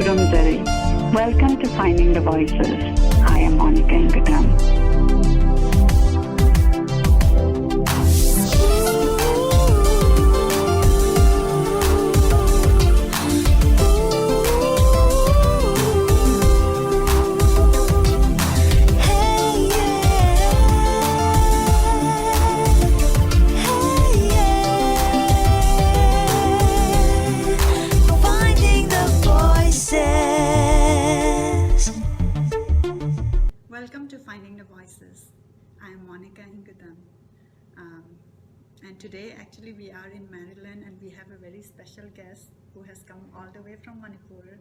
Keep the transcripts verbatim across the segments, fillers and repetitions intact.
Welcome to Finding the Voices. I am Monica Ingadam. Welcome to Finding the Voices. I am Monica Ingadam. Um, and today, actually, we are in Maryland and we have a very special guest who has come all the way from Manipur.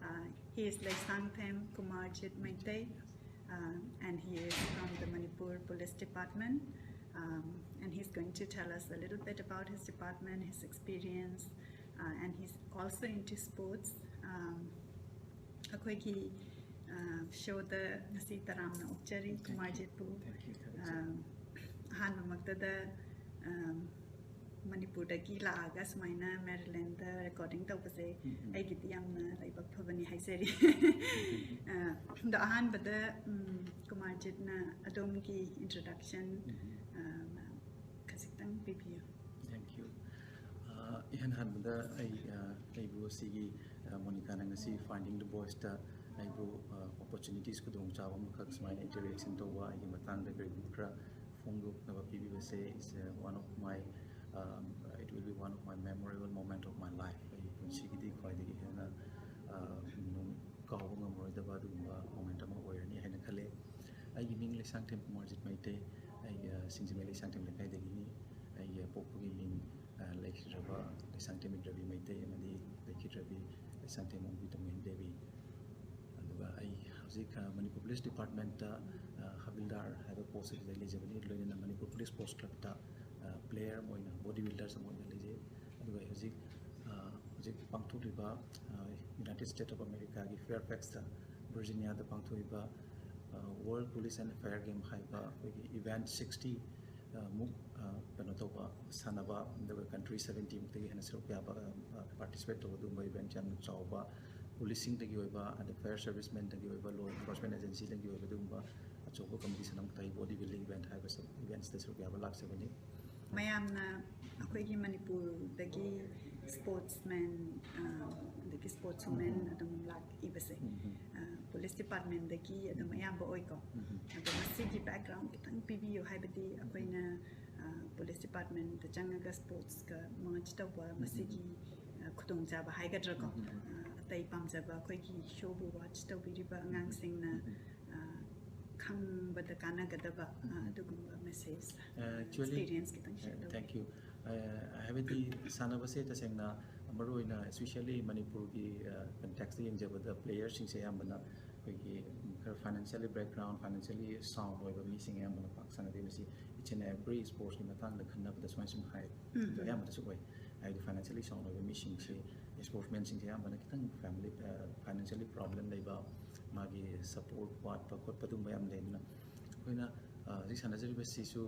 Uh, he is Leisangthem Kumarjit Meitei, uh, and he is from the Manipur Police Department. Um, and he's going to tell us a little bit about his department, his experience, uh, and he's also into sports. Um, ꯑꯩꯈꯣꯏꯒꯤ ꯁꯣꯗ ꯉꯁꯤ ꯇꯔꯥꯝꯅ ꯑꯣꯛꯆꯔꯤ ꯀꯨꯃꯥꯔꯖꯤꯠꯄꯨ꯫ ꯑꯍꯥꯟꯕꯃꯛꯇꯗ ꯃꯅꯤꯄꯨꯔꯗꯒꯤ ꯂꯥꯛꯑꯒ ꯁꯨꯃꯥꯏꯅ ꯃꯦꯔꯤꯂꯦꯟꯗ recording ꯇꯧꯕꯁꯦ ꯑꯩꯒꯤꯗꯤ ꯌꯥꯝꯅ ꯂꯥꯏꯕꯛ ꯐꯕꯅꯤ ꯍꯥꯏꯖꯔꯤ꯫ ꯑꯗꯣ ꯑꯍꯥꯟꯕꯗ ꯀꯨꯃꯥꯔꯖꯤꯠꯅ ꯑꯗꯣꯝꯒꯤ ꯏꯟꯇ꯭ꯔꯣꯗꯛꯁꯟ ꯈꯖꯤꯛꯇꯪ ꯄꯤꯕꯤꯌꯨ꯫ Thank you. ꯏꯍꯥꯟ ꯍꯥꯟꯕꯗ ꯑꯩ ꯑꯩꯕꯨ ꯑꯁꯤꯒꯤ ꯃꯣꯅꯤꯀꯥꯅ ꯉꯁꯤ ꯐꯥꯏꯟꯗꯤꯡ ꯗ ꯚꯣꯏꯁꯇ ꯑꯩꯕꯨ ꯑꯣꯄꯣꯔꯆꯨꯅꯤꯇꯤꯁ ꯈꯨꯗꯣꯡꯆꯥꯕ ꯑꯃꯈꯛ ꯁꯨꯃꯥꯏꯅ ꯏꯟꯇꯔꯦꯛꯁꯟ ꯇꯧꯕ, ꯑꯩꯒꯤ ꯃꯇꯥꯡꯗ ꯀꯔꯤꯒꯨꯝꯕ ꯈꯔ ꯐꯣꯡꯗꯣꯛꯅꯕ ꯄꯤꯕꯤꯕꯁꯦ is one of my it will be one of my memorable moment of my life. ꯑꯩꯒꯤ ꯄꯨꯟꯁꯤꯒꯤꯗꯤ ꯈ꯭ꯋꯥꯏꯗꯒꯤ ꯍꯦꯟꯅ ꯀꯥꯎꯕ ꯉꯝꯃꯔꯣꯏꯗꯕ ꯑꯗꯨꯒꯨꯝꯕ ꯃꯣꯃꯦꯟꯠ ꯑꯃ ꯑꯣꯏꯔꯅꯤ ꯍꯥꯏꯅ ꯈꯜꯂꯦ꯫ ꯑꯩꯒꯤ ꯃꯤꯡ ꯂꯩꯁꯥꯡꯊꯦꯝ ꯀꯨꯃꯥꯔꯖꯤꯠ ꯃꯩꯇꯩ꯫ ꯑꯩ ꯁꯤꯡꯖꯃꯩ ꯂꯩꯁꯥꯡꯊꯦꯝ ꯂꯩꯀꯥꯏꯗꯒꯤꯅꯤ꯫ ꯑꯩꯒꯤ ꯄꯣꯛꯄꯒꯤ ꯃꯤꯡ ꯂꯩꯈꯤꯗ꯭ꯔꯕ ꯂꯩꯁꯥꯡꯊꯦꯝ ꯏꯟꯗ꯭ꯔꯕꯤ ꯃꯩꯇꯩ ꯑꯃꯗꯤ ꯂꯩꯈꯤꯗ꯭ꯔꯕꯤ ꯂꯩꯁꯥꯡꯊꯦꯝ ꯑꯣꯡꯕꯤ ꯇꯣꯃꯣꯏ ꯗꯦꯕꯤ꯫ ꯑꯗꯨꯒ ꯑꯩ ꯍꯧꯖꯤꯛ ꯃꯅꯤꯄꯨꯔ ꯄꯨꯂꯤꯁ ꯗꯤꯄꯥꯔꯠꯃꯦꯟꯠꯇ ꯍꯕꯤꯜꯗꯥꯔ ꯍꯥꯏꯕ ꯄꯣꯁ ꯑꯁꯤꯗ ꯂꯩꯖꯕꯅꯤ꯫ ꯂꯣꯏꯅꯅ ꯃꯅꯤꯄꯨꯔ ꯄꯨꯂꯤꯁ ꯁ꯭ꯄꯣꯔꯠꯁ ꯀ꯭ꯂꯕꯇ ꯄ꯭ꯂꯦꯌꯔ ꯑꯃ ꯑꯣꯏꯅ, ꯕꯣꯗꯤ ꯕꯤꯜꯗꯔꯁ ꯑꯃ ꯑꯣꯏꯅ ꯂꯩꯖꯩ꯫ ꯑꯗꯨꯒ ꯑꯩ ꯍꯧꯖꯤꯛ ꯍꯧꯖꯤꯛ ꯄꯥꯡꯊꯣꯛꯂꯤꯕ ꯌꯨꯅꯥꯏꯇꯦꯗ ꯁ꯭ꯇꯦꯠ ꯑꯣꯐ ꯑꯃꯦꯔꯤꯀꯥꯒꯤ ꯐꯤꯌꯔꯐꯦꯛꯁꯇ, ꯚꯔꯖꯤꯅꯤꯌꯥꯗ ꯄꯥꯡꯊꯣꯛꯂꯤꯕ world police and fire game ꯍꯥꯏꯕ ꯑꯩꯈꯣꯏꯒꯤ ꯏꯚꯦꯟꯠ ꯁꯤꯛꯁꯇꯤ ꯃꯨꯛ ꯀꯩꯅꯣ ꯇꯧꯕ, ꯁꯥꯟꯅꯕ, ꯑꯗꯨꯒ ꯀꯟꯇ꯭ꯔꯤ ꯁꯕꯦꯟꯇꯤ ꯃꯨꯛꯇꯒꯤ ꯍꯦꯟꯅ ꯁꯔꯨꯛ ꯌꯥꯕ, ꯄꯥꯔꯇꯤꯁꯤꯄꯦꯠ ꯇꯧꯕ ꯑꯗꯨꯒꯨꯝꯕ ꯏꯚꯦꯟꯠ ꯌꯥꯝꯅ ꯆꯥꯎꯕ ꯄꯨꯂꯤꯁꯁꯤꯡꯗꯒꯤ ꯑꯣꯏꯕ, ꯑꯗꯩ ꯐꯥꯌꯔ ꯁꯔꯚꯤꯁꯃꯦꯟꯗꯒꯤ ꯑꯣꯏꯕ, ꯂꯣ ꯏꯟꯐꯣꯔꯁꯃꯦꯟ ꯑꯦꯖꯦꯟꯁꯤꯗꯒꯤ ꯑꯣꯏꯕ, ꯑꯗꯨꯒꯨꯝꯕ ꯑꯆꯧꯕ ꯀꯝꯄꯤꯇꯤꯁꯟ ꯑꯃꯈꯛꯇ ꯕꯣꯗꯤ ꯕꯤꯜꯗꯤꯡ ꯏꯚꯦꯟꯠ ꯍꯥꯏꯕ ꯏꯚꯦꯟꯠꯁꯇ ꯁꯔꯨꯛ ꯌꯥꯕ ꯂꯥꯛꯆꯕꯅꯤ꯫ ꯃꯌꯥꯝꯅ ꯑꯩꯈꯣꯏꯒꯤ ꯃꯅꯤꯄꯨꯔꯗꯒꯤ ꯁ꯭ꯄꯣꯔꯠꯁꯃꯦꯟ ꯑꯗꯒꯤ ꯁ꯭ꯄꯣꯔꯠꯁ ꯋꯨꯃꯦꯟ ꯑꯗꯨꯝ ꯂꯥꯛꯏꯕꯁꯦ ꯄꯨꯂꯤꯁ ꯗꯤꯄꯥꯔꯠꯃꯦꯟꯗꯒꯤ ꯑꯗꯨꯝ ꯑꯌꯥꯝꯕ ꯑꯣꯏꯀꯣ꯫ ꯑꯗꯣ ꯃꯁꯤꯒꯤ ꯕꯦꯛꯒ꯭ꯔꯥꯎꯟ ꯈꯤꯇꯪ ꯄꯤꯕꯤꯌꯨ, ꯍꯥꯏꯕꯗꯤ ꯑꯩꯈꯣꯏꯅ ꯄꯨꯂꯤꯁ ꯗꯤꯄꯥꯔꯠꯃꯦꯟꯇ ꯆꯪꯉꯒ ꯁ꯭ꯄꯣꯔꯠꯁꯀ ꯃꯔꯖ ꯇꯧꯕ ꯃꯁꯤꯒꯤ ꯈꯨꯗꯣꯡꯆꯥꯕ ꯍꯥꯏꯒꯗ꯭ꯔꯥꯀꯣ, ꯑꯇꯩ ꯄꯥꯝꯖꯕ ꯑꯩꯈꯣꯏꯒꯤ ꯁꯣꯕꯨ ꯋꯥꯆ ꯇꯧꯕꯤꯔꯤꯕ ꯑꯉꯥꯡꯁꯤꯡꯅ ꯈꯪꯕꯗ ꯀꯥꯟꯅꯒꯗꯕ ꯑꯗꯨꯒꯨꯝꯕ ꯃꯦꯁꯦꯖ, Actually, ꯑꯦꯛꯁꯄꯤꯔꯤꯌꯟꯁ ꯈꯤꯇꯪ ꯁꯦꯌꯔ ꯇꯧꯕꯤꯌꯨ꯫ Thank you. ꯍꯥꯏꯕꯗꯤ ꯁꯥꯟꯅꯕꯁꯦ ꯇꯁꯦꯡꯅ ꯃꯔꯨꯑꯣꯏꯅ especially ꯃꯅꯤꯄꯨꯔꯒꯤ ꯀꯟꯇꯦꯛꯁꯇ ꯌꯦꯡꯖꯕꯗ ꯄ꯭ꯂꯦꯌꯔꯁꯤꯡꯁꯦ ꯑꯌꯥꯝꯕꯅ ꯑꯩꯈꯣꯏꯒꯤ ꯈꯔ ꯐꯥꯏꯅꯥꯟꯁꯤꯌꯦꯜꯂꯤ ꯕꯦꯛꯒ꯭ꯔꯥꯎꯟ, ꯐꯥꯏꯅꯥꯟꯁꯤꯌꯦꯜꯂꯤ ꯁꯥꯎꯟ ꯑꯣꯏꯕ ꯃꯤꯁꯤꯡ ꯑꯌꯥꯝꯕꯅ ꯄꯥꯛ ꯁꯥꯟꯅꯗꯦ꯫ ꯃꯁꯤ each and every ꯁ꯭ꯄꯣꯔꯠꯁꯀꯤ ꯃꯇꯥꯡꯗ ꯈꯟꯅꯕꯗ ꯁꯨꯃꯥꯏꯅ ꯁꯨꯝ ꯍꯥꯏ꯫ ꯑꯗꯣ ꯑꯌꯥꯝꯕꯗꯁꯨ ꯑꯣꯏ꯫ ꯍꯥꯏꯕꯗꯤ ꯐꯥꯏꯅꯥꯟꯁꯤꯌꯦꯜꯂꯤ ꯁꯥꯎꯟ ꯑꯣꯏꯕ ꯃꯤꯁꯤꯡꯁꯤ, ꯁ꯭ꯄꯣꯔꯠꯁꯃꯦꯟꯁꯤꯡꯁꯦ ꯑꯌꯥꯝꯕꯅ ꯈꯤꯇꯪ ꯐꯦꯃꯤꯂꯤ ꯐꯥꯏꯅꯥꯟꯁꯤꯌꯦꯜꯂꯤ ꯄ꯭ꯔꯣꯕ꯭ꯂꯦꯝ ꯂꯩꯕ, ꯃꯥꯒꯤ ꯁꯄꯣꯔꯠ ꯋꯥꯠꯄ ꯈꯣꯠꯄ ꯑꯗꯨꯒꯨꯝꯕ ꯌꯥꯝ ꯂꯩ꯫ ꯑꯗꯨꯅ ꯑꯩꯈꯣꯏꯅ ꯍꯧꯖꯤꯛ ꯁꯥꯟꯅꯖꯔꯤꯕꯁꯤꯁꯨ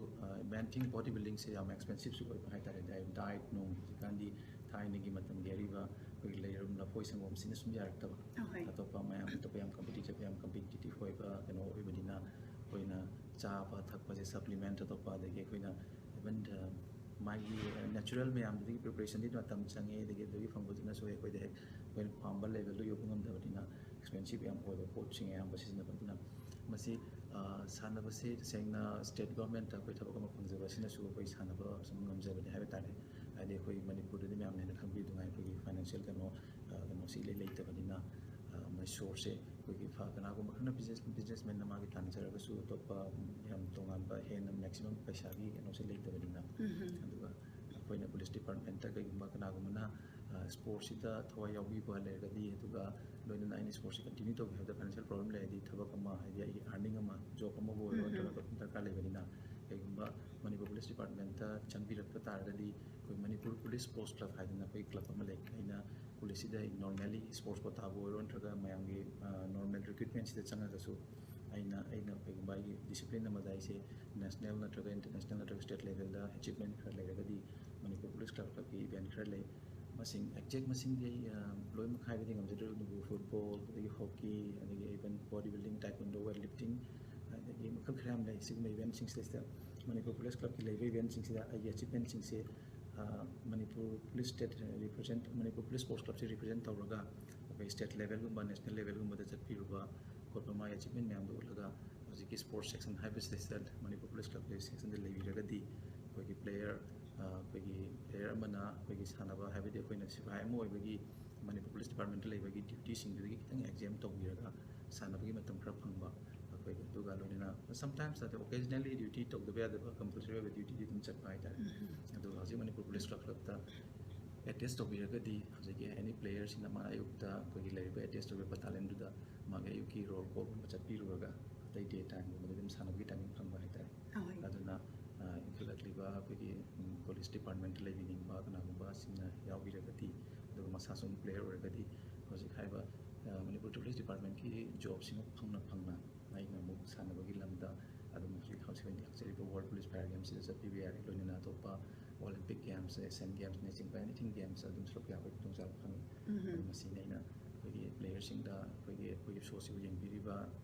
main thing body buildingꯁꯦ ꯌꯥꯝ ꯑꯦꯛꯁꯄꯦꯟꯁꯤꯞꯁꯨ ꯑꯣꯏꯕ ꯍꯥꯏꯇꯥꯔꯦ꯫ ꯗꯥꯏꯠ ꯅꯨꯡ ꯍꯧꯖꯤꯛꯀꯥꯟꯗꯤ ꯊꯥꯏꯅꯒꯤ ꯃꯇꯝꯒꯤ ꯑꯔꯤꯕ ꯑꯩꯈꯣꯏꯒꯤ ꯂꯩꯔꯨꯝ ꯂꯐꯣꯏ ꯁꯪꯒꯣꯝꯁꯤꯅ ꯁꯨꯝ ꯌꯥꯔꯛꯇꯕ꯫ ꯑꯍꯣꯏ꯫ ꯑꯇꯣꯞꯄ ꯃꯌꯥꯝ, ꯑꯇꯣꯞꯄ ꯌꯥꯝ ꯀꯝꯄꯤꯇꯤꯇꯤꯞ, ꯌꯥꯝ ꯀꯝꯄꯤꯇꯤꯇꯤꯞ ꯑꯣꯏꯕ ꯀꯩꯅꯣ ꯑꯣꯏꯕꯅꯤꯅ ꯑꯩꯈꯣꯏꯅ ꯆꯥꯕ ꯊꯛꯄꯁꯦ ꯁꯄ꯭ꯂꯤꯃꯦꯟꯠ ꯑꯇꯣꯞꯄ, ꯑꯗꯒꯤ ꯑꯩꯈꯣꯏꯅ even ꯃꯥꯒꯤ ꯅꯦꯆꯔꯦꯜ ꯃꯌꯥꯝꯗꯨꯗꯒꯤ ꯄ꯭ꯔꯤꯄꯦꯔꯦꯁꯟꯗꯤ ꯃꯇꯝ ꯆꯪꯉꯦ, ꯑꯗꯒꯤ ꯑꯗꯨꯒꯤ ꯐꯪꯕꯗꯨꯅꯁꯨ ꯑꯩꯈꯣꯏꯗ ꯍꯦꯛ ꯑꯩꯈꯣꯏꯅ ꯄꯥꯝꯕ ꯂꯦꯚꯦꯜꯗꯨ ꯌꯧꯕ ꯉꯝꯗꯕꯅꯤꯅ ꯑꯦꯛꯁꯄꯦꯟꯁꯤꯞ ꯌꯥꯝ ꯑꯣꯏꯕ ꯄꯣꯠꯁꯤꯡ ꯑꯌꯥꯝꯕ ꯁꯤꯖꯤꯟꯅꯕ꯫ ꯑꯗꯨꯅ ꯃꯁꯤ ꯁꯥꯟꯅꯕꯁꯦ ꯇꯁꯦꯡꯅ ꯁ꯭ꯇꯦꯠ ꯒꯣꯔꯃꯦꯟꯠꯇ ꯑꯩꯈꯣꯏ ꯊꯕꯛ ꯑꯃ ꯐꯪꯖꯕ ꯑꯁꯤꯅꯁꯨ ꯑꯩꯈꯣꯏ ꯁꯥꯟꯅꯕ ꯁꯨꯝ ꯉꯝꯖꯕꯅꯤ ꯍꯥꯏꯕ ꯇꯥꯔꯦ꯫ ꯍꯥꯏꯗꯤ ꯑꯩꯈꯣꯏ ꯃꯅꯤꯄꯨꯔꯗꯗꯤ ꯃꯌꯥꯝꯅ ꯍꯦꯟꯅ ꯈꯪꯕꯤꯗꯨꯉꯥꯏ ꯑꯩꯈꯣꯏꯒꯤ ꯐꯥꯏꯅꯥꯟꯁꯤꯌꯦꯜ ꯀꯩꯅꯣ ꯀꯩꯅꯣꯁꯤ ꯏꯂꯩ ꯂꯩꯇꯕꯅꯤꯅ ꯃꯣꯏ ꯁꯣꯔꯁꯁꯦ ꯑꯩꯈꯣꯏꯒꯤ ꯀꯅꯥꯒꯨꯝꯕ ꯈꯔꯅ ꯕꯤꯖꯤꯅꯦꯁ ꯕꯤꯖꯤꯅꯦꯁꯃꯦꯟꯅ ꯃꯥꯒꯤ ꯇꯥꯟꯖꯔꯒꯁꯨ ꯑꯇꯣꯞꯄ ꯌꯥꯝ ꯇꯣꯉꯥꯟꯕ ꯍꯦꯟꯅ ꯃꯦꯛꯁꯤꯃꯝ ꯄꯩꯁꯥꯒꯤ ꯀꯩꯅꯣꯁꯦ ꯂꯩꯇꯕꯅꯤꯅ꯫ ꯑꯗꯨꯒ ꯑꯩꯈꯣꯏꯅ ꯄꯨꯂꯤꯁ ꯗꯤꯄꯥꯔꯠꯃꯦꯟꯠꯇ ꯀꯩꯒꯨꯝꯕ ꯀꯅꯥꯒꯨꯝꯕꯅ ꯁ꯭ꯄꯣꯔꯠꯁꯤꯗ ꯊꯋꯥꯏ ꯌꯥꯎꯕꯤꯕ ꯂꯩꯔꯒꯗꯤ, ꯑꯗꯨꯒ ꯂꯣꯏꯅꯅ ꯑꯩꯅ ꯁ꯭ꯄꯣꯔꯠꯁꯤ ꯀꯟꯇꯤꯅ꯭ꯌꯨ ꯇꯧꯒꯦ ꯍꯥꯏꯕꯗ ꯐꯥꯏꯅꯥꯟꯁꯤꯌꯦꯜ ꯄ꯭ꯔꯣꯕ꯭ꯂꯦꯝ ꯂꯩꯔꯗꯤ ꯊꯕꯛ ꯑꯃ, ꯍꯥꯏꯗꯤ ꯑꯩꯒꯤ ꯑꯥꯔꯅꯤꯡ ꯑꯃ, ꯖꯣꯕ ꯑꯃꯕꯨ ꯑꯣꯏꯔꯣ ꯅꯠꯇ꯭ꯔꯒ ꯑꯇꯣꯞꯄ ꯗꯔꯀꯥꯔ ꯂꯩꯕꯅꯤꯅ ꯀꯩꯒꯨꯝꯕ ꯃꯅꯤꯄꯨꯔ ꯄꯨꯂꯤꯁ ꯗꯤꯄꯥꯔꯠꯃꯦꯟꯠꯇ ꯆꯪꯕꯤꯔꯛꯄ ꯇꯥꯔꯒꯗꯤ ꯑꯩꯈꯣꯏ ꯃꯅꯤꯄꯨꯔ ꯄꯨꯂꯤꯁ ꯁ꯭ꯄꯣꯔꯠꯁ ꯀ꯭ꯂꯕ ꯍꯥꯏꯗꯅ ꯑꯩꯈꯣꯏ ꯀ꯭ꯂꯕ ꯑꯃ ꯂꯩ꯫ ꯑꯩꯅ ꯄꯨꯂꯤꯁꯁꯤꯗ ꯅꯣꯔꯃꯦꯜꯂꯤ ꯁ꯭ꯄꯣꯔꯠꯁ ꯀꯣꯇꯥꯕꯨ ꯑꯣꯏꯔꯣ ꯅꯠꯇ꯭ꯔꯒ ꯃꯌꯥꯝꯒꯤ ꯅꯣꯔꯃꯦꯜ ꯔꯤꯀ꯭ꯔꯨꯠꯃꯦꯟꯁꯤꯗ ꯆꯪꯉꯒꯁꯨ ꯑꯩꯅ, ꯑꯩꯅ ꯀꯩꯒꯨꯝꯕ ꯑꯩꯒꯤ ꯗꯤꯁꯤꯄ꯭ꯂꯤꯟ ꯑꯃꯗ ꯑꯩꯁꯦ ꯅꯦꯁꯅꯦꯜ ꯅꯠꯇ꯭ꯔꯒ ꯏꯟꯇꯔꯅꯦꯁꯅꯦꯜ ꯅꯠꯇ꯭ꯔꯒ ꯁ꯭ꯇꯦꯠ ꯂꯦꯚꯦꯜꯗ ꯑꯦꯆꯤꯞꯃꯦꯟ ꯈꯔ ꯂꯩꯔꯒꯗꯤ ꯃꯅꯤꯄꯨꯔ ꯄꯨꯂꯤꯁ ꯀ꯭ꯂꯕꯀꯤ ꯏꯚꯦꯟꯠ ꯈꯔ ꯂꯩ꯫ ꯃꯁꯤꯡ, exact ꯃꯁꯤꯡꯗꯤ ꯑꯩ, ꯑ, ꯂꯣꯏꯅꯃꯛ ꯍꯥꯏꯕꯗꯤ ꯉꯝꯖꯗ꯭ꯔꯦ, ꯑꯗꯨꯕꯨ football, ꯑꯗꯒꯤ hockey, ꯑꯗꯒꯤ even body building, taekwondo, weight lifting, ꯑꯗꯒꯤ ꯃꯈꯜ ꯈꯔ ꯌꯥꯝ ꯂꯩ꯫ ꯁꯤꯒꯨꯝꯕ eventꯁꯤꯡꯁꯤꯗꯩꯁꯤꯗ ꯃꯅꯤꯄꯨꯔ ꯄꯨꯂꯤꯁ ꯀ꯭ꯂꯕꯀꯤ ꯂꯩꯕ eventꯁꯤꯡꯁꯤꯗ ꯑꯩꯒꯤ achievementꯁꯤꯡꯁꯦ, ꯑ, Manipur police state represent, Manipur police sports clubꯁꯦ represent ꯇꯧꯔꯒ ꯑꯩꯈꯣꯏ state levelꯒꯨꯝꯕ, national levelꯒꯨꯝꯕꯗ ꯆꯠꯄꯤꯔꯨꯕ ꯈꯣꯠꯄ, ꯃꯥꯒꯤ achievement ꯃꯌꯥꯝꯗꯣ ꯎꯠꯂꯒ ꯍꯧꯖꯤꯛꯀꯤ sports section ꯍꯥꯏꯕꯁꯤꯗꯩꯁꯤꯗ ꯃꯅꯤꯄꯨꯔ ꯄꯨꯂꯤꯁ ꯀ꯭ꯂꯕꯀꯤ sectionꯗ ꯂꯩꯕꯤꯔꯒꯗꯤ ꯑꯩꯈꯣꯏꯒꯤ player, ꯑ, ꯑꯩꯈꯣꯏꯒꯤ player ꯑꯃꯅ ꯑꯩꯈꯣꯏꯒꯤ ꯁꯥꯟꯅꯕ ꯍꯥꯏꯕꯗꯤ ꯑꯩꯈꯣꯏꯅ ꯁꯤꯐꯥꯏ ꯑꯃ ꯑꯣꯏꯕꯒꯤ ꯃꯅꯤꯄꯨꯔ ꯄꯨꯂꯤꯁ ꯗꯤꯄꯥꯔꯠꯃꯦꯟꯇ ꯂꯩꯕꯒꯤ dutyꯁꯤꯡꯗꯨꯗꯒꯤ ꯈꯤꯇꯪ exempt ꯇꯧꯕꯤꯔꯒ ꯁꯥꯟꯅꯕꯒꯤ ꯃꯇꯝ ꯈꯔ ꯐꯪꯕ ꯑꯩꯈꯣꯏꯒꯤ, ꯑꯗꯨꯒ ꯂꯣꯏꯅꯅ sometimes ꯑꯗꯣ occasionally duty ꯇꯧꯗꯕ ꯌꯥꯗꯕ compulsory ꯑꯣꯏꯕ dutyꯗꯤ ꯑꯗꯨꯝ ꯆꯠꯄ ꯍꯥꯏꯇꯥꯔꯦ꯫ ꯑꯗꯨꯒ ꯍꯧꯖꯤꯛ ꯃꯅꯤꯄꯨꯔ ꯄꯨꯂꯤꯁ ꯀ꯭ꯂꯕꯇ attach ꯇꯧꯕꯤꯔꯒꯗꯤ ꯍꯧꯖꯤꯛꯀꯤ any playerꯁꯤꯅ ꯃꯥꯅ ꯑꯌꯨꯛꯇ ꯑꯩꯈꯣꯏꯒꯤ ꯂꯩꯔꯤꯕ attach ꯇꯧꯔꯤꯕ battalionꯗꯨꯗ ꯃꯥꯒꯤ ꯑꯌꯨꯛꯀꯤ roll callꯒꯨꯝꯕ ꯆꯠꯄꯤꯔꯨꯔꯒ ꯑꯇꯩ day timeꯒꯨꯝꯕꯗ ꯑꯗꯨꯝ ꯁꯥꯟꯅꯕꯒꯤ timing ꯐꯪꯕ ꯍꯥꯏꯇꯥꯔꯦ꯫ ꯑꯍꯣꯏ꯫ ꯑꯗꯨꯅ, ꯑ, ꯏꯟꯈꯠꯂꯛꯂꯤꯕ ꯑꯩꯈꯣꯏꯒꯤ, ꯎꯝ, ꯄꯨꯂꯤꯁ ꯗꯤꯄꯥꯔꯠꯃꯦꯟꯇ ꯂꯩꯕꯤꯅꯤꯡꯕ ꯀꯅꯥꯒꯨꯝꯕꯁꯤꯡꯅ ꯌꯥꯎꯕꯤꯔꯒꯗꯤ, ꯑꯗꯨꯒ ꯃꯁꯥꯁꯨ ꯑꯗꯨꯝ player ꯑꯣꯏꯔꯒꯗꯤ, ꯍꯧꯖꯤꯛ ꯍꯥꯏꯔꯤꯕ, ꯑ, ꯃꯅꯤꯄꯨꯔ ꯄꯨꯂꯤꯁ ꯗꯤꯄꯥꯔꯠꯃꯦꯟꯀꯤ jobꯁꯤꯃ ꯐꯪꯅ ꯐꯪꯅ ꯑꯩꯅ ꯑꯃꯨꯛ ꯁꯥꯟꯅꯕꯒꯤ ꯂꯝꯗ ꯑꯗꯨꯝ ꯍꯧꯖꯤꯛ ꯍꯧꯖꯤꯛ ꯍꯧꯖꯤꯛ ꯂꯥꯛꯆꯔꯤꯕ World Police Fire Gamesꯁꯤꯗ ꯆꯠꯄꯤꯕ ꯌꯥꯔꯦ, ꯂꯣꯏꯅꯅ ꯑꯇꯣꯞꯄ Olympic Games, Asian Gamesꯅꯆꯤꯡꯕ anything games ꯑꯗꯨꯝ ꯁꯔꯨꯛ ꯌꯥꯕꯒꯤ ꯈꯨꯗꯣꯡꯆꯥꯕ ꯐꯪꯉꯤ꯫ ꯎꯝ꯫ ꯑꯗꯨ ꯃꯁꯤꯅ ꯑꯩꯅ ꯑꯩꯈꯣꯏꯒꯤ playerꯁꯤꯡꯗ ꯑꯩꯈꯣꯏꯒꯤ, ꯑꯩꯈꯣꯏꯒꯤ showꯁꯤꯕꯨ ꯌꯦꯡꯕꯤꯔꯤꯕ,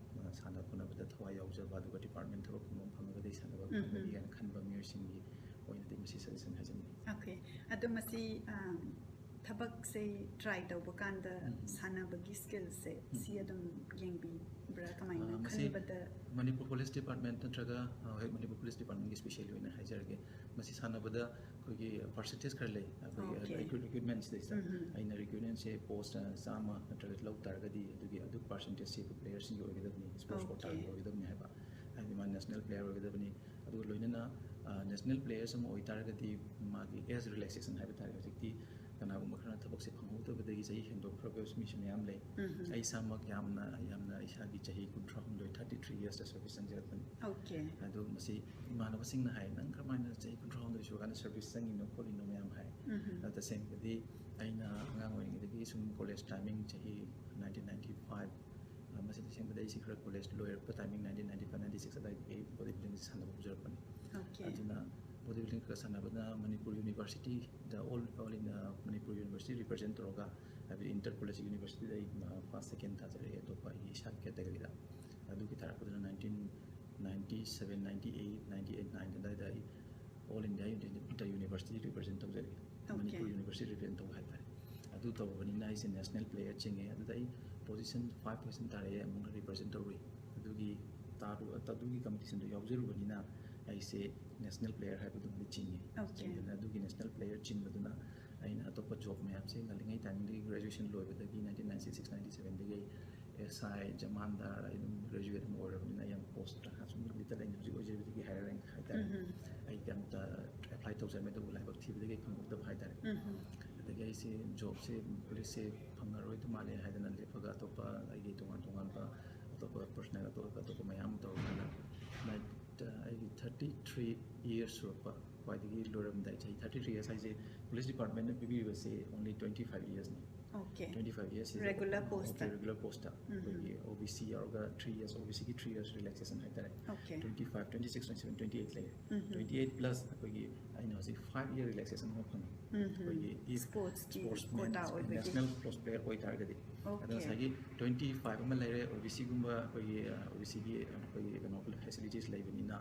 ꯑ, ꯁꯥꯟꯅ ꯈꯣꯠꯅꯕꯗ ꯊꯋꯥꯏ ꯌꯥꯎꯖꯕ, ꯑꯗꯨꯒ department ꯊꯕꯛ ꯐꯪꯕ ꯑꯃ ꯐꯪꯉꯒꯗꯤ ꯁꯥꯟꯅꯕ ꯎꯝ꯫ ꯐꯪꯒꯅꯤ ꯍꯥꯏꯅ ꯈꯟꯕ ꯃꯤꯑꯣꯏꯁꯤꯡꯒꯤ ꯑꯣꯏꯅꯗꯤ ꯃꯁꯤ suggestion ꯍꯥꯏꯖꯅꯤꯡꯉꯤ꯫ Okay꯫ ꯑꯗꯣ ꯃꯁꯤ, ꯑ, ꯊꯕꯛꯁꯦ try ꯇꯧꯕ ꯀꯥꯟꯗ ꯎꯝ꯫ ꯁꯥꯟꯅꯕꯒꯤ skillꯁꯦ ꯎꯝ꯫ ꯁꯤ ꯑꯗꯨꯝ ꯌꯦꯡꯕꯤꯕ꯭ꯔꯥ? ꯀꯃꯥꯏꯅ ꯑ, ꯃꯁꯤ ꯈꯟꯕꯗ? ꯃꯅꯤꯄꯨꯔ ꯄꯨꯂꯤꯁ ꯗꯤꯄꯥꯔꯠꯃꯦꯟ ꯅꯠꯇ꯭ꯔꯒ, ꯑ, ꯍꯣꯏ, ꯃꯅꯤꯄꯨꯔ ꯄꯨꯂꯤꯁ ꯗꯤꯄꯥꯔꯠꯃꯦꯟꯒꯤ specially ꯑꯣꯏꯅ ꯍꯥꯏꯖꯔꯒꯦ꯫ ꯃꯁꯤ ꯁꯥꯟꯅꯕꯗ ꯑꯩꯈꯣꯏꯒꯤ percentage ꯈꯔ ꯂꯩ꯫ ꯑꯩꯈꯣꯏꯒꯤ Okay꯫ recruitmentꯁꯤꯗꯩꯁꯤꯗ ꯎꯝ꯫ ꯑꯩꯅ recruitmentꯁꯦ post, ꯑ, ꯆꯥꯝꯃ ꯅꯠꯇ꯭ꯔꯒ ꯂꯧ ꯇꯥꯔꯒꯗꯤ ꯑꯗꯨꯒꯤ ꯑꯗꯨ percentageꯁꯦ ꯑꯩꯈꯣꯏ playerꯁꯤꯡꯒꯤ ꯑꯣꯏꯒꯗꯕꯅꯤ, sports Okay꯫ quotaꯒꯤ ꯑꯣꯏꯒꯗꯕꯅꯤ ꯍꯥꯏꯕ꯫ ꯍꯥꯏꯗꯤ ꯃꯥ national player ꯑꯣꯏꯒꯗꯕꯅꯤ꯫ ꯑꯗꯨꯒ ꯂꯣꯏꯅꯅ, ꯑ, national players ꯑꯃ ꯑꯣꯏꯇꯥꯔꯒꯗꯤ ꯃꯥꯒꯤ age relaxation ꯍꯥꯏꯕ ꯇꯥꯔꯦ꯫ ꯍꯧꯖꯤꯛꯇꯤ ꯀꯅꯥꯒꯨꯝꯕ ꯈꯔꯅ ꯊꯕꯛꯁꯦ ꯐꯪꯍꯧꯗꯕꯗꯒꯤ ꯆꯍꯤ ꯍꯦꯟꯗꯣꯛꯈ꯭ꯔꯕ ꯃꯤꯁꯨ ꯃꯌꯥꯝ ꯂꯩ꯫ ꯎꯝ꯫ ꯑꯩ ꯏꯁꯥꯃꯛ ꯌꯥꯝꯅ, ꯌꯥꯝꯅ ꯏꯁꯥꯒꯤ ꯆꯍꯤ ꯀꯨꯟꯊ꯭ꯔꯥ ꯍꯨꯝꯗꯣꯏ, thirty three yearsꯇ service ꯆꯪꯖꯔꯛꯄꯅꯤ꯫ Okay꯫ ꯑꯗꯣ ꯃꯁꯤ ꯏꯃꯥꯟꯅꯕꯁꯤꯡꯅ ꯍꯥꯏ, "ꯅꯪ ꯀꯔꯝꯍꯥꯏꯅ ꯆꯍꯤ ꯀꯨꯟꯊ꯭ꯔꯥ ꯍꯨꯝꯗꯣꯏ ꯁꯨꯔꯀꯥꯟꯗ service ꯆꯪꯉꯤꯅꯣ ꯈꯣꯠꯂꯤꯅꯣ?" ꯃꯌꯥꯝ ꯍꯥꯏ꯫ ꯎꯝ꯫ ꯑꯗꯣ ꯇꯁꯦꯡꯕꯗꯤ ꯑꯩꯅ ꯑꯉꯥꯡ ꯑꯣꯏꯔꯤꯉꯩꯗꯒꯤ ꯁꯨꯝ college timing ꯆꯍꯤ nineteen ninety five, ꯑ, ꯃꯁꯤ ꯇꯁꯦꯡꯕꯗꯤ ꯑꯩꯁꯤ ꯈꯔ college ꯂꯣꯏꯔꯛꯄ timing nineteen ninety five ninety six ꯑꯗꯨꯋꯥꯏꯗꯒꯤ ꯑꯩ body buildingꯁꯤ ꯁꯥꯟꯅꯕ ꯍꯧꯖꯔꯛꯄꯅꯤ꯫ Okay꯫ ꯑꯗꯨꯅ, ꯕꯣꯗꯤ ꯕꯤꯜꯗꯤꯡ ꯈꯔ ꯁꯥꯟꯅꯕꯗ ꯃꯅꯤꯄꯨꯔ ꯌꯨꯅꯤꯚꯔꯁꯤꯇꯤꯗ, all, all in, uh, Manipur university represent ꯇꯧꯔꯒ, ꯍꯥꯏꯕꯗꯤ ꯏꯟꯇꯔ ꯀꯣꯂꯦꯖ ꯌꯨꯅꯤꯚꯔꯁꯤꯇꯤꯗ ꯑꯩ, uh, ꯐꯥꯔꯁ, ꯁꯦꯀꯦꯟ ꯊꯥꯖꯔꯛꯑꯦ ꯑꯇꯣꯞꯄ ꯑꯩꯒꯤ ꯏꯁꯥꯒꯤ ꯀꯦꯇꯒꯔꯤꯗ꯫ ꯑꯗꯨꯒꯤ ꯊꯥꯔꯛꯄꯗꯨꯅ nineteen ninety seven, ninety eight, ninety eight, nine ꯑꯗꯨꯋꯥꯏꯗ ꯑꯩ all India Inter University represent ꯇꯧꯖꯔꯛꯑꯦ꯫ Okay. ꯃꯅꯤꯄꯨꯔ ꯌꯨꯅꯤꯚꯔꯁꯤꯇꯤ ꯔꯤꯄ꯭ꯔꯖꯦꯟ ꯇꯧꯕ ꯍꯥꯏꯇꯥꯔꯦ꯫ ꯑꯗꯨ ꯇꯧꯕꯅꯤꯅ ꯑꯩꯁꯦ ꯅꯦꯁꯅꯦꯜ ꯄ꯭ꯂꯦꯌꯔ ꯆꯤꯡꯉꯦ꯫ ꯑꯗꯨꯗ ꯑꯩ ꯄꯣꯖꯤꯁꯟ ꯐꯥꯏꯚ ꯄꯣꯖꯤꯁꯟ ꯇꯥꯔꯛꯑꯦ, ꯑꯃꯨꯛꯅ ꯔꯤꯄ꯭ꯔꯖꯦꯟ ꯇꯧꯔꯨꯏ꯫ ꯑꯗꯨꯒꯤ ꯇꯥꯔꯨ-, ꯑꯗꯨꯒꯤ ꯀꯝꯄꯤꯇꯤꯁꯟꯗꯣ ꯌꯥꯎꯖꯔꯨꯕꯅꯤꯅ ꯑꯩꯁꯦ ꯅꯦꯁꯅꯦꯜ ꯄ꯭ꯂꯦꯌꯔ ꯍꯥꯏꯕꯗꯨꯃꯗꯤ ꯆꯤꯡꯉꯦ꯫ Okay. ꯆꯤꯡꯗꯅ ꯑꯗꯨꯒꯤ ꯅꯦꯁꯅꯦꯜ ꯄ꯭ꯂꯦꯌꯔ ꯆꯤꯡꯕꯗꯨꯅ ꯑꯩꯅ ꯑꯇꯣꯞꯄ ꯖꯣꯕ ꯃꯌꯥꯝꯁꯦ ꯉꯜꯂꯤꯉꯩ ꯇꯥꯏꯃꯤꯡꯗꯒꯤ, ꯒ꯭ꯔꯦꯖꯨꯑꯦꯁꯟ ꯂꯣꯏꯕꯗꯒꯤ nineteen ninety six ninety sevenꯗꯒꯤ ꯑꯩ ꯑꯦꯁ ꯑꯥꯏ, ꯖꯃꯥꯟꯗꯥꯔ, ꯑꯩ ꯑꯗꯨꯝ ꯒ꯭ꯔꯦꯖꯨꯑꯦꯠ ꯑꯃ ꯑꯣꯏꯔꯕꯅꯤꯅ ꯌꯥꯝ ꯄꯣꯁ ꯁꯨꯝ ꯂꯤꯇꯜ ꯑꯩꯅ ꯍꯧꯖꯤꯛ ꯑꯣꯏꯖꯔꯤꯕꯗꯒꯤ ꯍꯥꯏꯔꯒ ꯍꯥꯏꯇꯥꯔꯦ꯫ ꯎꯝ꯫ ꯑꯩ ꯀꯩꯝꯇ ꯑꯦꯄ꯭ꯂꯥꯏ ꯇꯧꯖꯔꯝꯃꯦ, ꯑꯗꯨꯕꯨ ꯂꯥꯏꯕꯛ ꯊꯤꯕꯗꯒꯤ ꯑꯩ ꯐꯪꯍꯧꯗꯕ ꯍꯥꯏꯇꯥꯔꯦ꯫ ꯎꯝ꯫ ꯑꯗꯒꯤ ꯑꯩꯁꯦ ꯖꯣꯕꯁꯦ, ꯄꯨꯂꯤꯁꯁꯦ ꯐꯪꯉꯔꯣꯏꯗ ꯃꯥꯜꯂꯦ ꯍꯥꯏꯗꯅ ꯂꯦꯞꯄꯒ ꯑꯇꯣꯞꯄ ꯑꯩꯒꯤ ꯇꯣꯉꯥꯟ ꯇꯣꯉꯥꯟꯕ ꯑꯇꯣꯞꯄ ꯄꯔꯁꯅꯦꯜ ꯑꯇꯣꯞꯄ ꯑꯇꯣꯞꯄ ꯃꯌꯥꯝ ꯑꯃ ꯇꯧꯔꯀꯥꯟꯗ, ꯑꯩꯒꯤ thirty three years ꯁꯨꯔꯛꯄ, ꯈ꯭ꯋꯥꯏꯗꯒꯤ ꯂꯣꯏꯔꯝꯗꯥꯏ ꯆꯍꯤ thirty three years ꯍꯥꯏꯁꯦ, ꯄꯨꯂꯤꯁ ꯗꯤꯄꯥꯔꯠꯃꯦꯟꯅ ꯄꯤꯕꯤꯔꯤꯕꯁꯦ only twenty five yearsꯅꯤ꯫ Okay. Twenty five years ꯁꯤꯗ regular post, okay, regular postꯇ ꯎꯝ꯫ ꯑꯩꯈꯣꯏꯒꯤ ꯑꯣ ꯕꯤ ꯁꯤ ꯌꯥꯎꯔꯒ three years, ꯑꯣ ꯕꯤ ꯁꯤꯒꯤ three years relaxation ꯍꯥꯏꯇꯥꯔꯦ꯫ Okay. Twenty five, twenty six, twenty seven, twenty eight ꯂꯩꯔꯦ꯫ ꯎꯝ꯫ Twenty eight plus ꯑꯩꯈꯣꯏꯒꯤ ꯑꯩꯅ ꯍꯧꯖꯤꯛ five year relaxation ꯑꯃ ꯐꯪꯉꯤ꯫ ꯎꯝ꯫ ꯑꯩꯈꯣꯏꯒꯤ sportsꯀꯤ sportsman, quota ꯑꯣꯏꯕꯒꯤ꯫ National sports player ꯑꯣꯏꯇꯥꯔꯒꯗꯤ꯫ Okay. ꯑꯗꯣ ꯉꯁꯥꯏꯒꯤ twenty five ꯑꯃ ꯂꯩꯔꯦ, ꯑꯣ ꯕꯤ ꯁꯤꯒꯨꯝꯕ ꯑꯩꯈꯣꯏꯒꯤ, ꯑ, ꯑꯣ ꯕꯤ ꯁꯤꯒꯤ ꯑꯩꯈꯣꯏꯒꯤ ꯀꯩꯅꯣ facilities ꯂꯩꯕꯅꯤꯅ,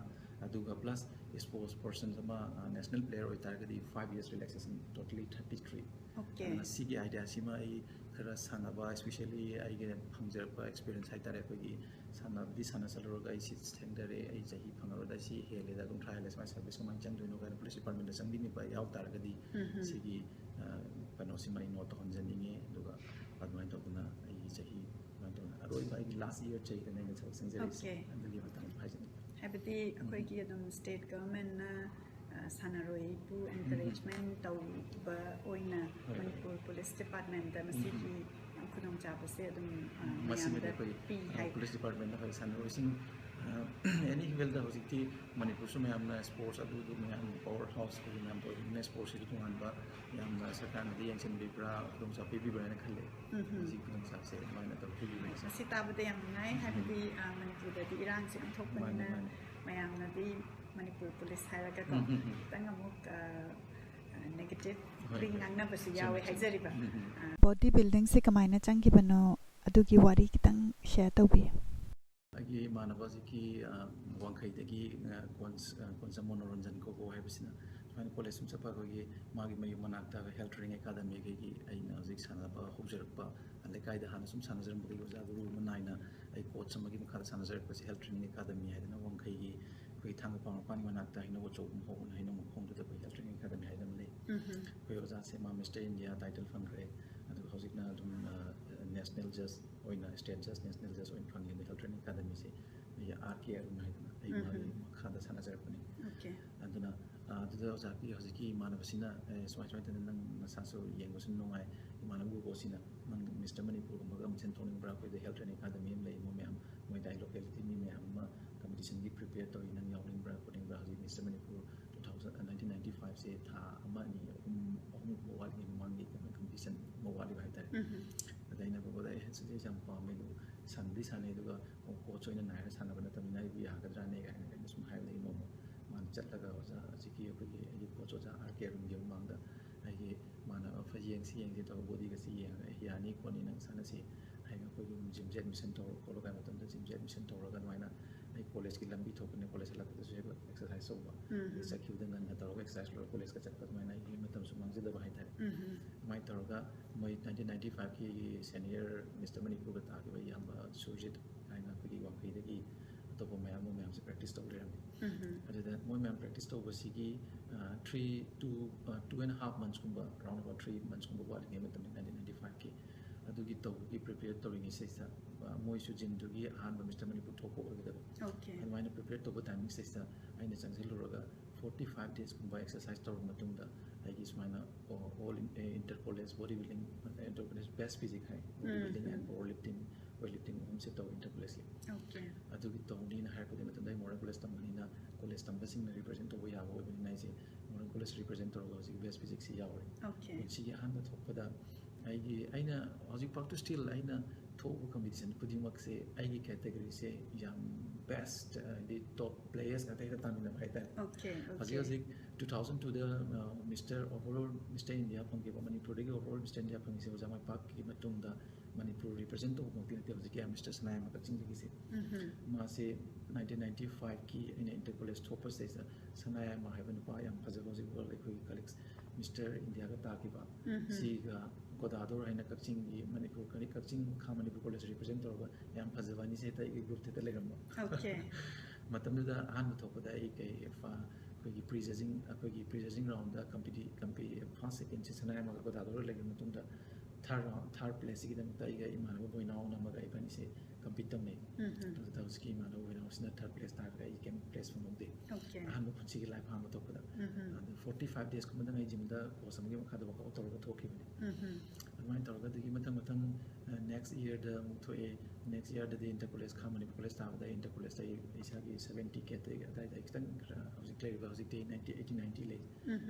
ꯑꯗꯨꯒ plus sports persons ꯑꯃ, ꯑ, national player ꯑꯣꯏꯇꯥꯔꯒꯗꯤ five years relaxation, totally thirty three꯫ Okay. ꯑꯗꯨꯅ ꯁꯤꯒꯤ idea ꯁꯤꯃ ꯑꯩ ꯈꯔ ꯁꯥꯟꯅꯕ, especially ꯑꯩꯒꯤ ꯐꯪꯖꯔꯛꯄ experience ꯍꯥꯏꯇꯥꯔꯦ, ꯑꯩꯈꯣꯏꯒꯤ ꯁꯥꯟꯅꯕꯗꯤ ꯁꯥꯟꯅ ꯆꯠꯂꯨꯔꯒ ꯑꯩ ꯁꯤ ꯊꯦꯡꯊꯔꯦ, ꯑꯩ ꯆꯍꯤ ꯐꯪꯉꯔꯣꯏꯗ, ꯁꯤ ꯍꯦꯜꯂꯦꯗ, ꯀꯨꯟꯊ꯭ꯔꯥ ꯍꯦꯜꯂꯦ, ꯁꯨꯃꯥꯏꯅ service ꯀꯃꯥꯏꯅ ꯆꯪꯗꯣꯏꯅꯣ ꯀꯥꯏꯅ ꯄꯨꯂꯤꯁ ꯗꯤꯄꯥꯔꯠꯃꯦꯟꯗ ꯆꯪꯕꯤꯅꯤꯡꯕ ꯌꯥꯎ ꯇꯥꯔꯒꯗꯤ ꯎꯝ꯫ ꯁꯤꯒꯤ, ꯑ, ꯀꯩꯅꯣꯁꯤꯃ ꯑꯩ ꯅꯣꯠ ꯇꯧꯍꯟꯖꯅꯤꯡꯉꯤ꯫ ꯑꯗꯨꯒ ꯑꯗꯨꯃꯥꯏꯅ ꯇꯧꯗꯅ ꯑꯩꯒꯤ ꯆꯍꯤ, ꯑꯗꯨꯃꯥꯏꯅ ꯇꯧꯗꯅ ꯑꯔꯣꯏꯕ ꯑꯩꯒꯤ last year ꯆꯍꯤꯗꯅ ꯑꯩꯅ ꯊꯕꯛ ꯆꯪꯖꯔꯛꯏꯁꯦ꯫ Okay. ꯑꯗꯨꯒꯤ ꯃꯇꯥꯡꯗ ꯍꯥꯏꯖꯅꯤꯡꯉꯤ꯫ ꯍꯥꯏꯕꯗꯤ ꯎꯝ꯫ ꯑꯩꯈꯣꯏꯒꯤ ꯑꯗꯨꯝ state governmentꯅ, ꯑ, ꯁꯥꯟꯅꯔꯣꯏꯕꯨ ꯎꯝ꯫ Encouragement ꯇꯧꯕ ꯑꯣꯏꯅ ꯍꯣꯏ, ꯍꯣꯏ꯫ ꯃꯅꯤꯄꯨꯔ ꯄꯨꯂꯤꯁ ꯗꯤꯄꯥꯔꯠꯃꯦꯟꯗ ꯎꯝ꯫ ꯃꯁꯤꯒꯤ ꯈꯨꯗꯣꯡꯆꯥꯕꯁꯦ ꯑꯗꯨꯝ, ꯑ, ꯃꯁꯤꯃꯗꯤ ꯃꯌꯥꯝꯗ ꯑꯩꯈꯣꯏ, ꯄꯤ ꯑ, ꯍꯥꯏ꯫ ꯄꯨꯂꯤꯁ ꯗꯤꯄꯥꯔꯠꯃꯦꯟꯗ ꯑꯩꯈꯣꯏ ꯁꯥꯟꯅꯔꯣꯏꯁꯤꯡ, ꯑ, any field ꯍꯧꯖꯤꯛꯇꯤ ꯃꯅꯤꯄꯨꯔꯁꯨ ꯃꯌꯥꯝꯅ sports ꯑꯗꯨꯗꯨ ꯃꯌꯥꯝ power house ꯑꯩꯈꯣꯏꯒꯤ ꯃꯌꯥꯝ ꯑꯣꯏꯕꯅꯤꯅ sportsꯁꯤꯁꯨ ꯇꯣꯉꯥꯟꯕ ꯌꯥꯝꯅ ꯁꯔꯀꯥꯔꯅꯗꯤ ꯌꯦꯡꯁꯤꯟꯕꯤꯕ꯭ꯔꯥ, ꯈꯨꯗꯣꯡꯆꯥꯕ ꯄꯤꯕꯤꯕ꯭ꯔꯥ ꯍꯥꯏꯅ ꯈꯜꯂꯦ꯫ ꯎꯝ꯫ ꯃꯁꯤ ꯈꯨꯗꯣꯡꯆꯥꯕꯁꯦ ꯑꯗꯨꯃꯥꯏꯅ ꯇꯧꯕꯤꯕꯅꯦ꯫ ꯃꯁꯤ ꯇꯥꯕꯗ ꯌꯥꯝ ꯅꯨꯡꯉꯥꯏ, ꯎꯝ꯫ ꯍꯥꯏꯕꯗꯤ, ꯑ, ꯃꯅꯤꯄꯨꯔꯗꯗꯤ ꯏꯔꯥꯡꯁꯦ ꯌꯥꯝ ꯊꯣꯛꯄꯅꯤꯅ ꯃꯥꯅꯦ, ꯃꯥꯅꯦ꯫ ꯃꯌꯥꯝꯅꯗꯤ ꯃꯅꯤꯄꯨꯔ ꯄꯨꯂꯤꯁ ꯍꯥꯏꯔꯒꯀꯣ, ꯎꯝ, ꯎꯝ, ꯎꯝ꯫ ꯈꯤꯇꯪ ꯑꯃꯨꯛ ꯅꯦꯒꯦꯇꯤꯚ ꯍꯣꯏ, ꯂꯤ ꯍꯣꯏ꯫ ꯉꯥꯡꯅꯕꯁꯨ ꯆꯨꯝꯃꯦ, ꯌꯥꯎꯋꯦ ꯆꯨꯝꯃꯦ꯫ ꯍꯥꯏꯖꯔꯤꯕ꯫ ꯎꯝ, ꯎꯝ꯫ ꯑ, ꯕꯣꯗꯤ ꯕꯤꯜꯗꯤꯡꯁꯦ ꯀꯃꯥꯏꯅ ꯆꯪꯈꯤꯕꯅꯣ, ꯑꯗꯨꯒꯤ ꯋꯥꯔꯤ ꯈꯤꯇꯪ ꯁꯤꯌꯔ ꯇꯧꯕꯤꯌꯨ꯫ ꯑꯩꯒꯤ ꯏꯃꯥꯟꯅꯕ ꯍꯧꯖꯤꯛꯀꯤ, ꯑ, ꯋꯥꯡꯈꯩꯗꯒꯤ, ꯑ, ꯀꯣꯟꯁ-, ꯑ, ꯀꯣꯟꯁꯝ ꯃꯅꯣꯔꯟꯖꯟ ꯀꯧꯕ ꯍꯥꯏꯕꯁꯤꯅ ꯁꯨꯃꯥꯏꯅ ꯀꯣꯂꯦꯖ ꯁꯨꯝ ꯆꯠꯄ ꯑꯩꯈꯣꯏꯒꯤ ꯃꯥꯒꯤ ꯃꯌꯨꯝ ꯃꯅꯥꯛꯇ ꯍꯦꯜꯊ ꯇ꯭ꯔꯦꯅꯤꯡ ꯑꯦꯀꯥꯗꯃꯤꯒꯤ ꯑꯩꯅ ꯍꯧꯖꯤꯛ ꯁꯥꯟꯅꯕ ꯍꯧꯖꯔꯛꯄ, ꯂꯩꯀꯥꯏꯗ ꯍꯥꯟꯅ ꯁꯨꯝ ꯁꯥꯟꯅꯖꯔꯝꯕꯗꯒꯤ ꯑꯣꯖꯥ ꯒꯨꯔꯨ ꯑꯃ ꯅꯥꯏꯅ ꯑꯩ ꯀꯣꯆ ꯑꯃꯒꯤ ꯃꯈꯥꯗ ꯁꯥꯟꯅꯖꯔꯛꯄꯁꯦ ꯍꯦꯜꯊ ꯇ꯭ꯔꯦꯅꯤꯡ ꯑꯦꯀꯥꯗꯃꯤ ꯍꯥꯏꯗꯅ ꯋꯥꯡꯈꯩꯒꯤ ꯑꯩꯈꯣꯏꯒꯤ ꯊꯥꯡꯒ ꯄꯥꯎꯅ ꯃꯄꯥꯟꯒꯤ ꯃꯅꯥꯛꯇ ꯍꯩꯅꯧ ꯑꯆꯧꯕ ꯑꯃ ꯍꯧꯕꯅꯦ, ꯍꯩꯅꯧ ꯃꯈꯣꯡꯗꯨꯗ ꯑꯩꯈꯣꯏ ꯍꯦꯜꯊ ꯇ꯭ꯔꯦꯅꯤꯡ ꯑꯦꯀꯥꯗꯃꯤ ꯍꯥꯏꯗꯅ ꯂꯩ꯫ ꯎꯝ ꯍꯝ꯫ ꯑꯩꯈꯣꯏ ꯑꯣꯖꯥꯁꯦ ꯃꯥ ꯃꯤꯁꯇꯔ ꯏꯟꯗꯤꯌꯥ ꯇꯥꯏꯇꯜ ꯐꯪꯈ꯭ꯔꯦ, ꯑꯗꯨꯒ ꯍꯧꯖꯤꯛꯅ ꯑꯗꯨꯝ, ꯑ, ꯅꯦꯁꯅꯦꯜ ꯖꯖ ꯑꯣꯏꯅ, ꯁ꯭ꯇꯦꯠ ꯖꯖ, ꯅꯦꯁꯅꯦꯜ ꯖꯖ ꯑꯣꯏꯅ ꯐꯪꯉꯦ꯫ ꯑꯗꯣ ꯍꯦꯜꯊ ꯇ꯭ꯔꯦꯅꯤꯡ ꯑꯦꯀꯥꯗꯃꯤꯁꯦ ꯑꯩꯒꯤ ꯑꯥꯔ ꯀꯦ ꯑꯔꯨꯟ ꯍꯥꯏꯗꯅ ꯑꯩ ꯎꯝ ꯃꯥꯒꯤ ꯍꯝ꯫ ꯃꯈꯥꯗ ꯁꯥꯟꯅꯖꯔꯛꯄꯅꯦ꯫ ꯑꯣꯀꯦ꯫ ꯑꯗꯨꯅ, ꯑ, ꯑꯗꯨꯗ ꯑꯣꯖꯥꯒꯤ ꯍꯧꯖꯤꯛꯀꯤ ꯏꯃꯥꯟꯅꯕꯁꯤꯅ, "ꯑꯦ, ꯁꯨꯃꯥꯏ ꯁꯨꯃꯥꯏꯅ ꯇꯧꯗꯅ ꯅꯪ ꯅꯁꯥꯁꯨ ꯌꯦꯡꯕꯁꯨ ꯅꯨꯡꯉꯥꯏ, ꯏꯃꯥꯟꯅꯕ ꯒꯣꯒꯣꯁꯤꯅ ꯅꯪ ꯃꯤꯁꯇꯔ ꯃꯅꯤꯄꯨꯔꯒꯨꯝꯕꯒ ꯑꯃ ꯁꯦꯟ ꯊꯣꯛꯅꯤꯡꯕ꯭ꯔꯥ? ꯑꯩꯈꯣꯏꯗ ꯍꯦꯜꯊ ꯇ꯭ꯔꯦꯅꯤꯡ ꯑꯦꯀꯥꯗꯃꯤ ꯑꯃ ꯂꯩ, ꯃꯣꯏ ꯃꯌꯥꯝ, ꯃꯣꯏ ꯑꯗꯥꯏ ꯂꯣꯀꯦꯂꯤꯇꯤ ꯃꯤ ꯃꯌꯥꯝ ꯑꯃ ꯀꯝꯄꯤꯇꯤꯁꯟꯒꯤ ꯄ꯭ꯔꯤꯄꯦꯌꯔ ꯇꯧꯔꯤ, ꯅꯪ ꯌꯥꯎꯅꯤꯡꯕ꯭ꯔꯥ ꯈꯣꯠꯅꯤꯡꯕ꯭ꯔꯥ? ꯍꯧꯖꯤꯛ mister Manipur two thousand, nineteen ninety ꯐꯥꯏꯚꯁꯦ ꯊꯥ ꯑꯃ, ꯑꯅꯤ, ꯑꯍꯨꯝ, ꯑꯍꯨꯝꯒꯨꯝꯕ ꯋꯥꯠꯂꯤꯉꯩ ꯃꯃꯥꯡꯒꯤ ꯀꯩꯅꯣ ꯀꯝꯄꯤꯇꯤꯁꯟ ꯑꯃ ꯋꯥꯠꯂꯤꯕ ꯍꯥꯏꯇꯥꯔꯦ꯫ ꯎꯝ ꯍꯝ꯫ ꯑꯗ ꯑꯩꯅ ꯒꯣꯒꯣꯗ ꯑꯩ ꯁꯤꯁꯦ ꯌꯥꯝ ꯄꯥꯝꯃꯦ, ꯑꯗꯨ ꯁꯥꯟꯅꯗꯤ ꯁꯥꯟꯅꯩ, ꯑꯗꯨꯒ ꯀꯣꯆ ꯑꯣꯏꯅ ꯅꯥꯏꯔ ꯁꯥꯟꯅꯕ ꯅꯠꯇꯕꯅꯤꯅ ꯑꯩꯕꯨ ꯌꯥꯒꯗ꯭ꯔꯥꯅꯦ ꯀꯥꯏꯅ ꯑꯩꯅ ꯁꯨꯝ ꯍꯥꯏꯕꯗꯒꯤ ꯅꯣꯡꯃ ꯃꯥꯅ ꯆꯠꯂꯒ ꯑꯣꯖꯥ ꯍꯧꯖꯤꯛꯀꯤ ꯑꯩꯈꯣꯏꯒꯤ ꯑꯩꯒꯤ ꯀꯣꯆ ꯑꯣꯖꯥ ꯑꯥꯔ ꯀꯦ ꯑꯔꯨꯟꯒꯤ ꯃꯃꯥꯡꯗ ꯑꯩꯒꯤ ꯃꯥꯅ ꯐ-, ꯌꯦꯡꯁꯤ ꯌꯦꯡꯁꯤ ꯇꯧꯔꯒ ꯕꯣꯗꯤꯒꯁꯤ ꯌꯦꯡꯉꯒ, "ꯑꯦ, ꯌꯥꯅꯤ ꯈꯣꯠꯅꯤ, ꯅꯪ ꯁꯥꯟꯅꯁꯤ" ꯍꯥꯏꯅ ꯑꯩꯈꯣꯏꯒꯤ ꯖꯤꯝꯁꯦ ꯑꯦꯗꯃꯤꯁꯟ ꯇꯧꯔꯣ ꯈꯣꯠꯂꯣ ꯀꯥꯏ ꯃꯇꯝꯗ ꯖꯤꯝꯁꯦ ꯑꯦꯗꯃꯤꯁꯟ ꯇꯧꯔꯒ ꯑꯗꯨꯃꯥꯏꯅ ꯑꯩ ꯀꯣꯂꯦꯖꯀꯤ ꯂꯝꯕꯤ ꯊꯣꯛꯄꯅꯦ, ꯀꯣꯂꯦꯖ ꯍꯜꯂꯛꯄꯗꯁꯨ ꯍꯦꯛ ꯑꯦꯛꯁꯔꯁꯥꯏꯁ ꯇꯧꯕ꯫ ꯎꯝ ꯑꯗꯩ ꯍꯝ꯫ ꯆꯠꯈꯤꯕꯗ ꯉꯟꯅ ꯇꯧꯔꯒ ꯑꯦꯛꯁꯔꯁꯥꯏꯁ ꯂꯣꯏꯔꯒ ꯀꯣꯂꯦꯖꯀ ꯆꯠꯄ, ꯑꯗꯨꯃꯥꯏꯅ ꯑꯩꯒꯤ ꯃꯇꯝꯁꯨ ꯃꯥꯡꯖꯗꯕ ꯍꯥꯏꯇꯥꯔꯦ꯫ ꯎꯝ ꯍꯝ꯫ ꯑꯗꯨꯃꯥꯏꯅ ꯇꯧꯔꯒ ꯃꯣꯏ ꯅꯥꯏꯟꯇꯤꯟ ꯅꯥꯏꯟꯇꯤ ꯐꯥꯏꯚꯀꯤ ꯁꯦꯅꯤꯌꯔ ꯃꯤꯁꯇꯔ ꯃꯅꯤꯄꯨꯔꯒ ꯇꯥꯈꯤꯕ ꯏꯌꯥꯝꯕ ꯁꯨꯔꯖꯤꯠ ꯍꯥꯏꯅ ꯑꯩꯈꯣꯏꯒꯤ ꯋꯥꯡꯈꯩꯗꯒꯤ ꯑꯇꯣꯞꯄ ꯃꯌꯥꯝ ꯑꯃ ꯃꯌꯥꯝꯁꯦ ꯄ꯭ꯔꯦꯛꯇꯤꯁ ꯇꯧ ꯂꯩꯔꯝꯃꯤ꯫ ꯎꯝ ꯍꯝ꯫ ꯑꯗꯨꯗ ꯃꯣꯏ ꯃꯌꯥꯝ ꯄ꯭ꯔꯦꯛꯇꯤꯁ ꯇꯧꯕꯁꯤꯒꯤ, uh, three, two, uh, two and half ꯃꯟꯁꯀꯨꯝꯕ, ꯑꯔꯥꯎꯟ ꯑꯕꯥꯎꯠ ꯊ꯭ꯔꯤ ꯃꯟꯁꯀꯨꯝꯕ ꯋꯥꯠꯂꯤꯉꯩ ꯃꯇꯝꯗ, ꯅꯥꯏꯟꯇꯤꯟ ꯅꯥꯏꯟꯇꯤ ꯐꯥꯏꯚꯀꯤ ꯑꯗꯨꯒꯤ ꯇꯧꯕꯒꯤ ꯄ꯭ꯔꯤꯄꯦꯌꯔ ꯇꯧꯔꯤꯉꯩꯁꯤꯗ, ꯑ, ꯃꯣꯏꯁꯨ ꯖꯤꯝꯗꯨꯒꯤ ꯑꯍꯥꯟꯕ ꯃꯤꯁꯇꯔ ꯃꯅꯤꯄꯨꯔ ꯊꯣꯛꯄ ꯑꯣꯏꯒꯗꯕ꯫ ꯑꯣꯀꯦ꯫ ꯑꯗꯨꯃꯥꯏꯅ ꯄ꯭ꯔꯤꯄꯦꯌꯔ ꯇꯧꯕ ꯇꯥꯏꯃꯤꯡꯁꯤꯗ ꯑꯩꯅ ꯆꯪꯁꯤꯜꯂꯨꯔꯒ ꯐꯣꯔꯇꯤ ꯐꯥꯏꯚ ꯗꯦꯁꯀꯨꯝꯕ ꯑꯦꯛꯁꯔꯁꯥꯏꯁ ꯇꯧꯔꯕ ꯃꯇꯨꯡꯗ ꯑꯩꯒꯤ ꯁꯨꯃꯥꯏꯅ ꯑꯣ-, all in-, a, inter college body building, inter college best physique ꯍꯥꯏ, body um, building um. And power lifting, weight lifting ꯑꯍꯨꯝꯁꯦ ꯇꯧꯋꯤ ꯏꯟꯇꯔ ꯀꯣꯂꯦꯖꯀꯤ꯫ ꯑꯣꯀꯦ꯫ ꯑꯗꯨꯒꯤ ꯇꯧꯅꯤꯅ ꯍꯥꯏꯔꯛꯄꯗꯤ ꯃꯇꯝꯗ ꯑꯩ ꯃꯣꯗꯔꯟ ꯀꯣꯂꯦꯖ ꯇꯝꯕꯅꯤꯅ ꯀꯣꯂꯦꯖ ꯇꯝꯕꯁꯤꯡꯅ ꯔꯤꯄ꯭ꯔꯖꯦꯟ ꯇꯧꯕ ꯌꯥꯕ ꯑꯣꯏꯕꯅꯤꯅ ꯑꯩꯁꯦ ꯃꯣꯗꯔꯟ ꯀꯣꯂꯦꯖ ꯔꯤꯄ꯭ꯔꯖꯦꯟ ꯇꯧꯔꯒ ꯍꯧꯖꯤꯛ ꯕꯦꯁ ꯐꯤꯖꯤꯛꯁꯤ ꯌꯥꯎꯔꯦ꯫ ꯑꯣꯀꯦ꯫ ꯄꯨꯟꯁꯤꯒꯤ ꯑꯍꯥꯟꯕ ꯊꯣꯛꯄꯗ ꯑꯩꯒꯤ, ꯑꯩꯅ ꯍꯧꯖꯤꯛꯐꯥꯎꯗ ꯁ꯭ꯇꯤꯜ ꯑꯩꯅ ꯊꯣꯛꯎꯕ ꯀꯝꯄꯤꯇꯤꯁꯟ ꯈꯨꯗꯤꯡꯃꯛꯁꯦ ꯑꯩꯒꯤ ꯀꯦꯇꯒꯣꯔꯤꯁꯦ ꯌꯥꯝ best, ꯍꯥꯏꯗꯤ top players ꯉꯥꯛꯇ ꯍꯦꯛꯇ ꯇꯥꯃꯤꯟꯅꯕ ꯍꯥꯏꯇꯥꯔꯦ꯫ Okay, ꯍꯧꯖꯤꯛ ꯍꯧꯖꯤꯛ two thousand two ꯗ Mister overall Mister India ꯐꯪꯈꯤꯕ, ꯃꯅꯤꯄꯨꯔꯗꯒꯤ overall Mister India ꯐꯪꯉꯤꯁꯦ ꯑꯣꯖꯥ ꯃꯥꯏꯄꯥꯛꯀꯤ ꯃꯇꯨꯡꯗ ꯃꯅꯤꯄꯨꯔ represent ꯇꯧꯕꯃꯛꯇꯤ ꯅꯠꯇꯦ ꯍꯧꯖꯤꯛꯀꯤ Mister ꯁꯅꯥꯌꯥꯏꯃ ꯀꯛꯆꯤꯡꯗꯒꯤꯁꯦ꯫ ꯃꯥꯁꯦ nineteen ninety five ꯀꯤ ꯑꯩꯅ inter college ꯊꯣꯛꯄꯁꯤꯗꯩꯗ ꯁꯅꯥꯌꯥꯏꯃ ꯍꯥꯏꯕ ꯅꯨꯄꯥ ꯌꯥꯝ ꯐꯖꯕ, ꯍꯧꯖꯤꯛ world ꯑꯩꯈꯣꯏꯒꯤ colleagues Mister India ꯒ ꯇꯥꯈꯤꯕ, ꯁꯤꯒ ꯒꯣꯗꯥꯗꯣꯔ ꯍꯥꯏꯅ ꯀꯛꯆꯤꯡꯒꯤ ꯃꯅꯤꯄꯨꯔ ꯀꯛꯆꯤꯡ ꯈꯥ ꯃꯅꯤꯄꯨꯔ college represent ꯇꯧꯔꯒ ꯌꯥꯝ ꯐꯖꯕ ꯑꯅꯤꯁꯦ ꯍꯦꯛꯇ ꯑꯩꯒꯤ group ꯇ ꯍꯦꯛꯇ ꯂꯩꯔꯝꯕ꯫ Okay. ꯃꯇꯝꯗꯨꯗ ꯑꯍꯥꯟꯕ ꯊꯣꯛꯄꯗ ꯑꯩ ꯀꯩ ꯑꯩꯈꯣꯏꯒꯤ pre judging ꯑꯩꯈꯣꯏꯒꯤ pre judging round ꯗ competi competi first second ꯁꯦ ꯁꯅꯥꯌꯥꯏꯃꯒ ꯒꯣꯗꯥꯗꯣꯔ ꯂꯩꯔꯕ ꯃꯇꯨꯡꯗ third round third place ꯁꯤꯒꯤꯗꯃꯛꯇ ꯑꯩꯒ ꯏꯃꯥꯟꯅꯕ ꯕꯣꯏꯅꯥꯎꯅ ꯑꯃꯒ ꯏꯕꯥꯅꯤꯁꯦ compete ꯇꯧꯅꯩ꯫ ꯑꯗꯨꯗ ꯍꯧꯖꯤꯛꯀꯤ ꯏꯃꯥꯟꯅꯕ ꯕꯣꯏꯅꯥꯎꯁꯤꯅ third place ꯇꯥꯈ꯭ꯔꯦ, ꯑꯩ ꯀꯩꯝ place ꯐꯪꯍꯧꯗꯦ꯫ Okay. ꯑꯍꯥꯟꯕ ꯄꯨꯟꯁꯤꯒꯤ life ꯑꯍꯥꯟꯕ ꯊꯣꯛꯄꯗ꯫ ꯑꯗꯨ forty five days ꯀꯨꯝꯕꯗꯪ ꯑꯩ gym ꯗ coach ꯑꯃꯒꯤ ꯃꯈꯥꯗ workout ꯇꯧꯔꯒ ꯊꯣꯛꯈꯤꯕꯅꯤ꯫ ꯑꯗꯨꯃꯥꯏꯅ ꯇꯧꯔꯒ ꯑꯗꯨꯒꯤ ꯃꯊꯪ ꯃꯊꯪ next year ꯗ ꯑꯃꯨꯛ ꯊꯣꯛꯑꯦ꯫ Next year ꯗꯗꯤ inter college ꯈꯥ ꯃꯅꯤꯄꯨꯔ college ꯇꯥꯕꯗ inter college ꯇ ꯑꯩ ꯏꯁꯥꯒꯤ seventy ꯀꯦꯠꯇꯒꯤ ꯑꯗꯥꯏꯗ ꯈꯤꯇꯪ ꯈꯔ ꯍꯧꯖꯤꯛ ꯂꯩꯔꯤꯕ ꯍꯧꯖꯤꯛꯇꯤ ninety eighty ninety ꯂꯩ꯫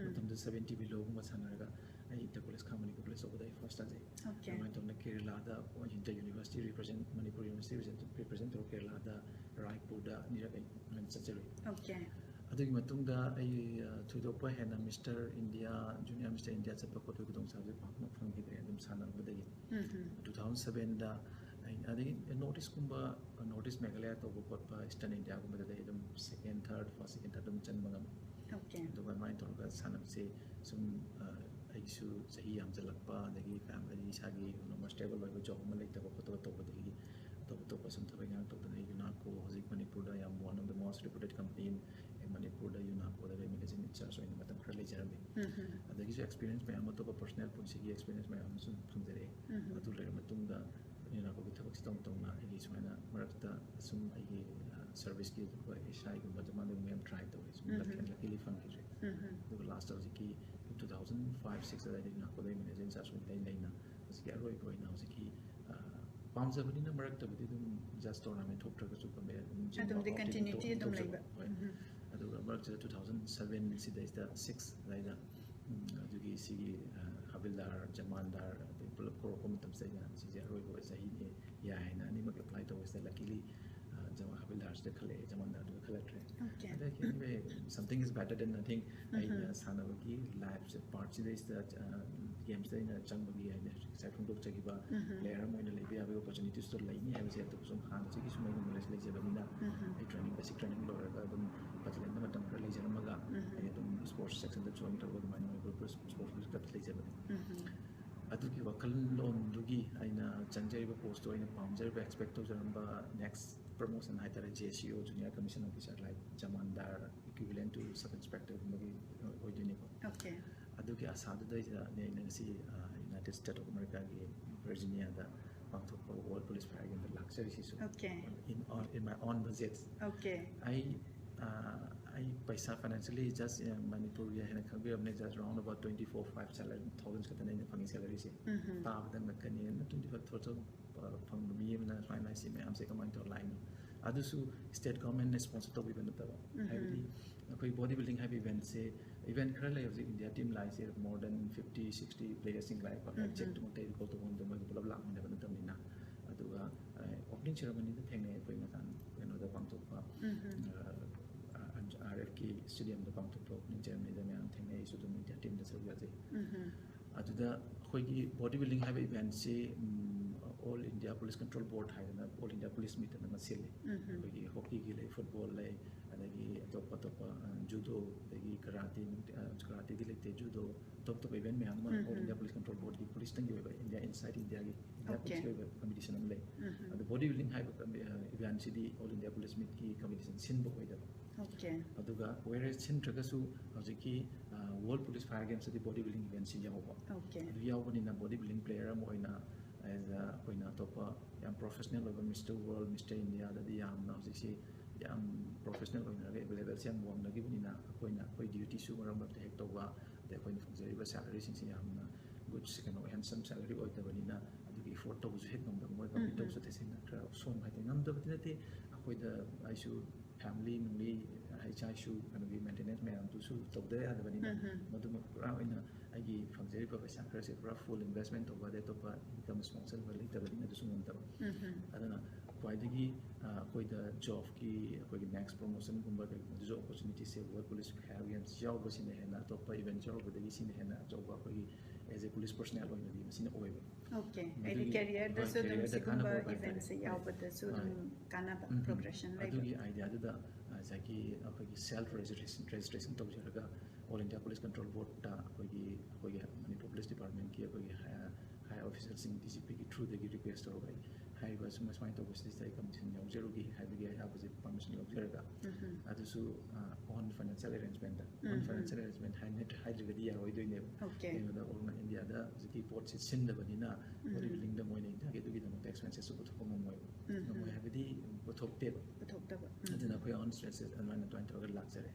ꯃꯇꯝꯗꯨꯗ seventy below ꯒꯨꯝꯕ ꯁꯥꯟꯅꯔꯒ ꯑꯩ inter college ꯈꯥ ꯃꯅꯤꯄꯨꯔ college ꯇꯧꯕꯗ ꯑꯩ first ꯇꯥꯖꯩ꯫ Okay. ꯑꯗꯨꯃꯥꯏꯅ ꯇꯧꯗꯅ ꯀꯦꯔꯂꯥꯗ inter university represent Manipur university represent represent ꯇꯧꯔ ꯀꯦꯔꯂꯥꯗ ꯔꯥꯏꯄꯨꯔꯗ ꯑꯅꯤꯔꯛ ꯑꯩ ꯑꯗꯨꯃꯥꯏꯅ ꯆꯠꯆꯔꯨꯏ꯫ Okay. ꯑꯗꯨꯒꯤ ꯃꯇꯨꯡꯗ ꯑꯩ ꯑ, ꯊꯣꯏꯗꯣꯛꯄ ꯍꯦꯟꯅ Mister India, Junior Mister India ꯆꯠꯄ ꯈꯣꯠꯄꯒꯤ ꯈꯨꯗꯣꯡꯆꯥꯕꯁꯦ ꯄꯥꯛꯅ ꯐꯪꯈꯤꯗ꯭ꯔꯦ ꯑꯗꯨꯝ ꯁꯥꯟꯅꯔꯝꯕꯗꯒꯤ꯫ Two thousand seven ꯗ ꯑꯩ ꯑꯗꯒꯤ North East ꯀꯨꯝꯕ, North East Meghalaya ꯇꯧꯕ ꯈꯣꯠꯄ Eastern India ꯒꯨꯝꯕꯗꯗꯤ ꯑꯩ ꯑꯗꯨꯝ second, third, first, second, third ꯑꯗꯨꯝ ꯆꯟꯕ ꯉꯝꯃꯤ꯫ Okay. ꯑꯗꯨꯒ ꯑꯗꯨꯃꯥꯏꯅ ꯇꯧꯔꯒ ꯁꯥꯟꯅꯕꯁꯦ ꯁꯨꯝ ꯑ, ꯑꯩꯒꯤꯁꯨ ꯆꯍꯤ ꯌꯥꯝꯁꯤꯜꯂꯛꯄ ꯑꯗꯒꯤ family ꯏꯁꯥꯒꯤ normal stable ꯑꯣꯏꯕ job ꯑꯃ ꯂꯩꯇꯕ ꯈꯣꯠꯇꯕ ꯇꯧꯕꯗꯒꯤ ꯑꯇꯣꯞ ꯑꯇꯣꯞꯄ ꯁꯨꯝ ꯊꯕꯛ ꯏꯪꯈꯥꯡ ꯇꯧꯗꯅ ꯑꯩ UNACCO ꯍꯧꯖꯤꯛ ꯃꯅꯤꯄꯨꯔꯗ ꯌꯥꯝ one of the most reputed company in ꯃꯅꯤꯄꯨꯔꯗ UNACCO ꯗ ꯑꯩ magazine in-charge ꯑꯣꯏꯅ ꯃꯇꯝ ꯈꯔ ꯂꯩꯖꯔꯝꯃꯤ꯫ ꯑꯗꯒꯤꯁꯨ experience ꯃꯌꯥꯝ, ꯑꯇꯣꯞꯄ personal ꯄꯨꯟꯁꯤꯒꯤ experience ꯃꯌꯥꯝ ꯑꯃꯁꯨ ꯐꯪꯖꯔꯛꯑꯦ꯫ ꯑꯗꯨ ꯂꯩꯔ ꯃꯇꯨꯡꯗ UNACCO ꯒꯤ ꯊꯕꯛꯁꯤ ꯇꯧꯅ ꯇꯧꯅ ꯑꯩꯒꯤ ꯁꯨꯃꯥꯏꯅ ꯃꯔꯛꯇ ꯁꯨꯝ ꯑꯩꯒꯤ service ꯀꯤ ꯑꯩꯈꯣꯏ SI ꯒꯨꯝꯕ ꯖꯃꯥꯟꯗꯒꯨꯝꯕ ꯌꯥꯝ try ꯇꯧꯋꯦ, ꯁꯨꯝ luckily ꯐꯪꯈꯤꯗ꯭ꯔꯦ꯫ ꯑꯗꯨꯒ last ꯍꯧꯖꯤꯛꯀꯤ two thousand five six ꯑꯗꯥꯏꯗ UNACCO ꯗ ꯑꯩ magazine in-charge ꯑꯣꯏꯅ ꯂꯩ ꯂꯩꯅ ꯍꯧꯖꯤꯛꯀꯤ ꯑꯔꯣꯏꯕ ꯑꯣꯏꯅ ꯍꯧꯖꯤꯛꯀꯤ ꯑ, ꯄꯥꯝꯖꯕꯅꯤꯅ ꯃꯔꯛꯇꯕꯨꯗꯤ ꯑꯗꯨꯝ just tournament ꯊꯣꯛꯇ꯭ꯔꯒꯁꯨ ꯈꯪꯗꯦ ꯑꯗꯨꯝ gym ꯑꯗꯨꯝꯗꯤ workout continuity ꯑꯗꯨꯝ ꯑꯗꯨꯝ ꯇꯧꯖꯕ꯫ ꯂꯩꯕ꯫ ꯍꯣꯏ꯫ ꯑꯗꯨꯒ ꯃꯔꯛꯁꯤꯗ two thousand seven ꯁꯤꯗꯩꯁꯤꯗ six ꯑꯗꯥꯏꯗ ꯎꯝ, ꯑꯗꯨꯒꯤ ꯁꯤꯒꯤ ꯑ, ꯍꯥꯕꯤꯜꯗꯥꯔ, ꯖꯃꯥꯟꯗꯥꯔ ꯑꯗꯩ ꯄꯨꯂꯞ ꯀꯧꯔꯛꯄ ꯃꯇꯝꯁꯤꯗ ꯑꯩꯅ ꯁꯤꯁꯦ ꯑꯔꯣꯏꯕ ꯆꯍꯤꯅꯤ ꯌꯥꯏ ꯍꯥꯏꯅ ꯑꯅꯤꯃꯛ apply ꯇꯧꯕꯁꯤꯗ luckily ꯑ, ꯖꯃꯥ ꯍꯥꯕꯤꯜꯗꯥꯔꯁꯤꯗ ꯈꯜꯂꯛꯑꯦ, ꯖꯃꯥꯟꯗꯥꯔꯗꯨꯗ ꯈꯜꯂꯛꯇ꯭ꯔꯦ꯫ Okay. ꯑꯗꯒꯤ anyway, something is better than nothing. ꯑꯩꯅ ꯁꯥꯟꯅꯕꯒꯤ ꯂꯥꯏꯐꯁꯦ, ꯄꯥꯔꯠꯁꯤꯗꯩꯁꯤꯗ, ꯒꯦꯝꯁꯤꯗ ꯑꯩꯅ ꯆꯪꯕꯒꯤ ꯍꯥꯏꯗꯤ ꯉꯁꯥꯏ ꯐꯣꯡꯗꯣꯛꯆꯈꯤꯕ ꯄ꯭ꯂꯦꯌꯔ ꯑꯃ ꯑꯣꯏꯅ ꯂꯩꯕ ꯌꯥꯕꯒꯤ ꯑꯣꯄꯣꯔꯆꯨꯅꯤꯇꯤꯁꯇꯣ ꯂꯩꯅꯤ ꯍꯥꯏꯕꯁꯦ ꯑꯗꯨ ꯁꯨꯝ ꯍꯥꯟꯅꯗꯒꯤ ꯁꯨꯝ ꯑꯩꯅ ꯅꯣꯂꯦꯖ ꯂꯩꯖꯕꯅꯤꯅ, ꯑꯩ ꯇ꯭ꯔꯦꯅꯤꯡ, ꯕꯦꯁꯤꯛ ꯇ꯭ꯔꯦꯅꯤꯡ ꯂꯣꯏꯔꯒ ꯑꯗꯨꯝ ꯄꯇꯂꯦꯟꯗ ꯃꯇꯝ ꯈꯔ ꯂꯩꯖꯔꯝꯃꯒ ꯑꯩ ꯑꯗꯨꯝ ꯁ꯭ꯄꯣꯔꯠꯁ ꯁꯦꯛꯁꯟꯗ ꯖꯣꯏꯟ ꯇꯧꯔꯒ ꯑꯗꯨꯃꯥꯏꯅ ꯃꯅꯤꯄꯨꯔ ꯄꯨꯂꯤꯁ ꯁ꯭ꯄꯣꯔꯠꯁ ꯄꯨꯂꯤꯁ ꯀ꯭ꯂꯕꯇ ꯂꯩꯖꯕꯅꯤ꯫ ꯑꯗꯨꯒꯤ ꯋꯥꯈꯜꯂꯣꯟꯗꯨꯒꯤ ꯑꯩꯅ ꯆꯪꯖꯔꯤꯕ ꯄꯣꯁꯇꯣ, ꯑꯩꯅ ꯄꯥꯝꯖꯔꯤꯕ, ꯑꯦꯛꯁꯄꯦꯛ ꯇꯧꯖꯔꯝꯕ ꯅꯦꯛꯁ ꯄ꯭ꯔꯃꯣꯁꯟ ꯍꯥꯏꯇꯥꯔꯦ, ꯖꯦ ꯁꯤ ꯑꯣ, Junior Commission Officer, like ꯖꯃꯥꯟꯗꯥꯔ, equivalent to sub inspectorꯒꯨꯝꯕꯒꯤ ꯑꯣꯏꯗꯣꯏꯅꯤꯀꯣ꯫ Okay. ꯑꯗꯨꯒꯤ ꯑꯁꯥꯗꯨꯗꯩꯗ ꯑꯩꯅ ꯉꯁꯤ ꯌꯨꯅꯥꯏꯇꯦꯠ ꯁ꯭ꯇꯦꯠ ꯑꯣꯐ ꯑꯃꯦꯔꯤꯀꯥꯒꯤ ꯚꯔꯖꯤꯅꯤꯌꯥꯗ ꯄꯥꯡꯊꯣꯛꯄ ꯋꯥꯔꯜ ꯄꯨꯂꯤꯁ ꯐꯥꯌꯔ ꯒꯦꯝꯗ ꯂꯥꯛꯆꯔꯤꯁꯤꯁꯨ Okay. in, on, in my own budget. Okay. ꯑꯩ ꯑ, ꯑꯩ ꯄꯩꯁꯥ ꯐꯥꯏꯅꯥꯟꯁꯤꯌꯦꯜꯂꯤ ꯖꯁ ꯃꯅꯤꯄꯨꯔꯒꯤ ꯍꯥꯏꯅ ꯈꯪꯕꯤꯔꯕꯅꯤ, just round about twenty four five salary, thousand ꯈꯛꯇꯅꯦ ꯑꯩꯅ ꯐꯪꯉꯤ ꯁꯦꯂꯔꯤꯁꯦ꯫ ꯇꯥꯕꯗ ꯉꯛꯀꯅꯤ, ꯑꯗꯨꯅ twenty five thousand ꯐꯪꯕ ꯃꯤ ꯑꯃꯅ ꯁꯨꯃꯥꯏꯅ ꯁꯤ ꯃꯌꯥꯝꯁꯦ ꯀꯃꯥꯏꯅ ꯇꯧꯔ ꯂꯥꯛꯏꯅꯣ? ꯑꯗꯨꯁꯨ ꯁ꯭ꯇꯦꯠ ꯒꯣꯔꯃꯦꯟꯅ ꯁ꯭ꯄꯣꯟꯁꯔ ꯇꯧꯕꯤꯕ ꯅꯠꯇꯕ, ꯍꯥꯏꯕꯗꯤ ꯑꯩꯈꯣꯏ ꯕꯣꯗꯤ ꯕꯤꯜꯗꯤꯡ ꯍꯥꯏꯕ ꯏꯚꯦꯟꯠꯁꯦ, ꯏꯚꯦꯟꯠ ꯈꯔ ꯂꯩ ꯍꯧꯖꯤꯛ ꯏꯟꯗꯤꯌꯥ ꯇꯤꯝ ꯂꯥꯛꯏꯁꯦ, more than fifty sixty playerꯁꯤꯡ ꯂꯥꯛꯑꯦꯀꯣ, ꯑꯦꯛꯖꯦꯛꯇꯨꯃꯛꯇꯤ ꯑꯩ ꯔꯤꯀꯣꯜ ꯇꯧꯕ ꯉꯝꯗꯦ, ꯃꯣꯏꯒ ꯄꯨꯂꯞ ꯂꯥꯛꯃꯤꯟꯅꯕ ꯅꯠꯇꯕꯅꯤꯅ꯫ ꯑꯗꯨꯒ ꯑꯣꯄꯅꯤꯡ ꯁꯦꯔꯃꯅꯤꯗ ꯊꯦꯡꯅꯩ ꯑꯩꯈꯣꯏ ꯃꯇꯥꯡ ꯀꯩꯅꯣꯗ ꯄꯥꯡꯊꯣꯛꯄ, ꯑꯥꯔ ꯑꯦꯐꯀꯤ ꯁ꯭ꯇꯦꯗꯤꯌꯝꯗ ꯄꯥꯡꯊꯣꯛꯄ ꯑꯣꯄꯅꯤꯡ ꯁꯦꯔꯃꯅꯤꯗ ꯃꯌꯥꯝ ꯊꯦꯡꯅꯩ꯫ ꯑꯩꯁꯨ ꯑꯗꯨꯝ ꯏꯟꯗꯤꯌꯥ ꯇꯤꯝꯗ ꯁꯔꯨꯛ ꯌꯥꯖꯩ꯫ ꯑꯗꯨꯗ ꯑꯩꯈꯣꯏꯒꯤ ꯕꯣꯗꯤ ꯕꯤꯜꯗꯤꯡ ꯍꯥꯏꯕ ꯏꯚꯦꯟꯠꯁꯤ All India Police Control Board ꯍꯥꯏꯗꯅ All India Police Meet ꯑꯅ ꯑꯃ ꯁꯤꯜꯂꯤ꯫ ꯑꯩꯈꯣꯏꯒꯤ ꯍꯣꯀꯤꯒꯤ ꯂꯩ, ꯐꯨꯠꯕꯣꯜ ꯂꯩ, ꯑꯗꯒꯤ ꯑꯇꯣꯞ ꯑꯇꯣꯞꯄ ꯖꯨꯗꯣ, ꯑꯗꯒꯤ ꯀꯔꯥꯇꯦ, ꯀꯔꯥꯇꯦꯗꯤ ꯂꯩꯇꯦ, ꯖꯨꯗꯣ, ꯑꯇꯣꯞ ꯑꯇꯣꯞꯄ ꯏꯚꯦꯟꯠ ꯃꯌꯥꯝ ꯑꯃ All India Police Control Boardꯀꯤ ꯄꯨꯂꯤꯁꯇꯪꯒꯤ ꯑꯣꯏꯕ, ꯏꯟꯗꯤꯌꯥ, inside ꯏꯟꯗꯤꯌꯥꯒꯤ ꯏꯟꯗꯤꯌꯥ Okay. ꯄꯨꯂꯤꯁꯀꯤ ꯑꯣꯏꯕ ꯀꯝꯄꯤꯇꯤꯁꯟ ꯑꯃ ꯂꯩ꯫ ꯑꯗꯣ ꯕꯣꯗꯤ ꯕꯤꯜꯗꯤꯡ ꯍꯥꯏꯕ ꯏꯚꯦꯟꯠꯁꯤꯗꯤ All India Police Meetꯀꯤ ꯀꯝꯄꯤꯇꯤꯁꯟ ꯁꯤꯟꯕ ꯑꯣꯏꯗꯕ꯫ Okay. ꯑꯗꯨꯒ ꯋꯦꯔꯦꯁ ꯁꯤꯟꯗ꯭ꯔꯒꯁꯨ ꯍꯧꯖꯤꯛꯀꯤ ꯋꯥꯔꯜ ꯄꯨꯂꯤꯁ ꯐꯥꯌꯔ ꯒꯦꯝꯁꯇꯗꯤ ꯕꯣꯗꯤ ꯕꯤꯜꯗꯤꯡ ꯏꯚꯦꯟꯠꯁꯤ ꯌꯥꯎꯕ꯫ Okay. ꯑꯗꯨ ꯌꯥꯎꯕꯅꯤꯅ ꯕꯣꯗꯤ ꯕꯤꯜꯗꯤꯡ ꯄ꯭ꯂꯦꯌꯔ ꯑꯃ ꯑꯣꯏꯅ as a ꯑꯩꯈꯣꯏꯅ ꯑꯇꯣꯞꯄ ꯌꯥꯝ ꯄ꯭ꯔꯣꯐꯦꯁꯅꯦꯜ ꯑꯣꯏꯕ Mister World, Mister Indiaꯗꯗꯤ ꯌꯥꯝꯅ ꯍꯧꯖꯤꯛꯁꯤ ꯌꯥꯝ ꯄ꯭ꯔꯣꯐꯦꯁꯅꯦꯜ ꯑꯣꯏꯅꯔꯒ ꯑꯦꯕꯤꯂꯦꯕꯜꯁꯤ ꯌꯥꯝ ꯋꯥꯡꯅꯈꯤꯕꯅꯤꯅ ꯑꯩꯈꯣꯏꯅ ꯑꯩꯈꯣꯏ ꯗ꯭ꯌꯨꯇꯤꯁꯨ ꯃꯔꯛ ꯃꯔꯛꯇ ꯍꯦꯛ ꯇꯧꯕ, ꯑꯗꯩ ꯑꯩꯈꯣꯏꯅ ꯐꯪꯖꯔꯤꯕ ꯁꯦꯂꯔꯤꯁꯤꯡꯁꯤ ꯌꯥꯝꯅ ꯒꯨꯗ, ꯀꯩꯅꯣ, ꯍꯦꯟꯁꯝ ꯁꯦꯂꯔꯤ ꯑꯣꯏꯗꯕꯅꯤꯅ ꯑꯗꯨꯒꯤ ꯑꯦꯐꯣꯔꯗ ꯇꯧꯕꯁꯨ ꯍꯦꯛ ꯉꯝꯗꯕ꯫ ꯃꯣꯏ ꯀꯝꯄꯤꯠ ꯇꯧꯕꯁꯨ ꯇꯁꯦꯡꯅ ꯈꯔ ꯁꯣꯟꯕ ꯍꯥꯏꯇꯥꯔꯦ꯫ ꯉꯝꯗꯕꯗꯤ ꯅꯠꯇꯦ, ꯑꯩꯈꯣꯏꯗ ꯑꯩꯁꯨ ꯐꯦꯃꯤꯂꯤ ꯅꯨꯡꯂꯤ, ꯏꯆꯥ ꯏꯁꯨ ꯀꯩꯅꯣꯒꯤ ꯃꯦꯟꯇꯦꯅꯦꯟꯁ ꯃꯌꯥꯝꯗꯨꯁꯨ ꯇꯧꯗ ꯌꯥꯗꯕꯅꯤꯅ ꯃꯗꯨꯃꯛ ꯄꯨꯔꯥ ꯑꯣꯏꯅ ꯑꯩꯒꯤ ꯐꯪꯖꯔꯤꯕ ꯄꯩꯁꯥ ꯈꯔꯁꯦ ꯄꯨꯔꯥ ꯐꯨꯜ ꯏꯟꯚꯦꯁꯃꯦꯟ ꯇꯧꯕ, ꯑꯗꯩ ꯑꯇꯣꯞꯄ ꯏꯟꯀꯝ ꯁꯣꯔꯁ ꯑꯃ ꯂꯩꯇꯕꯅꯤꯅ ꯑꯗꯨꯁꯨ ꯉꯝꯗꯕ꯫ ꯑꯗꯨꯅ ꯈ꯭ꯋꯥꯏꯗꯒꯤ ꯑꯩꯈꯣꯏꯗ ꯖꯣꯕꯀꯤ ꯑꯩꯈꯣꯏꯒꯤ ꯅꯦꯛꯁ ꯄ꯭ꯔꯣꯃꯣꯁꯟꯒꯨꯝꯕ ꯀꯩꯒꯨꯝꯕꯗꯁꯨ ꯑꯣꯄꯣꯔꯆꯨꯅꯤꯇꯤꯁꯦ ꯋꯥꯔꯜ ꯄꯨꯂꯤꯁ ꯍꯥꯏꯕ ꯒꯦꯝꯁ ꯌꯥꯎꯕꯁꯤꯅ ꯍꯦꯟꯅ ꯑꯇꯣꯞꯄ ꯏꯚꯦꯟꯠꯁ ꯌꯥꯎꯔꯨꯕꯗꯒꯤ ꯁꯤꯅ ꯍꯦꯟꯅ ꯑꯆꯧꯕ ꯑꯩꯈꯣꯏꯒꯤ ꯑꯦꯖ ꯑꯦ ꯄꯨꯂꯤꯁ ꯄꯔꯁꯅꯦꯜ ꯑꯣꯏꯅꯗꯤ ꯃꯁꯤꯅ ꯑꯣꯏꯕ꯫ ꯑꯣꯀꯦ, ꯍꯥꯏꯗꯤ ꯀꯦꯔꯤꯌꯔꯗꯁꯨ ꯑꯗꯨꯝ ꯁꯤꯒꯨꯝꯕ ꯏꯚꯦꯟꯠꯁꯦ ꯌꯥꯎꯕꯗꯁꯨ ꯑꯗꯨꯝ ꯀꯥꯟꯅꯕ, ꯄ꯭ꯔꯣꯒ꯭ꯔꯦꯁꯟ ꯂꯩꯕ꯫ ꯑꯗꯨꯒꯤ ꯑꯥꯏꯗꯤꯌꯥꯗꯨꯗ ꯉꯁꯥꯏꯒꯤ ꯑꯩꯈꯣꯏꯒꯤ ꯁꯦꯜꯐ ꯔꯦꯖꯤꯁꯇ꯭ꯔꯦꯁꯟ ꯔꯦꯖꯤꯁꯇ꯭ꯔꯦꯁꯟ ꯇꯧꯖꯔꯒ ꯑꯣꯜ ꯏꯟꯗꯤꯌꯥ ꯄꯨꯂꯤꯁ ꯀꯟꯇ꯭ꯔꯣꯜ ꯕꯣꯔꯗꯇ ꯑꯩꯈꯣꯏꯒꯤ ꯑꯩꯈꯣꯏꯒꯤ ꯃꯅꯤꯄꯨꯔ ꯄꯨꯂꯤꯁ ꯗꯤꯄꯥꯔꯠꯃꯦꯟꯠꯀꯤ ꯑꯩꯈꯣꯏꯒꯤ ꯍꯥꯏ ꯑꯣꯐꯤꯁꯔꯁꯤꯡ ꯗꯤ ꯖꯤ ꯄꯤꯒꯤ ꯊ꯭ꯔꯨꯗꯒꯤ ꯔꯤꯀ꯭ꯋꯦꯁ ꯇꯧꯔꯒ ꯑꯩ ꯍꯥꯏꯔꯤꯕ ꯁꯨꯝ ꯁꯨꯃꯥꯏꯅ ꯇꯧꯕꯁꯤꯗꯩꯁꯤꯗ ꯑꯩ ꯀꯃꯤꯁꯟ ꯌꯥꯎꯖꯔꯨꯒꯦ ꯍꯥꯏꯕꯒꯤ ꯑꯌꯥꯕꯁꯦ ꯄꯔꯃꯤꯁꯟ ꯂꯧꯖꯔꯒ ꯑꯗꯨꯁꯨ ꯑꯣꯟ ꯐꯥꯏꯅꯥꯟꯁꯤꯌꯦꯜ ꯑꯦꯔꯦꯟꯖꯃꯦꯟꯠꯇ ꯑꯣꯟ ꯐꯥꯏꯅꯥꯟꯁꯤꯌꯦꯜ ꯑꯦꯔꯦꯟꯖꯃꯦꯟꯠ ꯍꯥꯏꯗ꯭ꯔꯒꯗꯤ ꯌꯥꯔꯣꯏꯗꯣꯏꯅꯦꯕ꯫ ꯑꯣꯀꯦ꯫ ꯀꯩꯅꯣꯗ ꯑꯣꯜ ꯏꯟꯗꯤꯌꯥꯗ ꯍꯧꯖꯤꯛꯀꯤ ꯄꯣꯠꯁꯦ ꯁꯤꯟꯗꯕꯅꯤꯅ ꯕꯣꯗꯤ ꯕꯤꯜꯗꯤꯡꯗ ꯃꯣꯏꯅ ꯏꯟꯗꯤꯌꯥꯒꯤ ꯑꯗꯨꯒꯤꯗꯃꯛꯇ ꯑꯦꯛꯁꯄꯦꯟꯁꯦꯁꯁꯨ ꯄꯨꯊꯣꯛꯄ ꯉꯝꯃꯣꯏꯕ꯫ ꯉꯝꯃꯣꯏ ꯍꯥꯏꯕꯗꯤ ꯄꯨꯊꯣꯛꯇꯦꯕ꯫ ꯄꯨꯊꯣꯛꯇꯕ꯫ ꯑꯗꯨꯅ ꯑꯩꯈꯣꯏ ꯑꯣꯟ ꯁꯣꯔꯁꯦꯁ ꯑꯗꯨꯃꯥꯏꯅ ꯑꯗꯨꯃꯥꯏꯅ ꯇꯧꯔꯒ ꯂꯥꯛꯆꯔꯦ꯫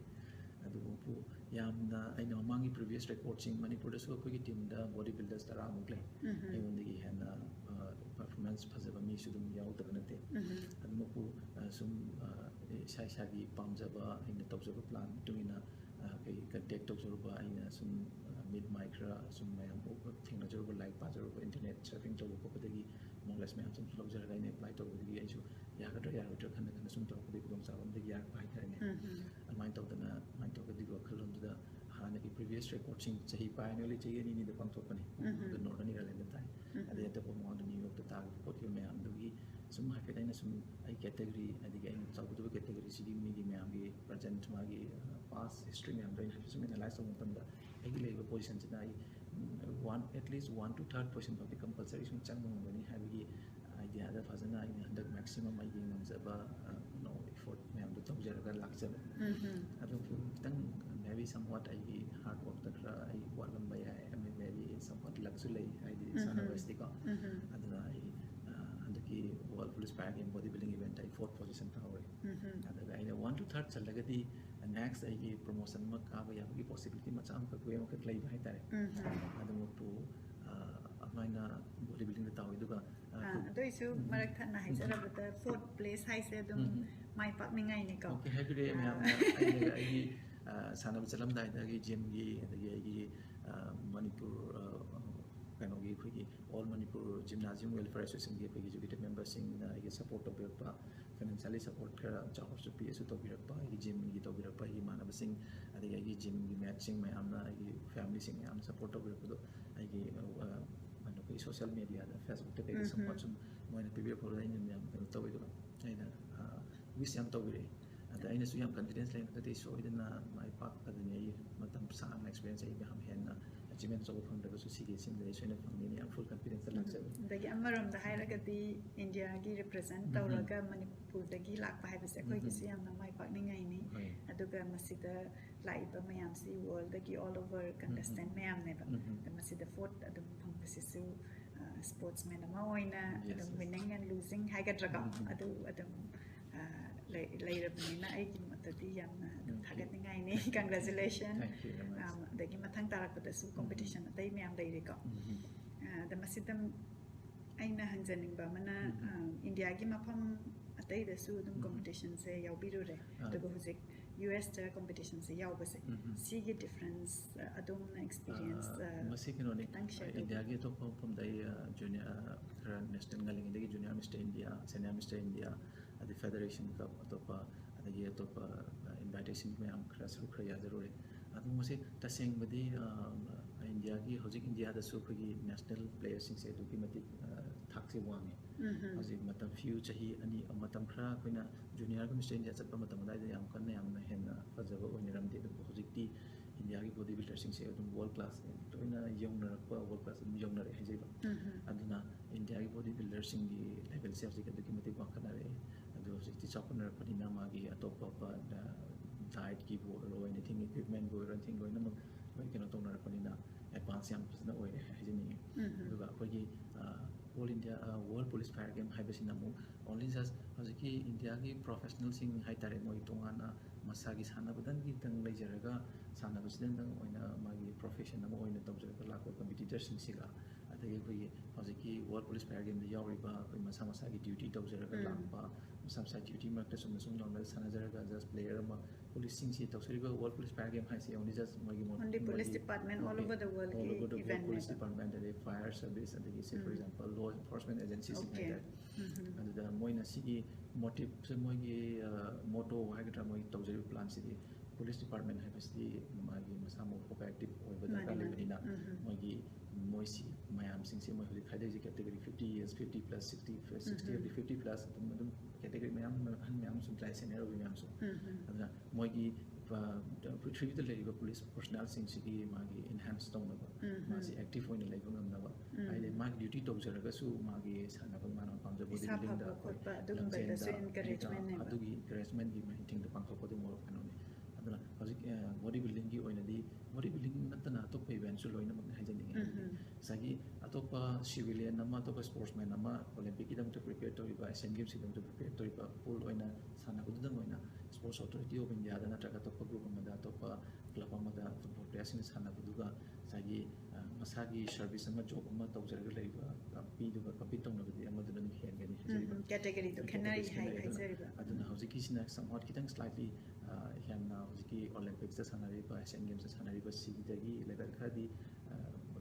ꯑꯗꯨꯕꯨ ꯌꯥꯝꯅ ꯑꯩꯅ ꯃꯃꯥꯡꯒꯤ ꯄ꯭ꯔꯤꯚꯤꯌꯁ ꯔꯦꯀꯣꯔꯠꯁꯤꯡ, ꯃꯅꯤꯄꯨꯔꯗꯁꯨ ꯑꯩꯈꯣꯏꯒꯤ ꯇꯤꯝꯗ ꯕꯣꯗꯤ ꯕꯤꯜꯗꯔꯁ ꯇꯔꯥꯃꯨꯛ ꯂꯩ꯫ ꯑꯩꯉꯣꯟꯗꯒꯤ ꯍꯦꯟꯅ ꯄꯔꯐꯣꯔꯃꯦꯟꯁ ꯐꯖꯕ ꯃꯤꯁꯨ ꯑꯗꯨꯝ ꯌꯥꯎꯗꯕ ꯅꯠꯇꯦ꯫ ꯑꯗꯨꯃꯛꯄꯨ ꯁꯨꯝ ꯏꯁꯥ ꯏꯁꯥꯒꯤ ꯄꯥꯝꯖꯕ, ꯑꯩꯅ ꯇꯧꯖꯕ ꯄ꯭ꯂꯥꯟ ꯃꯇꯨꯡ ꯏꯟꯅ ꯑꯩꯈꯣꯏ ꯀꯟꯇꯦꯛ ꯇꯧꯖꯔꯨꯕ, ꯑꯩꯅ ꯁꯨꯝ ꯃꯤꯠ ꯃꯥꯏ ꯈꯔ ꯁꯨꯝ ꯃꯌꯥꯝ ꯊꯦꯡꯅꯖꯔꯨꯕ, ꯂꯥꯏꯔꯤꯛ ꯄꯥꯖꯔꯨꯕ, ꯏꯟꯇꯔꯅꯦꯠ ꯁꯔꯐꯤꯡ ꯇꯧꯕ ꯈꯣꯠꯄꯗꯒꯤ ꯅꯣꯂꯦꯖ ꯃꯌꯥꯝ ꯁꯨꯝ ꯂꯧꯖꯔꯒ ꯑꯩꯅ ꯑꯦꯄ꯭ꯂꯥꯏ ꯇꯧꯕꯗꯒꯤ ꯑꯩꯁꯨ ꯌꯥꯒꯗ꯭ꯔꯥ ꯌꯥꯔꯣꯏꯗ꯭ꯔꯥ ꯈꯟꯅ ꯈꯟꯅ ꯁꯨꯝ ꯇꯧꯔꯛꯄꯗꯒꯤ ꯈꯨꯗꯣꯡꯆꯥꯕ ꯑꯃꯗꯒꯤ ꯌꯥꯔꯛꯄ ꯍꯥꯏꯇꯥꯔꯦꯅꯦ꯫ ꯑꯗꯨꯃꯥꯏꯅ ꯇꯧꯗꯅ ꯑꯗꯨꯃꯥꯏꯅ ꯇꯧꯔꯒ ꯑꯗꯨꯒꯤ ꯋꯥꯈꯜꯂꯣꯟꯗꯨꯗ ꯍꯥꯟꯅꯒꯤ ꯄ꯭ꯔꯤꯚꯤꯌꯁ ꯔꯦꯀꯣꯔꯠꯁꯤꯡ ꯆꯍꯤ ꯄꯥꯏꯑꯦꯅꯨꯋꯦꯜꯂꯤ ꯆꯍꯤ ꯑꯅꯤ ꯑꯅꯤꯗ ꯄꯥꯡꯊꯣꯛꯄꯅꯤ꯫ ꯑꯗꯣ ꯅꯣꯔꯗꯔꯟ ꯏꯌꯥꯔꯂꯦꯟꯗ ꯇꯥꯏ꯫ ꯑꯗꯩ ꯑꯇꯣꯞꯄ ꯃꯃꯥꯡꯗ ꯅ꯭ꯌꯨ ꯌꯣꯔꯛꯇ ꯇꯥꯈꯤꯕ ꯈꯣꯠꯈꯤꯕ ꯃꯌꯥꯝꯗꯨꯒꯤ ꯁꯨꯝ ꯍꯥꯏꯐꯦꯠ ꯑꯩꯅ ꯁꯨꯝ ꯑꯩ ꯀꯦꯇꯒꯣꯔꯤ, ꯑꯗꯒꯤ ꯑꯩꯅ ꯆꯥꯎꯒꯗꯕ ꯀꯦꯇꯒꯣꯔꯤꯁꯤꯒꯤ ꯃꯤꯒꯤ ꯃꯌꯥꯝꯒꯤ ꯄ꯭ꯔꯖꯦꯟꯠ, ꯃꯥꯒꯤ ꯄꯥꯁ ꯍꯤꯁꯇ꯭ꯔꯤ ꯃꯌꯥꯝꯗꯣ ꯑꯩꯅ ꯍꯥꯏꯐꯦꯠ ꯁꯨꯝ ꯑꯦꯅꯥꯂꯥꯏꯁ ꯇꯧꯕ ꯃꯇꯝꯗ ꯑꯩꯒꯤ ꯂꯩꯔꯤꯕ ꯄꯣꯖꯤꯁꯟꯁꯤꯅ ꯑꯩ ꯋꯥꯟ, ꯑꯦꯠꯂꯤꯁ ꯋꯥꯟ ꯇꯨ ꯊꯥꯔꯠ ꯄꯣꯖꯤꯁꯟ ꯐꯥꯎꯗꯤ ꯀꯝꯄꯜꯁꯔꯤ ꯁꯨꯝ ꯆꯪꯕ ꯉꯝꯒꯅꯤ ꯍꯥꯏꯕꯒꯤ ꯑꯥꯏꯗꯤꯌꯥꯗ ꯐꯖꯅ ꯑꯩꯅ ꯍꯟꯗꯛ ꯃꯦꯛꯁꯤꯃꯝ ꯑꯩꯒꯤ ꯉꯝꯖꯕ ꯏꯐꯣꯔꯠ ꯃꯌꯥꯝꯗꯣ ꯇꯧꯖꯔꯒ ꯂꯥꯛꯆꯕ꯫ ꯑꯗꯨ ꯈꯤꯇꯪ maybe somewhat ꯑꯩꯒꯤ ꯍꯥꯔꯗ ꯋꯥꯔꯛꯇ ꯈꯔ ꯑꯩ ꯋꯥꯠꯂꯝꯕ ꯌꯥꯏ꯫ I mean, maybe somewhat ꯂꯛꯁꯨ ꯂꯩ, ꯍꯥꯏꯗꯤ ꯁꯥꯟꯅꯕ ꯍꯥꯏꯁꯤꯗꯤꯀꯣ꯫ ꯑꯗꯨꯅ ꯑꯩ ꯍꯟꯗꯛꯀꯤ world police fire game body building ꯏꯚꯦꯟꯠꯇ ꯑꯩ ꯐꯣꯔꯠ ꯄꯣꯖꯤꯁꯟ ꯇꯥꯍꯧꯔꯦ꯫ ꯑꯗꯨꯒ ꯑꯩꯅ ꯋꯥꯟ ꯇꯨ ꯊꯥꯔꯠ ꯆꯜꯂꯒꯗꯤ ꯅꯦꯛꯁ ꯑꯩꯒꯤ ꯄ꯭ꯔꯣꯃꯣꯁꯟ ꯑꯃ ꯀꯥꯕ ꯌꯥꯕꯒꯤ ꯄꯣꯁꯤꯕꯤꯂꯤꯇꯤ ꯃꯆꯥ ꯑꯃꯈꯛ, ꯋꯦ ꯑꯃꯈꯛ ꯂꯩꯕ ꯍꯥꯏꯇꯥꯔꯦ꯫ ꯑꯗꯨꯃꯛꯄꯨ ꯑꯗꯨꯃꯥꯏꯅ ꯕꯣꯗꯤ ꯕꯤꯜꯗꯤꯡꯗ ꯇꯥꯍꯧꯋꯤ꯫ ꯑꯗꯨꯒ ꯑꯗꯨꯏꯁꯨ ꯃꯔꯛ ꯊꯠꯅ ꯍꯥꯏꯖꯔꯕꯗ ꯐꯣꯔꯠ ꯄ꯭ꯂꯦꯁ ꯍꯥꯏꯁꯦ ꯑꯗꯨꯝ ꯃꯥꯏ ꯄꯥꯛꯅꯤꯡꯉꯥꯏꯅꯤꯀꯣ꯫ ꯑꯣꯀꯦ, ꯍꯥꯏꯕꯤꯔꯛꯑꯦ ꯃꯌꯥꯝꯅ꯫ ꯑꯩꯅ ꯑꯩꯒꯤ ꯁꯥꯟꯅꯕ ꯆꯠꯂꯝꯗꯥꯏꯗ ꯑꯩꯒꯤ ꯖꯤꯝꯒꯤ, ꯑꯗꯒꯤ ꯑꯩꯒꯤ ꯃꯅꯤꯄꯨꯔ ꯀꯩꯅꯣꯒꯤ ꯑꯩꯈꯣꯏꯒꯤ All Manipur Gymnasium Welfare Associationꯒꯤ ꯑꯩꯈꯣꯏꯒꯤ executive memberꯁꯤꯡꯅ ꯑꯩꯒꯤ support ꯇꯧꯕꯤꯔꯛꯄ, financially support ꯈꯔ ꯆꯥꯎꯔꯁꯨ ꯄꯤꯛꯑꯁꯨ ꯇꯧꯕꯤꯔꯛꯄ, ꯑꯩꯒꯤ gymꯒꯤ ꯇꯧꯕꯤꯔꯛꯄ, ꯑꯩꯒꯤ ꯏꯃꯥꯟꯅꯕꯁꯤꯡ, ꯑꯗꯒꯤ ꯑꯩꯒꯤ gymꯒꯤ mateꯁꯤꯡ ꯃꯌꯥꯝꯅ, ꯑꯩꯒꯤ familyꯁꯤꯡ ꯃꯌꯥꯝꯅ support ꯇꯧꯕꯤꯔꯛꯄꯗꯣ, ꯑꯩꯒꯤ ꯀꯩꯅꯣ ꯑꯩꯈꯣꯏ social mediaꯗ, Facebookꯇ ꯀꯩꯗ somewhat ꯁꯨꯝ ꯃꯣꯏꯅ ꯄꯤꯕꯤꯔꯛꯄꯗꯣ ꯑꯩꯅ ꯌꯥꯝ ꯀꯩꯅꯣ ꯇꯧꯋꯦ, ꯑꯗꯨꯒ ꯑꯩꯅ wish ꯌꯥꯝ ꯇꯧꯕꯤꯔꯛꯑꯦ꯫ ꯑꯗ ꯑꯩꯅꯁꯨ ꯌꯥꯝ confidence ꯂꯩꯔꯒꯗꯤ ꯁꯣꯏꯗꯅ ꯃꯥꯏ ꯄꯥꯛꯀꯗꯣꯏꯅꯤ꯫ ꯑꯩ ꯃꯇꯝ ꯁꯥꯡꯅ experience, ꯑꯩ ꯃꯌꯥꯝ ꯍꯦꯟꯅ achievement ꯑꯆꯧꯕ ꯐꯪꯗ꯭ꯔꯒꯁꯨ ꯁꯤꯒꯤ ꯁꯤꯃꯗꯤ ꯑꯩ ꯁꯣꯏꯅ ꯐꯪꯅꯤꯅ ꯌꯥꯝ full confidenceꯇ ꯂꯥꯛꯆꯕꯅꯤ꯫ ꯑꯗꯒꯤ ꯑꯃꯔꯣꯝꯗ ꯍꯥꯏꯔꯒꯗꯤ ꯏꯟꯗꯤꯌꯥꯒꯤ represent ꯇꯧꯔꯒ ꯃꯅꯤꯄꯨꯔꯗꯒꯤ ꯂꯥꯛꯄ ꯍꯥꯏꯕꯁꯦ ꯑꯩꯈꯣꯏꯒꯤꯁꯨ ꯌꯥꯝꯅ ꯃꯥꯏ ꯄꯥꯛꯅꯤꯡꯉꯥꯏꯅꯤ꯫ ꯑꯗꯨꯒ ꯃꯁꯤꯗ ꯂꯥꯛꯏꯕ ꯃꯌꯥꯝꯁꯤ worldꯗꯒꯤ all over contestant ꯃꯌꯥꯝꯅꯦꯕ꯫ ꯑꯗ ꯃꯁꯤꯗ fourth ꯑꯗꯨꯝ ꯐꯪꯕꯁꯤꯁꯨ sportsman ꯑꯃ ꯑꯣꯏꯅ ꯑꯗꯨꯝ winning and losing ꯍꯥꯏꯒꯗ꯭ꯔꯥꯀꯣ, ꯑꯗꯨ ꯑꯗꯨꯝ ꯂꯩꯔꯕꯅꯤꯅ ꯑꯩꯒꯤ ꯃꯣꯠꯇꯗꯤ ꯌꯥꯝꯅ ꯑꯗꯨꯝ ꯊꯥꯒꯠꯅꯤꯡꯉꯥꯏꯅꯤ꯫ Congratulation꯫ ꯑꯗꯒꯤ ꯃꯊꯪ ꯇꯥꯔꯛꯄꯗꯁꯨ competition ꯑꯇꯩ ꯃꯌꯥꯝ ꯂꯩꯔꯤꯀꯣ꯫ ꯑꯗ ꯃꯁꯤꯗ ꯑꯩꯅ ꯍꯪꯖꯅꯤꯡꯕ ꯑꯃꯅ, ꯏꯟꯗꯤꯌꯥꯒꯤ ꯃꯐꯝ ꯑꯇꯩꯗꯁꯨ ꯑꯗꯨꯝ competitionꯁꯦ ꯌꯥꯎꯕꯤꯔꯨꯔꯦ, ꯑꯗꯨꯒ ꯍꯧꯖꯤꯛ ꯌꯨ ꯑꯦꯁꯇ competitionꯁꯦ ꯌꯥꯎꯕꯁꯦ, ꯁꯤꯒꯤ difference ꯑꯗꯣꯝꯅ experience ꯃꯁꯤ ꯀꯩꯅꯣꯅꯤ, ꯈꯤꯇꯪ share ꯇꯧꯕꯤꯌꯨ꯫ ꯏꯟꯗꯤꯌꯥꯒꯤ ꯑꯇꯣꯞꯄ ꯃꯐꯝꯗ ꯑꯩ junior, ꯈꯔ national ꯉꯜꯂꯤꯉꯩꯗꯒꯤ Junior Mister India, Senior Mister India, ꯑꯗꯩ Federation Cup ꯑꯇꯣꯞꯄ, ꯑꯗꯒꯤ ꯑꯇꯣꯞꯄ invitation ꯃꯌꯥꯝ ꯈꯔ ꯁꯔꯨꯛ ꯈꯔ ꯌꯥꯖꯔꯨꯔꯦ꯫ ꯑꯗꯨ ꯃꯁꯤ ꯇꯁꯦꯡꯕꯗꯤ ꯏꯟꯗꯤꯌꯥꯒꯤ, ꯍꯧꯖꯤꯛ ꯏꯟꯗꯤꯌꯥꯗꯁꯨ ꯑꯩꯈꯣꯏꯒꯤ national playerꯁꯤꯡꯁꯦ ꯑꯗꯨꯛꯀꯤ ꯃꯇꯤꯛ ꯊꯥꯛꯁꯦ ꯋꯥꯡꯉꯦ꯫ ꯍꯧꯖꯤꯛ ꯃꯇꯝ few ꯆꯍꯤ ꯑꯅꯤ, ꯃꯇꯝ ꯈꯔ ꯑꯩꯈꯣꯏꯅ juniorꯒ Mister India ꯆꯠꯄ ꯃꯇꯝ ꯑꯗꯨꯋꯥꯏꯗ ꯌꯥꯝ ꯀꯟꯅ ꯌꯥꯝꯅ ꯍꯦꯟꯅ ꯐꯖꯕ ꯑꯣꯏꯅꯔꯝꯗꯦ, ꯑꯗꯨꯕꯨ ꯍꯧꯖꯤꯛꯇꯤ ꯏꯟꯗꯤꯌꯥꯒꯤ body builderꯁꯤꯡꯁꯦ ꯑꯗꯨꯝ world class ꯂꯣꯏꯅ ꯌꯧꯅꯔꯛꯄ, world class ꯑꯗꯨꯝ ꯌꯧꯅꯔꯛꯑꯦ ꯍꯥꯏꯖꯩꯕ꯫ ꯑꯗꯨꯅ ꯏꯟꯗꯤꯌꯥꯒꯤ body builderꯁꯤꯡꯒꯤ levelꯁꯦ ꯍꯧꯖꯤꯛ ꯑꯗꯨꯛꯀꯤ ꯃꯇꯤꯛ ꯋꯥꯡꯈꯠꯅꯔꯛꯑꯦ꯫ ꯑꯗꯨ ꯍꯧꯖꯤꯛꯇꯤ ꯆꯥꯎꯈꯠꯅꯔꯛꯄꯅꯤꯅ ꯃꯥꯒꯤ ꯑꯇꯣꯞ ꯑꯇꯣꯞꯄ dietꯀꯤꯕꯨ ꯑꯣꯏꯔꯣ, anything equipmentꯕꯨ ꯑꯣꯏꯔꯣ, anything ꯂꯣꯏꯅꯃꯛ ꯂꯣꯏ ꯀꯩꯅꯣ ꯇꯧꯅꯔꯛꯄꯅꯤꯅ advance ꯌꯥꯝ ꯐꯖꯅ ꯑꯣꯏꯔꯦ ꯍꯥꯏꯖꯅꯤꯡꯉꯤ꯫ ꯑꯗꯨꯒ ꯑꯩꯈꯣꯏꯒꯤ All India World Police Fire Game ꯍꯥꯏꯕꯁꯤꯅ ꯑꯃꯨꯛ only just ꯍꯧꯖꯤꯛꯀꯤ ꯏꯟꯗꯤꯌꯥꯒꯤ professionalꯁꯤꯡ ꯍꯥꯏꯇꯥꯔꯦ, ꯃꯣꯏ ꯇꯣꯉꯥꯟꯅ ꯃꯁꯥꯒꯤ ꯁꯥꯟꯅꯕꯗꯪꯒꯤꯗꯪ ꯂꯩꯖꯔꯒ, ꯁꯥꯟꯅꯕꯁꯤꯗꯪ ꯑꯣꯏꯅ ꯃꯥꯒꯤ profession ꯑꯃ ꯑꯣꯏꯅ ꯇꯧꯖꯔꯒ ꯂꯥꯛꯄ competitorꯁꯤꯡꯁꯤꯒ ꯑꯗꯒꯤ ꯑꯩꯈꯣꯏꯒꯤ ꯍꯧꯖꯤꯛꯀꯤ World Police Fire Game ꯗ ꯌꯥꯎꯔꯤꯕ ꯑꯩꯈꯣꯏ ꯃꯁꯥ ꯃꯁꯥꯒꯤ duty ꯇꯧꯖꯔꯒ ꯎꯝ꯫ ꯂꯥꯛꯄ, ꯃꯁꯥ ꯃꯁꯥꯒꯤ duty ꯃꯔꯛꯇ ꯆꯨꯝꯅ ꯁꯨꯝ normal ꯁꯥꯟꯅꯖꯔꯒ just player ꯑꯃ, police ꯁꯤꯡꯁꯤ ꯇꯧꯖꯔꯤꯕ World Police Fire Game ꯍꯥꯏꯁꯦ only just ꯃꯣꯏꯒꯤ ꯃꯣ-, Only police ꯃꯣꯏꯒꯤ department all over the world all ꯒꯤ over the world event police ꯅꯦꯕ꯫ Department, ꯑꯗꯩ fire service, ꯑꯗꯒꯤ say for um. Example law enforcement agency ꯁꯤꯡ Okay꯫ ꯍꯥꯏꯇꯥꯔꯦ꯫ ꯎꯝ ꯍꯝ꯫ ꯑꯗꯨꯗ ꯃꯣꯏꯅ ꯁꯤꯒꯤ motive ꯁꯦ, ꯃꯣꯏꯒꯤ, ꯑ, motto ꯍꯥꯏꯒꯗ꯭ꯔꯥ, ꯃꯣꯏ ꯇꯧꯖꯔꯤꯕ plan ꯁꯤꯗꯤ police department ꯍꯥꯏꯕꯁꯤꯗꯤ ꯃꯥꯒꯤ ꯃꯁꯥ ꯃꯎ proactive ꯑꯣꯏꯕ ꯃꯥꯅꯦ, ꯗꯔꯀꯥꯔ ꯃꯥꯅꯦ꯫ ꯂꯩꯕꯅꯤꯅ ꯎꯝ ꯍꯝ꯫ ꯃꯣꯏꯒꯤ, ꯃꯣꯏꯁꯤ ꯃꯌꯥꯝꯁꯤꯡꯁꯦ ꯃꯣꯏ ꯍꯧꯖꯤꯛ ꯈꯥꯏꯗꯣꯛꯏꯁꯦ category fifty years, fifty plus, sixty, fifty ꯎꯝ ꯍꯝ꯫ Fifty plus ꯑꯗꯨꯝ, ꯑꯗꯨꯝ category ꯃꯌꯥꯝ, ꯑꯍꯟ ꯃꯌꯥꯝ ꯁꯨꯝ ꯂꯩ, senior ꯑꯣꯏꯕ ꯃꯌꯥꯝꯁꯨ꯫ ꯎꯝ ꯍꯝ꯫ ꯑꯗꯨꯅ ꯃꯣꯏꯒꯤ, ꯑ, ꯄ꯭ꯔꯤꯊꯤꯕꯤꯗ ꯂꯩꯔꯤꯕ police personnel ꯁꯤꯡꯁꯤꯒꯤ ꯃꯥꯒꯤ enhance ꯇꯧꯅꯕ, ꯎꯝ ꯍꯝ꯫ ꯃꯥꯁꯤ active ꯑꯣꯏꯅ ꯂꯩꯕ ꯉꯝꯅꯕ, ꯎꯝ꯫ ꯍꯥꯏꯗꯤ ꯃꯥꯒꯤ duty ꯇꯧꯖꯔꯒꯁꯨ ꯃꯥꯒꯤ ꯁꯥꯟꯅꯕ, ꯃꯥꯅ ꯄꯥꯝꯖꯕ ꯏꯁꯥ bodybuilding ꯗ ꯐꯕ ꯑꯩꯈꯣꯏ ꯈꯣꯠꯄ ꯑꯗꯨꯒꯨꯝꯕꯗꯁꯨ ꯂꯝꯖꯦꯟꯗ encouragement ꯅꯦꯕ꯫ ꯑꯗꯨꯒꯤ encouragement ꯒꯤ ꯃꯍꯩ ꯊꯤꯡꯗ ꯄꯥꯡꯊꯣꯛꯄꯗꯨ ꯃꯔꯨ ꯀꯩꯅꯣꯅꯤ꯫ ꯑꯗꯨꯅ ꯍꯧꯖꯤꯛ, ꯑ, body building ꯒꯤ ꯑꯣꯏꯅꯗꯤ, body building ꯅꯠꯇꯅ ꯑꯇꯣꯞꯄ event ꯁꯨ ꯂꯣꯏꯅꯃꯛꯅꯤ ꯍꯥꯏꯖꯅꯤꯡꯉꯤ꯫ ꯎꯝ ꯍꯥꯏꯕꯗꯤ ꯎꯝ꯫ ꯉꯁꯥꯏꯒꯤ ꯑꯇꯣꯞꯄ civilian ꯑꯃ, ꯑꯇꯣꯞꯄ sportsman ꯑꯃ Olympic ꯀꯤꯗꯃꯛꯇ prepare ꯇꯧꯔꯤꯕ, Asian Games ꯀꯤꯗꯃꯛꯇ prepare ꯇꯧꯔꯤꯕ pool ꯑꯣꯏꯅ ꯁꯥꯟꯅꯕꯗꯨꯗꯪ ꯑꯣꯏꯅ Sports Authority of India ꯗ ꯅꯠꯇ꯭ꯔꯒ ꯑꯇꯣꯞꯄ group ꯑꯃꯗ, ꯑꯇꯣꯞꯄ club ꯑꯃꯗ football player ꯁꯤꯡꯅ ꯁꯥꯟꯅꯕꯗꯨꯒ ꯉꯁꯥꯏꯒꯤ, ꯑ, ꯃꯁꯥꯒꯤ service ꯑꯃ, job ꯑꯃ ꯇꯧꯖꯔꯒ ꯂꯩꯕ, ꯑ, ꯃꯤꯗꯨꯒ compete ꯇꯧꯅꯕꯗꯤ ꯑꯃꯗꯨꯅ ꯑꯗꯨꯝ ꯍꯦꯟꯒꯅꯤ ꯎꯝ ꯍꯥꯏꯖꯔꯤꯕ꯫ ꯎꯝ꯫ Category ꯗꯣ ꯈꯦꯠꯅꯔꯤ categories ꯍꯥꯏ-, ꯈꯦꯠꯅꯔꯤ꯫ ꯑꯗꯨꯅ, ꯍꯥꯏꯖꯔꯤꯕ꯫ ꯑꯗꯨꯅ ꯎꯝ꯫ ꯍꯧꯖꯤꯛꯀꯤꯁꯤꯅ somewhat ꯈꯤꯇꯪ slightly, ꯑ, ꯍꯦꯟꯅ ꯍꯧꯖꯤꯛꯀꯤ Olympics ꯇ ꯁꯥꯟꯅꯔꯤꯕ, Asian Games ꯇ ꯁꯥꯟꯅꯔꯤꯕ ꯁꯤꯗꯒꯤ level ꯈꯔꯗꯤ, ꯑ,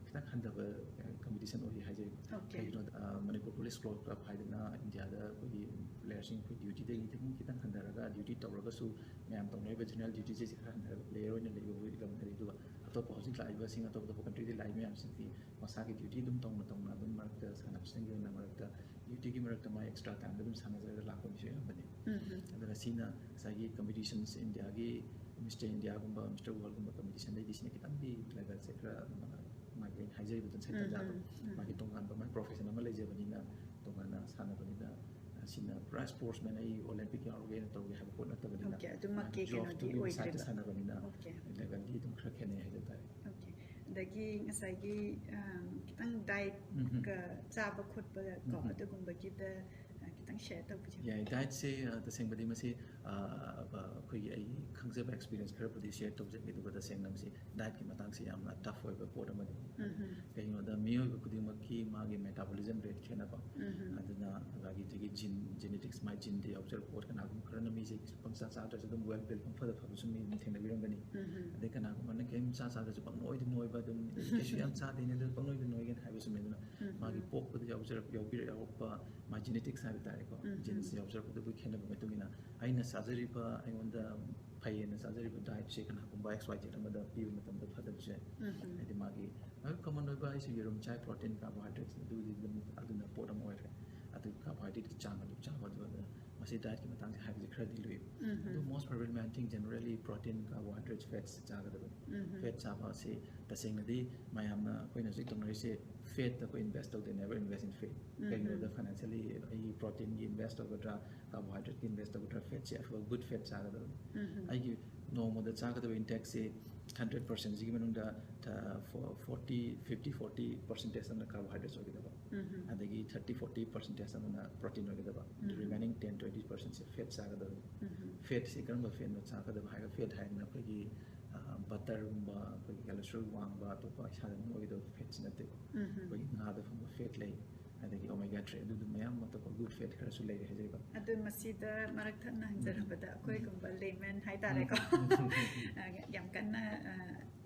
ꯈꯤꯇꯪ ꯍꯟꯊꯕ, ꯑ, competition ꯑꯣꯏꯔꯤ ꯍꯥꯏꯖꯔꯤꯕ꯫ Okay꯫ ꯀꯩꯒꯤꯅꯣꯗ, ꯑ, ꯃꯅꯤꯄꯨꯔ Police Football Club ꯍꯥꯏꯗꯅ ꯏꯟꯗꯤꯌꯥꯗ ꯑꯩꯈꯣꯏꯒꯤ player ꯁꯤꯡ ꯑꯩꯈꯣꯏ duty ꯗꯒꯤ ꯈꯤꯇꯪ, ꯈꯤꯇꯪ ꯍꯟꯊꯔꯒ, duty ꯇꯧꯔꯒꯁꯨ ꯃꯌꯥꯝ ꯇꯧꯅꯔꯤꯕ general duty ꯁꯦ ꯈꯔ ꯍꯟꯊꯔꯒ player ꯑꯣꯏꯅ ꯂꯩꯕ ꯑꯩꯈꯣꯏ ꯂꯝꯗꯗꯤ꯫ ꯑꯗꯨꯒ ꯑꯇꯣꯞꯄ ꯍꯧꯖꯤꯛ ꯂꯥꯛꯏꯕꯁꯤꯡ, ꯑꯇꯣꯞ ꯑꯇꯣꯞꯄ country ꯗꯒꯤ ꯂꯥꯛꯏꯕ ꯃꯌꯥꯝꯁꯤꯡꯗꯤ ꯃꯁꯥꯒꯤ duty ꯑꯗꯨꯝ ꯇꯧꯅ ꯇꯧꯅ ꯑꯗꯨꯝ ꯃꯔꯛꯇ ꯁꯥꯟꯅꯕꯁꯤꯡꯒꯤ ꯑꯣꯏꯅ ꯃꯔꯛꯇ duty ꯒꯤ ꯃꯔꯛꯇ ꯃꯥꯏ extra time ꯗ ꯑꯗꯨꯝ ꯁꯥꯟꯅꯖꯔꯒ ꯂꯥꯛꯄ ꯃꯤꯁꯨ ꯌꯥꯝꯕꯅꯤ꯫ ꯎꯝ ꯍꯝ꯫ ꯑꯗꯨꯅ ꯁꯤꯅ ꯉꯁꯥꯏꯒꯤ competitions ꯏꯟꯗꯤꯌꯥꯒꯤ Mister India ꯒꯨꯝꯕ, Mister World ꯒꯨꯝꯕ competition ꯗꯩꯗꯤ ꯁꯤꯅ ꯈꯤꯇꯪꯗꯤ level ꯁꯦ ꯈꯔ ꯃꯥꯒꯤ ꯑꯩꯅ ꯍꯥꯏꯖꯔꯤꯕꯗꯨ ꯉꯁꯥꯏ ꯎꯝ ꯇꯥꯟꯖꯥꯗꯣ꯫ ꯎꯝ ꯎꯝ꯫ ꯃꯥꯒꯤ ꯇꯣꯉꯥꯟꯕ ꯃꯥꯒꯤ profession ꯑꯃ ꯂꯩꯖꯕꯅꯤꯅ, ꯇꯣꯉꯥꯟꯅ ꯁꯥꯟꯅꯕꯅꯤꯅ, ꯑ, ꯁꯤꯅ ꯄꯨꯔꯥ sportsman ꯑꯩ Olympic ꯌꯥꯎꯔꯒꯦꯅ ꯇꯧꯒꯦ ꯍꯥꯏꯕ ꯄꯣꯠ ꯅꯠꯇꯕꯅꯤꯅ, Okay, ꯑꯗꯨꯃꯛꯀꯤ ꯃꯥꯒꯤ job ꯀꯩꯅꯣꯗꯤ ꯇꯨꯒꯤ side ꯇ ꯑꯣꯏꯗ꯭ꯔꯦꯕ꯫ ꯁꯥꯟꯅꯕꯅꯤꯅ Okay꯫ Level ꯗꯤ ꯑꯗꯨꯝ ꯈꯔ ꯈꯦꯠꯅꯩ ꯍꯥꯏꯖ ꯇꯥꯔꯦ꯫ Okay꯫ ꯑꯗꯒꯤ ꯉꯁꯥꯏꯒꯤ, ꯑꯝ, ꯈꯤꯇꯪ diet ꯎꯝ ꯎꯝ꯫ ꯀ ꯆꯥꯕ ꯈꯣꯠꯄ ꯀꯣ, ꯎꯝ ꯎꯝ꯫ ꯑꯗꯨꯒꯨꯝꯕꯒꯤꯗ, ꯑ, ꯈꯤꯇꯪ ꯈꯤꯇꯪ ꯁꯤꯌꯔ ꯇꯧꯕꯤꯌꯨ꯫ ꯌꯥꯏ, ꯗꯥꯏꯠꯁꯦ ꯑ, ꯇꯁꯦꯡꯕꯗꯤ ꯃꯁꯤ ꯑ, ꯑ, ꯑꯩꯈꯣꯏꯒꯤ ꯑꯩ ꯈꯪꯖꯕ ꯑꯦꯛꯁꯄꯤꯔꯤꯌꯦꯟꯁ ꯈꯔꯕꯨꯗꯤ ꯁꯤꯌꯔ ꯇꯧꯖꯒꯦ, ꯑꯗꯨꯒ ꯇꯁꯦꯡꯅ ꯃꯁꯤ ꯗꯥꯏꯠꯀꯤ ꯃꯇꯥꯡꯁꯦ ꯌꯥꯝꯅ ꯇꯐ ꯑꯣꯏꯕ ꯄꯣꯠ ꯑꯃꯅꯤ꯫ ꯎꯝꯍꯨꯝ꯫ ꯀꯩꯒꯤꯅꯣꯗ ꯃꯤꯑꯣꯏꯕ ꯈꯨꯗꯤꯡꯃꯛꯀꯤ ꯃꯥꯒꯤ ꯃꯦꯇꯥꯕꯣꯂꯤꯖꯝ ꯔꯦꯠ ꯈꯦꯠꯅꯕ, ꯎꯝꯍꯨꯝ꯫ ꯑꯗꯨꯅ ꯃꯥꯒꯤ ꯍꯧꯖꯤꯛꯀꯤ ꯖꯤꯟ, ꯖꯦꯅꯦꯇꯤꯛꯁ, ꯃꯥꯏ ꯖꯤꯟꯗ ꯌꯥꯎꯖꯔꯛꯄ ꯄꯣꯠ, ꯀꯅꯥꯒꯨꯝꯕ ꯈꯔꯅ ꯃꯤꯁꯦ ꯄꯪꯆꯥ ꯆꯥꯗ꯭ꯔꯁꯨ ꯑꯗꯨꯝ ꯋꯦꯜ ꯕꯤꯜ ꯄꯪꯐꯗ ꯐꯕꯁꯨ ꯃꯤ ꯑꯗꯨꯝ ꯊꯦꯡꯅꯕꯤꯔꯝꯒꯅꯤ꯫ ꯎꯝꯍꯨꯝ꯫ ꯑꯗꯩ ꯀꯅꯥꯒꯨꯝꯕꯅ ꯀꯩꯝ ꯆꯥ ꯆꯥꯗ꯭ꯔꯁꯨ ꯄꯪꯅꯣꯏꯗ ꯅꯣꯏꯕ, ꯑꯗꯨꯝ ꯀꯩꯁꯨ ꯌꯥꯝ ꯆꯥꯗꯦꯅꯦ ꯑꯗꯨ ꯄꯪꯅꯣꯏꯗ ꯅꯣꯏꯒꯅꯤ ꯍꯥꯏꯕꯁꯨ ꯃꯤ ꯑꯗꯨꯅ ꯎꯝꯍꯨꯝ꯫ ꯃꯥꯒꯤ ꯄꯣꯛꯄꯗ ꯌꯥꯎꯖꯔꯛ-, ꯌꯥꯎꯕꯤꯔ-, ꯌꯥꯎꯔꯛꯄ ꯃꯥꯏ ꯖꯦꯅꯦꯇꯤꯛꯁ ꯍꯥꯏꯕ ꯇꯥꯔꯦꯀꯣ, ꯎꯝ, ꯖꯤꯟꯁ ꯎꯝ꯫ ꯌꯥꯎꯖꯔꯛꯄꯗꯨꯒꯤ ꯈꯦꯠꯅꯕ ꯃꯇꯨꯡ ꯏꯟꯅ ꯑꯩꯅ ꯆꯥꯖꯔꯤꯕ, ꯑꯩꯉꯣꯟꯗ ꯐꯩꯌꯦꯅ ꯆꯥꯖꯔꯤꯕ ꯗꯥꯏꯠꯁꯦ ꯀꯅꯥꯒꯨꯝꯕ ꯑꯦꯛꯁ ꯋꯥꯏ ꯖꯦꯠ ꯑꯃꯗ ꯄꯤꯕ ꯃꯇꯝꯗ ꯐꯗꯕꯁꯦ, ꯎꯝ, ꯎꯝ꯫ ꯍꯥꯏꯗꯤ ꯃꯥꯒꯤ ꯀꯃꯟ ꯑꯣꯏꯕ ꯍꯥꯏꯁꯦ ꯌꯦꯔꯨꯝ ꯆꯥꯏ, ꯄ꯭ꯔꯣꯇꯤꯟ, ꯀꯥꯔꯕꯣꯍꯥꯏꯗ꯭ꯔꯦꯠꯁ ꯑꯗꯨꯗꯤ ꯑꯗꯨꯝ ꯑꯗꯨꯅ ꯄꯣꯠ ꯑꯃ ꯑꯣꯏꯔꯦ꯫ ꯑꯗꯨ ꯀꯥꯔꯕꯣꯍꯥꯏꯗ꯭ꯔꯦꯠꯀꯤ ꯆꯥꯡ ꯑꯗꯨꯝ ꯆꯥꯕ, ꯑꯗꯨ ꯑꯗꯨꯅ ꯃꯁꯤ ꯗꯥꯏꯠꯀꯤ ꯃꯇꯥꯡꯁꯦ ꯍꯥꯏꯕꯁꯦ ꯈꯔꯗꯤ ꯂꯨꯏ꯫ ꯎꯝ, ꯎꯝ꯫ ꯑꯗꯨ most probably ꯃꯌꯥꯝ ꯊꯤꯡ ꯖꯦꯅꯔꯦꯂꯤ ꯄ꯭ꯔꯣꯇꯤꯟ, ꯀꯥꯔꯕꯣꯍꯥꯏꯗ꯭ꯔꯦꯠꯁ, ꯐꯦꯠꯁ ꯆꯥꯒꯗꯕꯅꯤ꯫ ꯎꯝ, ꯎꯝ꯫ ꯐꯦꯠ ꯆꯥꯕ ꯑꯁꯤ ꯇꯁꯦꯡꯅꯗꯤ ꯃꯌꯥꯝꯅ ꯑꯩꯈꯣꯏꯅ ꯍꯧꯖꯤꯛ ꯇꯧꯅꯔꯤꯁꯦ ꯐꯦꯠꯇ ꯑꯩꯈꯣꯏ ꯏꯟꯚꯦꯁ ꯇꯧꯗꯦ, never invest in fat꯫ Um, ꯀꯩꯒꯤꯅꯣꯗ ꯎꯝ꯫ ꯐꯥꯏꯅꯥꯟꯁꯤꯌꯦꯜꯂꯤ ꯑꯩꯒꯤ ꯄ꯭ꯔꯣꯇꯤꯟꯒꯤ ꯏꯟꯚꯦꯁ ꯇꯧꯒꯗ꯭ꯔꯥ, ꯀꯥꯔꯕꯣꯍꯥꯏꯗ꯭ꯔꯦꯠꯀꯤ ꯏꯟꯚꯦꯁ ꯇꯧꯒꯗ꯭ꯔꯥ, ꯐꯦꯠꯁꯦ ꯑꯐꯕ ꯒꯨꯗ ꯐꯦꯠ ꯆꯥꯒꯗꯕꯅꯤ꯫ ꯎꯝ, ꯎꯝ꯫ ꯑꯩꯒꯤ ꯅꯣꯡꯃꯗ ꯆꯥꯒꯗꯕ ꯏꯟꯇꯦꯛꯁꯦ ꯍꯟꯗ꯭ꯔꯦꯠ ꯄꯥꯔꯁꯦꯟꯁꯤꯒꯤ ꯃꯅꯨꯡꯗ ꯐꯣꯔꯇꯤ, ꯐꯤꯐꯇꯤ ꯐꯣꯔꯇꯤ ꯄꯥꯔꯁꯦꯟꯇꯦꯖ ꯑꯃꯅ ꯀꯥꯔꯕꯣꯍꯥꯏꯗ꯭ꯔꯦꯠꯁ ꯑꯣꯏꯒꯗꯕ, ꯎꯝ, ꯎꯝ꯫ ꯑꯗꯒꯤ ꯊꯥꯔꯇꯤ ꯐꯣꯔꯇꯤ ꯄꯥꯔꯁꯦꯟꯇꯦꯖ ꯑꯃꯅ ꯄ꯭ꯔꯣꯇꯤꯟ ꯑꯣꯏꯒꯗꯕ, ꯎꯝ꯫ ꯔꯤꯃꯦꯅꯤꯡ ꯇꯦꯟ ꯇ꯭ꯋꯦꯟꯇꯤ ꯄꯥꯔꯁꯦꯟꯁꯦ ꯐꯦꯠ ꯆꯥꯒꯗꯕꯅꯤ꯫ ꯎꯝ, ꯎꯝ꯫ ꯐꯦꯠꯁꯤ ꯀꯔꯝꯕ ꯐꯦꯠꯅꯣ ꯆꯥꯒꯗꯕ ꯍꯥꯏꯔꯒ, ꯐꯦꯠ ꯍꯥꯏꯗꯅ ꯑꯩꯈꯣꯏꯒꯤ ꯕꯇꯔꯒꯨꯝꯕ, ꯑꯩꯈꯣꯏꯒꯤ ꯀꯦꯂꯦꯁꯇ꯭ꯔꯣꯜ ꯋꯥꯡꯕ ꯑꯇꯣꯞꯄ ꯏꯁꯥꯗ ꯑꯗꯨꯝ ꯑꯣꯏꯒꯗꯕ ꯐꯦꯠꯁꯤ ꯅꯠꯇꯦꯀꯣ꯫ ꯎꯝ, ꯎꯝ꯫ ꯑꯩꯈꯣꯏꯒꯤ ꯉꯥꯗ ꯐꯪꯕ ꯐꯦꯠ ꯂꯩ, ꯑꯗꯒꯤ ꯑꯣꯃꯦꯒꯥ ꯊ꯭ꯔꯤ, ꯑꯗꯨꯗꯨ ꯃꯌꯥꯝ ꯑꯇꯣꯞꯄ ꯒꯨꯗ ꯐꯦꯠ ꯈꯔꯁꯨ ꯂꯩꯔꯦ ꯍꯥꯏꯖꯔꯤꯕ꯫ ꯑꯗꯨ ꯃꯁꯤꯗ ꯃꯔꯛ ꯊꯠꯅ ꯍꯪꯖꯔꯛꯄꯗ, ꯑꯩꯈꯣꯏꯒꯨꯝꯕ ꯂꯦꯃꯦꯟ ꯍꯥꯏꯇꯥꯔꯦꯀꯣ, ꯎꯝ꯫ ꯑ, ꯌꯥꯝ ꯀꯟꯅ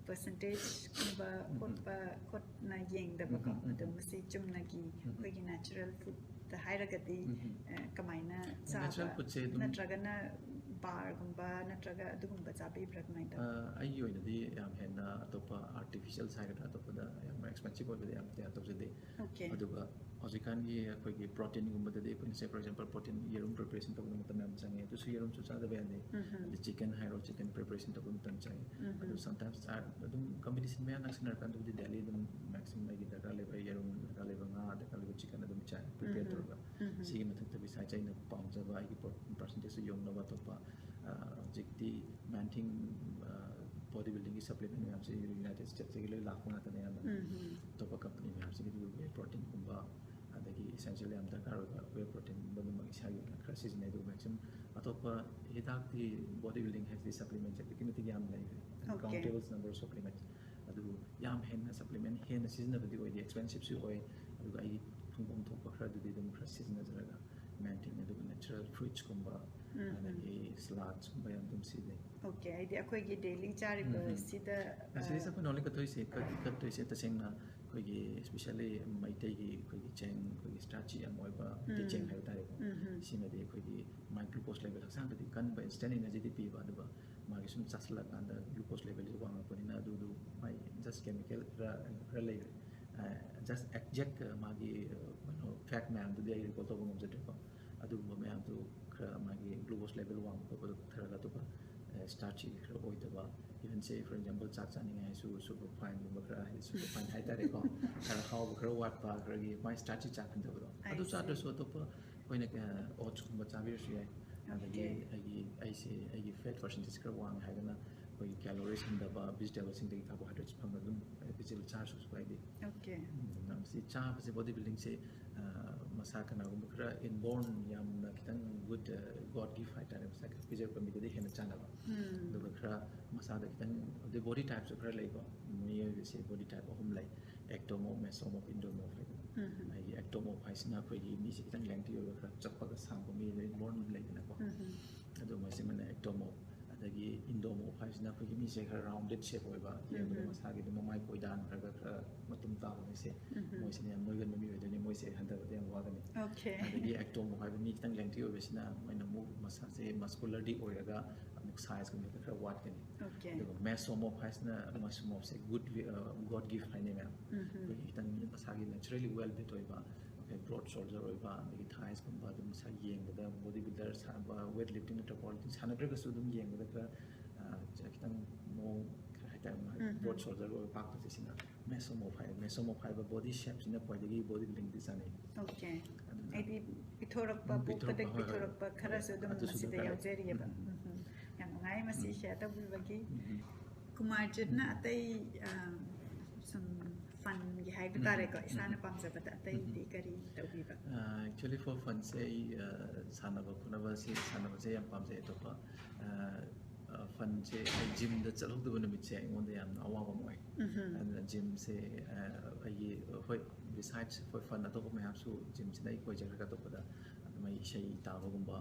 ꯄꯔꯁꯦꯟꯇꯦꯖꯀꯨꯝꯕ ꯎꯝ꯫ ꯍꯣꯠꯄ ꯈꯣꯠꯅ ꯌꯦꯡꯗꯕꯀꯣ꯫ ꯎꯝ, ꯎꯝ, ꯎꯝ꯫ ꯑꯗꯣ ꯃꯁꯤ ꯆꯨꯝꯅꯒꯤ ꯎꯝ꯫ ꯑꯩꯈꯣꯏꯒꯤ ꯅꯦꯆꯔꯦꯜ ꯐꯨꯗꯇ ꯍꯥꯏꯔꯒꯗꯤ, ꯎꯝ, ꯎꯝ꯫ ꯑ, ꯀꯃꯥꯏꯅ ꯅꯦꯆꯔꯦꯜ ꯆꯥꯕ, ꯐꯨꯗꯁꯦ ꯑꯗꯨꯝ ꯅꯠꯇ꯭ꯔꯒꯅ ꯕꯥꯔꯒꯨꯝꯕ ꯅꯠꯇ꯭ꯔꯒ ꯑꯗꯨꯒꯨꯝꯕ ꯆꯥꯕꯤꯕ꯭ꯔꯥ, ꯀꯃꯥꯏꯅ ꯇꯧ? ꯑ, ꯑꯩꯒꯤ ꯑꯣꯏꯅꯗꯤ ꯌꯥꯝ ꯍꯦꯟꯅ ꯑꯇꯣꯞꯄ ꯑꯥꯔꯇꯤꯐꯤꯁꯤꯌꯦꯜꯁ ꯍꯥꯏꯒꯗ꯭ꯔꯥ, ꯑꯇꯣꯞꯄꯗ ꯌꯥꯝ ꯑꯦꯛꯁꯄꯦꯟꯁꯤꯞ ꯑꯣꯏꯕꯗ ꯌꯥꯝ ꯇꯧꯖꯗꯦ꯫ ꯑꯣꯀꯦ꯫ ꯑꯗꯨꯒ ꯍꯧꯖꯤꯛꯀꯥꯟꯒꯤ ꯑꯩꯈꯣꯏꯒꯤ ꯄ꯭ꯔꯣꯇꯤꯟꯒꯨꯝꯕꯗꯗꯤ ꯑꯩꯈꯣꯏꯅ, say for example, ꯄ꯭ꯔꯣꯇꯤꯟ ꯌꯦꯔꯨꯝ ꯄ꯭ꯔꯤꯄꯦꯔꯦꯁꯟ ꯇꯧꯕꯗ ꯃꯇꯝ ꯌꯥꯝ ꯆꯪꯉꯦ, ꯑꯗꯨꯁꯨ ꯌꯦꯔꯨꯝꯁꯨ ꯆꯥꯗꯕ ꯌꯥꯗꯦ꯫ ꯎꯝ, ꯎꯝ꯫ ꯑꯗꯩ ꯆꯤꯀꯟ ꯍꯥꯏꯔꯣ, ꯆꯤꯀꯟ ꯄ꯭ꯔꯤꯄꯦꯔꯦꯁꯟ ꯇꯧꯕ ꯃꯇꯝ ꯆꯪꯉꯦ꯫ ꯎꯝ, ꯎꯝ꯫ ꯑꯗꯨ ꯁꯝꯇꯥꯏꯝꯁ ꯑꯗꯨꯝ ꯀꯝꯄꯤꯇꯤꯁꯟ ꯃꯌꯥ ꯅꯛꯁꯟꯅꯔꯀꯥꯟꯗꯕꯨꯗꯤ ꯗꯦꯂꯤ ꯑꯗꯨꯝ ꯃꯦꯛꯁꯤꯃꯝ ꯑꯩꯒꯤ ꯗꯔꯀꯥꯔ ꯂꯩꯕ ꯌꯦꯔꯨꯝ, ꯗꯔꯀꯥꯔ ꯂꯩꯕ ꯉꯥ, ꯗꯔꯀꯥꯔ ꯂꯩꯕ ꯆꯤꯀꯟ ꯑꯗꯨꯝ ꯆꯥꯏ, ꯄ꯭ꯔꯤꯄꯦꯌꯔ ꯎꯝ, ꯎꯝ꯫ ꯇꯧꯔꯒ꯫ ꯎꯝ, ꯎꯝ꯫ ꯁꯤꯒꯤ ꯃꯊꯛꯇ ꯕꯤꯁꯥꯏꯠꯁ ꯑꯩꯅ ꯄꯥꯝꯖꯕ ꯑꯩꯒꯤ ꯄꯔꯁꯦꯟꯇꯦꯖꯇ ꯌꯧꯅꯕ ꯑꯇꯣꯞꯄ, ꯑ, ꯍꯧꯖꯤꯛꯇꯤ ꯃꯦꯟ ꯊꯤꯡ, ꯑ, ꯕꯣꯗꯤ ꯕꯤꯜꯗꯤꯡꯒꯤ ꯁꯄ꯭ꯂꯤꯃꯦꯟ ꯃꯌꯥꯝꯁꯤ ꯌꯨꯅꯥꯏꯇꯦꯗ ꯁ꯭ꯇꯦꯠꯁꯇꯒꯤ ꯂꯣꯏ ꯂꯥꯛꯄ ꯉꯥꯛꯇꯅꯦ ꯑꯌꯥꯝꯕꯅ꯫ ꯎꯝ, ꯎꯝ꯫ ꯑꯇꯣꯞꯄ ꯀꯝꯄꯅꯤ ꯃꯌꯥꯝꯁꯤꯒꯤꯗꯤ ꯋꯦ ꯄ꯭ꯔꯣꯇꯤꯟꯒꯨꯝꯕ, ꯑꯗꯒꯤ essential ꯌꯥꯝ ꯗꯔꯀꯥꯔ ꯑꯣꯏꯕ whey protein ꯑꯗꯨꯝꯕ ꯏꯁꯥꯒꯤ ꯑꯣꯏꯅ ꯈꯔ ꯁꯤꯖꯤꯟꯅꯩ꯫ ꯑꯗꯨꯒ maximum ꯑꯇꯣꯞꯄ ꯍꯤꯗꯥꯛꯇꯤ body building ꯍꯥꯏꯁꯤꯗꯤ supplements ꯑꯗꯨꯛꯀꯤ ꯃꯇꯤꯛ ꯌꯥꯝ ꯂꯩꯈ꯭ꯔꯦ, Okay. countless number of supplements꯫ ꯑꯗꯨꯕꯨ ꯌꯥꯝ ꯍꯦꯟꯅ supplement ꯍꯦꯟꯅ ꯁꯤꯖꯤꯟꯅꯕꯗꯤ ꯑꯣꯏꯗꯦ, expensiveꯁꯨ ꯑꯣꯏ꯫ ꯑꯗꯨꯒ ꯑꯩꯒꯤ ꯐꯪꯐꯝ ꯊꯣꯛꯄ ꯈꯔꯗꯨꯗꯤ ꯑꯗꯨꯝ ꯈꯔ ꯁꯤꯖꯤꯟꯅꯖꯔꯒ maintain, ꯑꯗꯨꯒ natural fruitsꯀꯨꯝꯕ, ꯎꯝ, ꯎꯝ꯫ ꯑꯗꯒꯤ saladsꯀꯨꯝꯕ ꯌꯥꯝ ꯑꯗꯨꯝ ꯁꯤꯖꯤꯟꯅꯩ꯫ Okay, ꯍꯥꯏꯗꯤ ꯑꯩꯈꯣꯏꯒꯤ daily ꯆꯥꯔꯤꯕ ꯎꯝ, ꯎꯝ꯫ ꯁꯤꯗ, ꯑꯁꯤꯗꯩꯁꯤꯗ ꯑ, ꯑꯩꯈꯣꯏꯅ only ꯀꯠꯇꯣꯏꯁꯦ, ꯀꯠ-, ꯀꯠꯇꯣꯏꯁꯦ ꯇꯁꯦꯡꯅ ꯑꯩꯈꯣꯏꯒꯤ especially ꯃꯩꯇꯩꯒꯤ ꯑꯩꯈꯣꯏꯒꯤ ꯆꯦꯡ, ꯑꯩꯈꯣꯏꯒꯤ starchy ꯌꯥꯝ ꯑꯣꯏꯕ ꯃꯩꯇꯩ ꯎꯝ, ꯆꯦꯡ ꯍꯥꯏꯕ ꯇꯥꯔꯦꯀꯣ꯫ ꯎꯝ, ꯎꯝ꯫ ꯁꯤꯃꯗꯤ ꯑꯩꯈꯣꯏꯒꯤ ꯃꯥꯏ glucose level ꯍꯛꯆꯥꯡꯗꯗꯤ ꯀꯟꯕ instant energyꯗꯤ ꯄꯤꯕ, ꯑꯗꯨꯒ ꯃꯥꯒꯤ ꯁꯨꯝ ꯆꯥꯁꯤꯜꯂꯀꯥꯟꯗ glucose levelꯁꯦ ꯋꯥꯡꯉꯛꯄꯅꯤꯅ ꯑꯗꯨꯗꯨ ꯃꯥꯏ just chemical ꯈꯔ, ꯈꯔ ꯂꯩꯔꯦ꯫ ꯑ, just exact ꯃꯥꯒꯤ, ꯑ, ꯀꯩꯅꯣ fact ꯃꯌꯥꯝꯗꯨꯗꯤ ꯑꯩ recall ꯇꯧꯕ ꯉꯝꯖꯗ꯭ꯔꯦꯀꯣ꯫ ꯑꯗꯨꯒꯨꯝꯕ ꯃꯌꯥꯝꯗꯨ ꯈꯔ ꯃꯥꯒꯤ glucose level ꯋꯥꯡꯕ ꯈꯣꯠꯄꯗꯣ ꯀꯛꯊꯔꯒ ꯑꯇꯣꯞꯄ, ꯑ, starchy ꯈꯔ ꯑꯣꯏꯗꯕ, even say for example ꯆꯥꯛ ꯆꯥꯅꯤꯡꯉꯦ ꯍꯥꯏꯁꯨ superfineꯒꯨꯝꯕ ꯈꯔ, ꯍꯥꯏꯗꯤ superfine ꯍꯥꯏꯇꯥꯔꯦꯀꯣ, ꯈꯔ ꯍꯥꯎꯕ ꯈꯔ ꯋꯥꯠꯄ, ꯈꯔꯒꯤ ꯃꯥꯏ starchy ꯆꯥꯡ ꯍꯟꯊꯕꯗꯣ, I ꯑꯗꯨ see. ꯆꯥꯗ꯭ꯔꯁꯨ ꯑꯇꯣꯞꯄ ꯑꯩꯈꯣꯏꯅ, ꯑ, oatsꯀꯨꯝꯕ ꯆꯥꯕꯤꯔꯁꯨ ꯌꯥꯏ꯫ ꯑꯗꯒꯤ Okay. ꯑꯩꯒꯤ, ꯑꯩꯁꯦ, ꯑꯩꯒꯤ fat percentageꯁꯦ ꯈꯔ ꯋꯥꯡꯉꯦ ꯍꯥꯏꯗꯅ ꯑꯩꯈꯣꯏꯒꯤ calories ꯍꯟꯊꯕ vegetableꯁꯤꯡꯗꯒꯤ carbohydrates ꯐꯪꯕ ꯑꯗꯨꯝ, ꯑ, vegetable ꯆꯥꯔꯁꯨ ꯀꯩꯁꯨ ꯀꯥꯏꯗꯦ꯫ Okay. ꯎꯝ, ꯃꯁꯤ ꯆꯥꯕꯁꯦ, body buildingꯁꯦ, ꯑ, ꯃꯁꯥ ꯀꯅꯥꯒꯨꯝꯕ ꯈꯔ inborn ꯌꯥꯝꯅ ꯈꯤꯇꯪ good, ꯑ, God gift ꯍꯥꯏꯇꯥꯔꯦ, ꯃꯁꯥ ꯈꯔ ꯄꯤꯖꯔꯛꯄ ꯃꯤꯗꯗꯤ ꯍꯦꯟꯅ ꯆꯥꯟꯅꯕ꯫ ꯎꯝ꯫ ꯑꯗꯨꯒ ꯈꯔ ꯃꯁꯥꯗ ꯈꯤꯇꯪ, ꯑꯗꯩ body typeꯁꯨ ꯈꯔ ꯂꯩꯀꯣ꯫ ꯃꯤꯑꯣꯏꯕꯁꯦ body type ꯑꯍꯨꯝ ꯂꯩ: ectomorph, mesomorph, endomorph ꯍꯥꯏꯗꯅ꯫ ꯎꯝ, ꯎꯝ꯫ ꯑꯩꯒꯤ ectomorph ꯍꯥꯏꯁꯤꯅ ꯑꯩꯈꯣꯏꯒꯤ ꯃꯤꯁꯦ ꯈꯤꯇꯪ lengthy ꯑꯣꯏꯕ, ꯈꯔ ꯆꯞꯄꯒ ꯁꯥꯡꯕ ꯃꯤ, inborn ꯂꯩꯗꯅꯀꯣ꯫ ꯎꯝ, ꯎꯝ꯫ ꯑꯗꯨ ꯃꯁꯤꯃꯅ ectomorph꯫ ꯑꯗꯒꯤ endomorph ꯍꯥꯏꯁꯤꯅ ꯑꯩꯈꯣꯏꯒꯤ ꯃꯤꯁꯦ ꯈꯔ rounded shape ꯑꯣꯏꯕ, ꯌꯦꯡꯕꯗ ꯎꯝ꯫ ꯃꯁꯥꯒꯤ ꯑꯗꯨꯝ ꯃꯃꯥꯏ ꯀꯣꯏꯗꯥꯟꯈ꯭ꯔꯒ ꯈꯔ ꯃꯇꯨꯝ ꯇꯥꯕ ꯃꯤꯁꯦ, ꯎꯝ꯫ ꯃꯣꯏꯁꯤꯅ ꯌꯥꯝ ꯅꯣꯏꯒꯟꯕ ꯃꯤ ꯑꯣꯏꯗꯣꯏꯅꯤ, ꯃꯣꯏꯁꯦ ꯍꯟꯊꯕꯗ ꯌꯥꯝ ꯋꯥꯒꯅꯤ꯫ Okay. ꯑꯗꯒꯤ ectomorph ꯍꯥꯏꯕ ꯃꯤ ꯈꯤꯇꯪ lengthy ꯑꯣꯏꯕꯁꯤꯅ ꯃꯣꯏꯅ ꯑꯃꯨꯛ ꯃꯁꯥꯁꯦ muscularly ꯑꯣꯏꯔꯒ ꯑꯃꯨꯛ sizeꯀꯨꯝꯕꯗ ꯈꯔ ꯋꯥꯠꯀꯅꯤ꯫ Okay. ꯑꯗꯨꯒ mesomorph ꯍꯥꯏꯁꯤꯅ, mesomorphꯁꯦ good, ꯑ, God gift ꯍꯥꯏꯅꯩ ꯃꯌꯥꯝ꯫ ꯎꯝ, ꯎꯝ꯫ ꯑꯩꯈꯣꯏꯒꯤ ꯈꯤꯇꯪ ꯃꯁꯥꯒꯤ naturally well built ꯑꯣꯏꯕ, okay, broad shoulder ꯑꯣꯏꯕ, ꯑꯗꯒꯤ thighsꯀꯨꯝꯕ ꯑꯗꯨꯝ ꯃꯁꯥ ꯌꯦꯡꯕꯗ body builder ꯁꯥꯟꯅꯕ, weight lifting ꯅꯠꯇ꯭ꯔꯒ powerlifting ꯁꯥꯟꯅꯗ꯭ꯔꯒꯁꯨ ꯑꯗꯨꯝ ꯌꯦꯡꯕꯗ ꯈꯔ, ꯑ, ꯈꯤꯇꯪ ꯃꯑꯣꯡ ꯈꯔ ꯍꯥꯏꯇꯥꯔꯦ, ꯃꯥꯒꯤ ꯎꯝ, ꯎꯝ꯫ broad shoulder ꯑꯣꯏꯕ ꯄꯥꯛꯄꯁꯦ ꯁꯤꯅ mesomorph ꯍꯥꯏ꯫ Mesomorph ꯍꯥꯏꯕ body shapeꯁꯤꯅ ꯈ꯭ꯋꯥꯏꯗꯒꯤ body buildingꯗꯤ ꯆꯥꯅꯩ꯫ Okay. ꯑꯗꯨꯅ ꯍꯥꯏꯗꯤ ꯄꯤꯊꯣꯔꯛꯄ, ꯎꯝ, ꯄꯣꯛꯄꯗꯒꯤ ꯄꯤꯊꯣꯔꯛꯄ, ꯍꯣꯏ, ꯍꯣꯏ꯫ ꯄꯤꯊꯣꯔꯛꯄ ꯈꯔꯁꯨ ꯑꯗꯨꯝ ꯑꯗꯨꯁꯨ ꯃꯁꯤꯗ ꯗꯔꯀꯥꯔ ꯂꯩ꯫ ꯌꯥꯎꯖꯔꯤꯑꯕ꯫ ꯎꯝ, ꯎꯝ꯫ ꯎꯝ, ꯎꯝ꯫ ꯌꯥꯝ ꯅꯨꯡꯉꯥꯏ ꯃꯁꯤ ꯎꯝ꯫ Share ꯇꯧꯕꯤꯕꯒꯤ꯫ ꯎꯝ, ꯎꯝ꯫ ꯀꯨꯃꯥꯔꯖꯤꯠꯅ ꯎꯝ꯫ ꯑꯇꯩ, ꯑ, ꯁꯨꯝ ꯐꯟꯒꯤ ꯍꯥꯏꯕ ꯇꯥꯔꯦꯀꯣ, ꯏꯁꯥꯅ ꯄꯥꯝꯖꯕꯗ ꯑꯇꯩꯗꯤ ꯀꯔꯤ ꯇꯧꯕꯤꯕ? ꯑꯦꯛꯆꯨꯋꯦꯂꯤ ꯐꯣꯔ ꯐꯟꯁꯦ ꯑꯩ ꯑ, ꯁꯥꯟꯅꯕ ꯈꯣꯠꯅꯕꯁꯤ, ꯁꯥꯟꯅꯕꯁꯦ ꯌꯥꯝ ꯄꯥꯝꯖꯩ꯫ ꯑꯇꯣꯞꯄ ꯐꯟꯁꯦ ꯑꯩ ꯖꯤꯝꯗ ꯆꯠꯍꯧꯗꯕ ꯅꯨꯃꯤꯠꯁꯦ ꯑꯩꯉꯣꯟꯗ ꯌꯥꯝꯅ ꯑꯋꯥꯕ ꯑꯃ ꯑꯣꯏ꯫ ꯑꯗꯨꯅ ꯖꯤꯝꯁꯦ ꯑ, ꯑꯩꯒꯤ, ꯍꯣꯏ, ꯕꯤꯁꯥꯏꯠꯁ ꯍꯣꯏ ꯐꯟ ꯑꯇꯣꯞꯄ ꯃꯌꯥꯝꯁꯨ ꯖꯤꯝꯁꯤꯅ ꯑꯩ ꯀꯣꯏꯖꯈ꯭ꯔꯒ ꯑꯇꯣꯞꯄꯗ ꯑꯗꯨꯝ ꯑꯩ ꯏꯁꯩ ꯇꯥꯕꯒꯨꯝꯕ,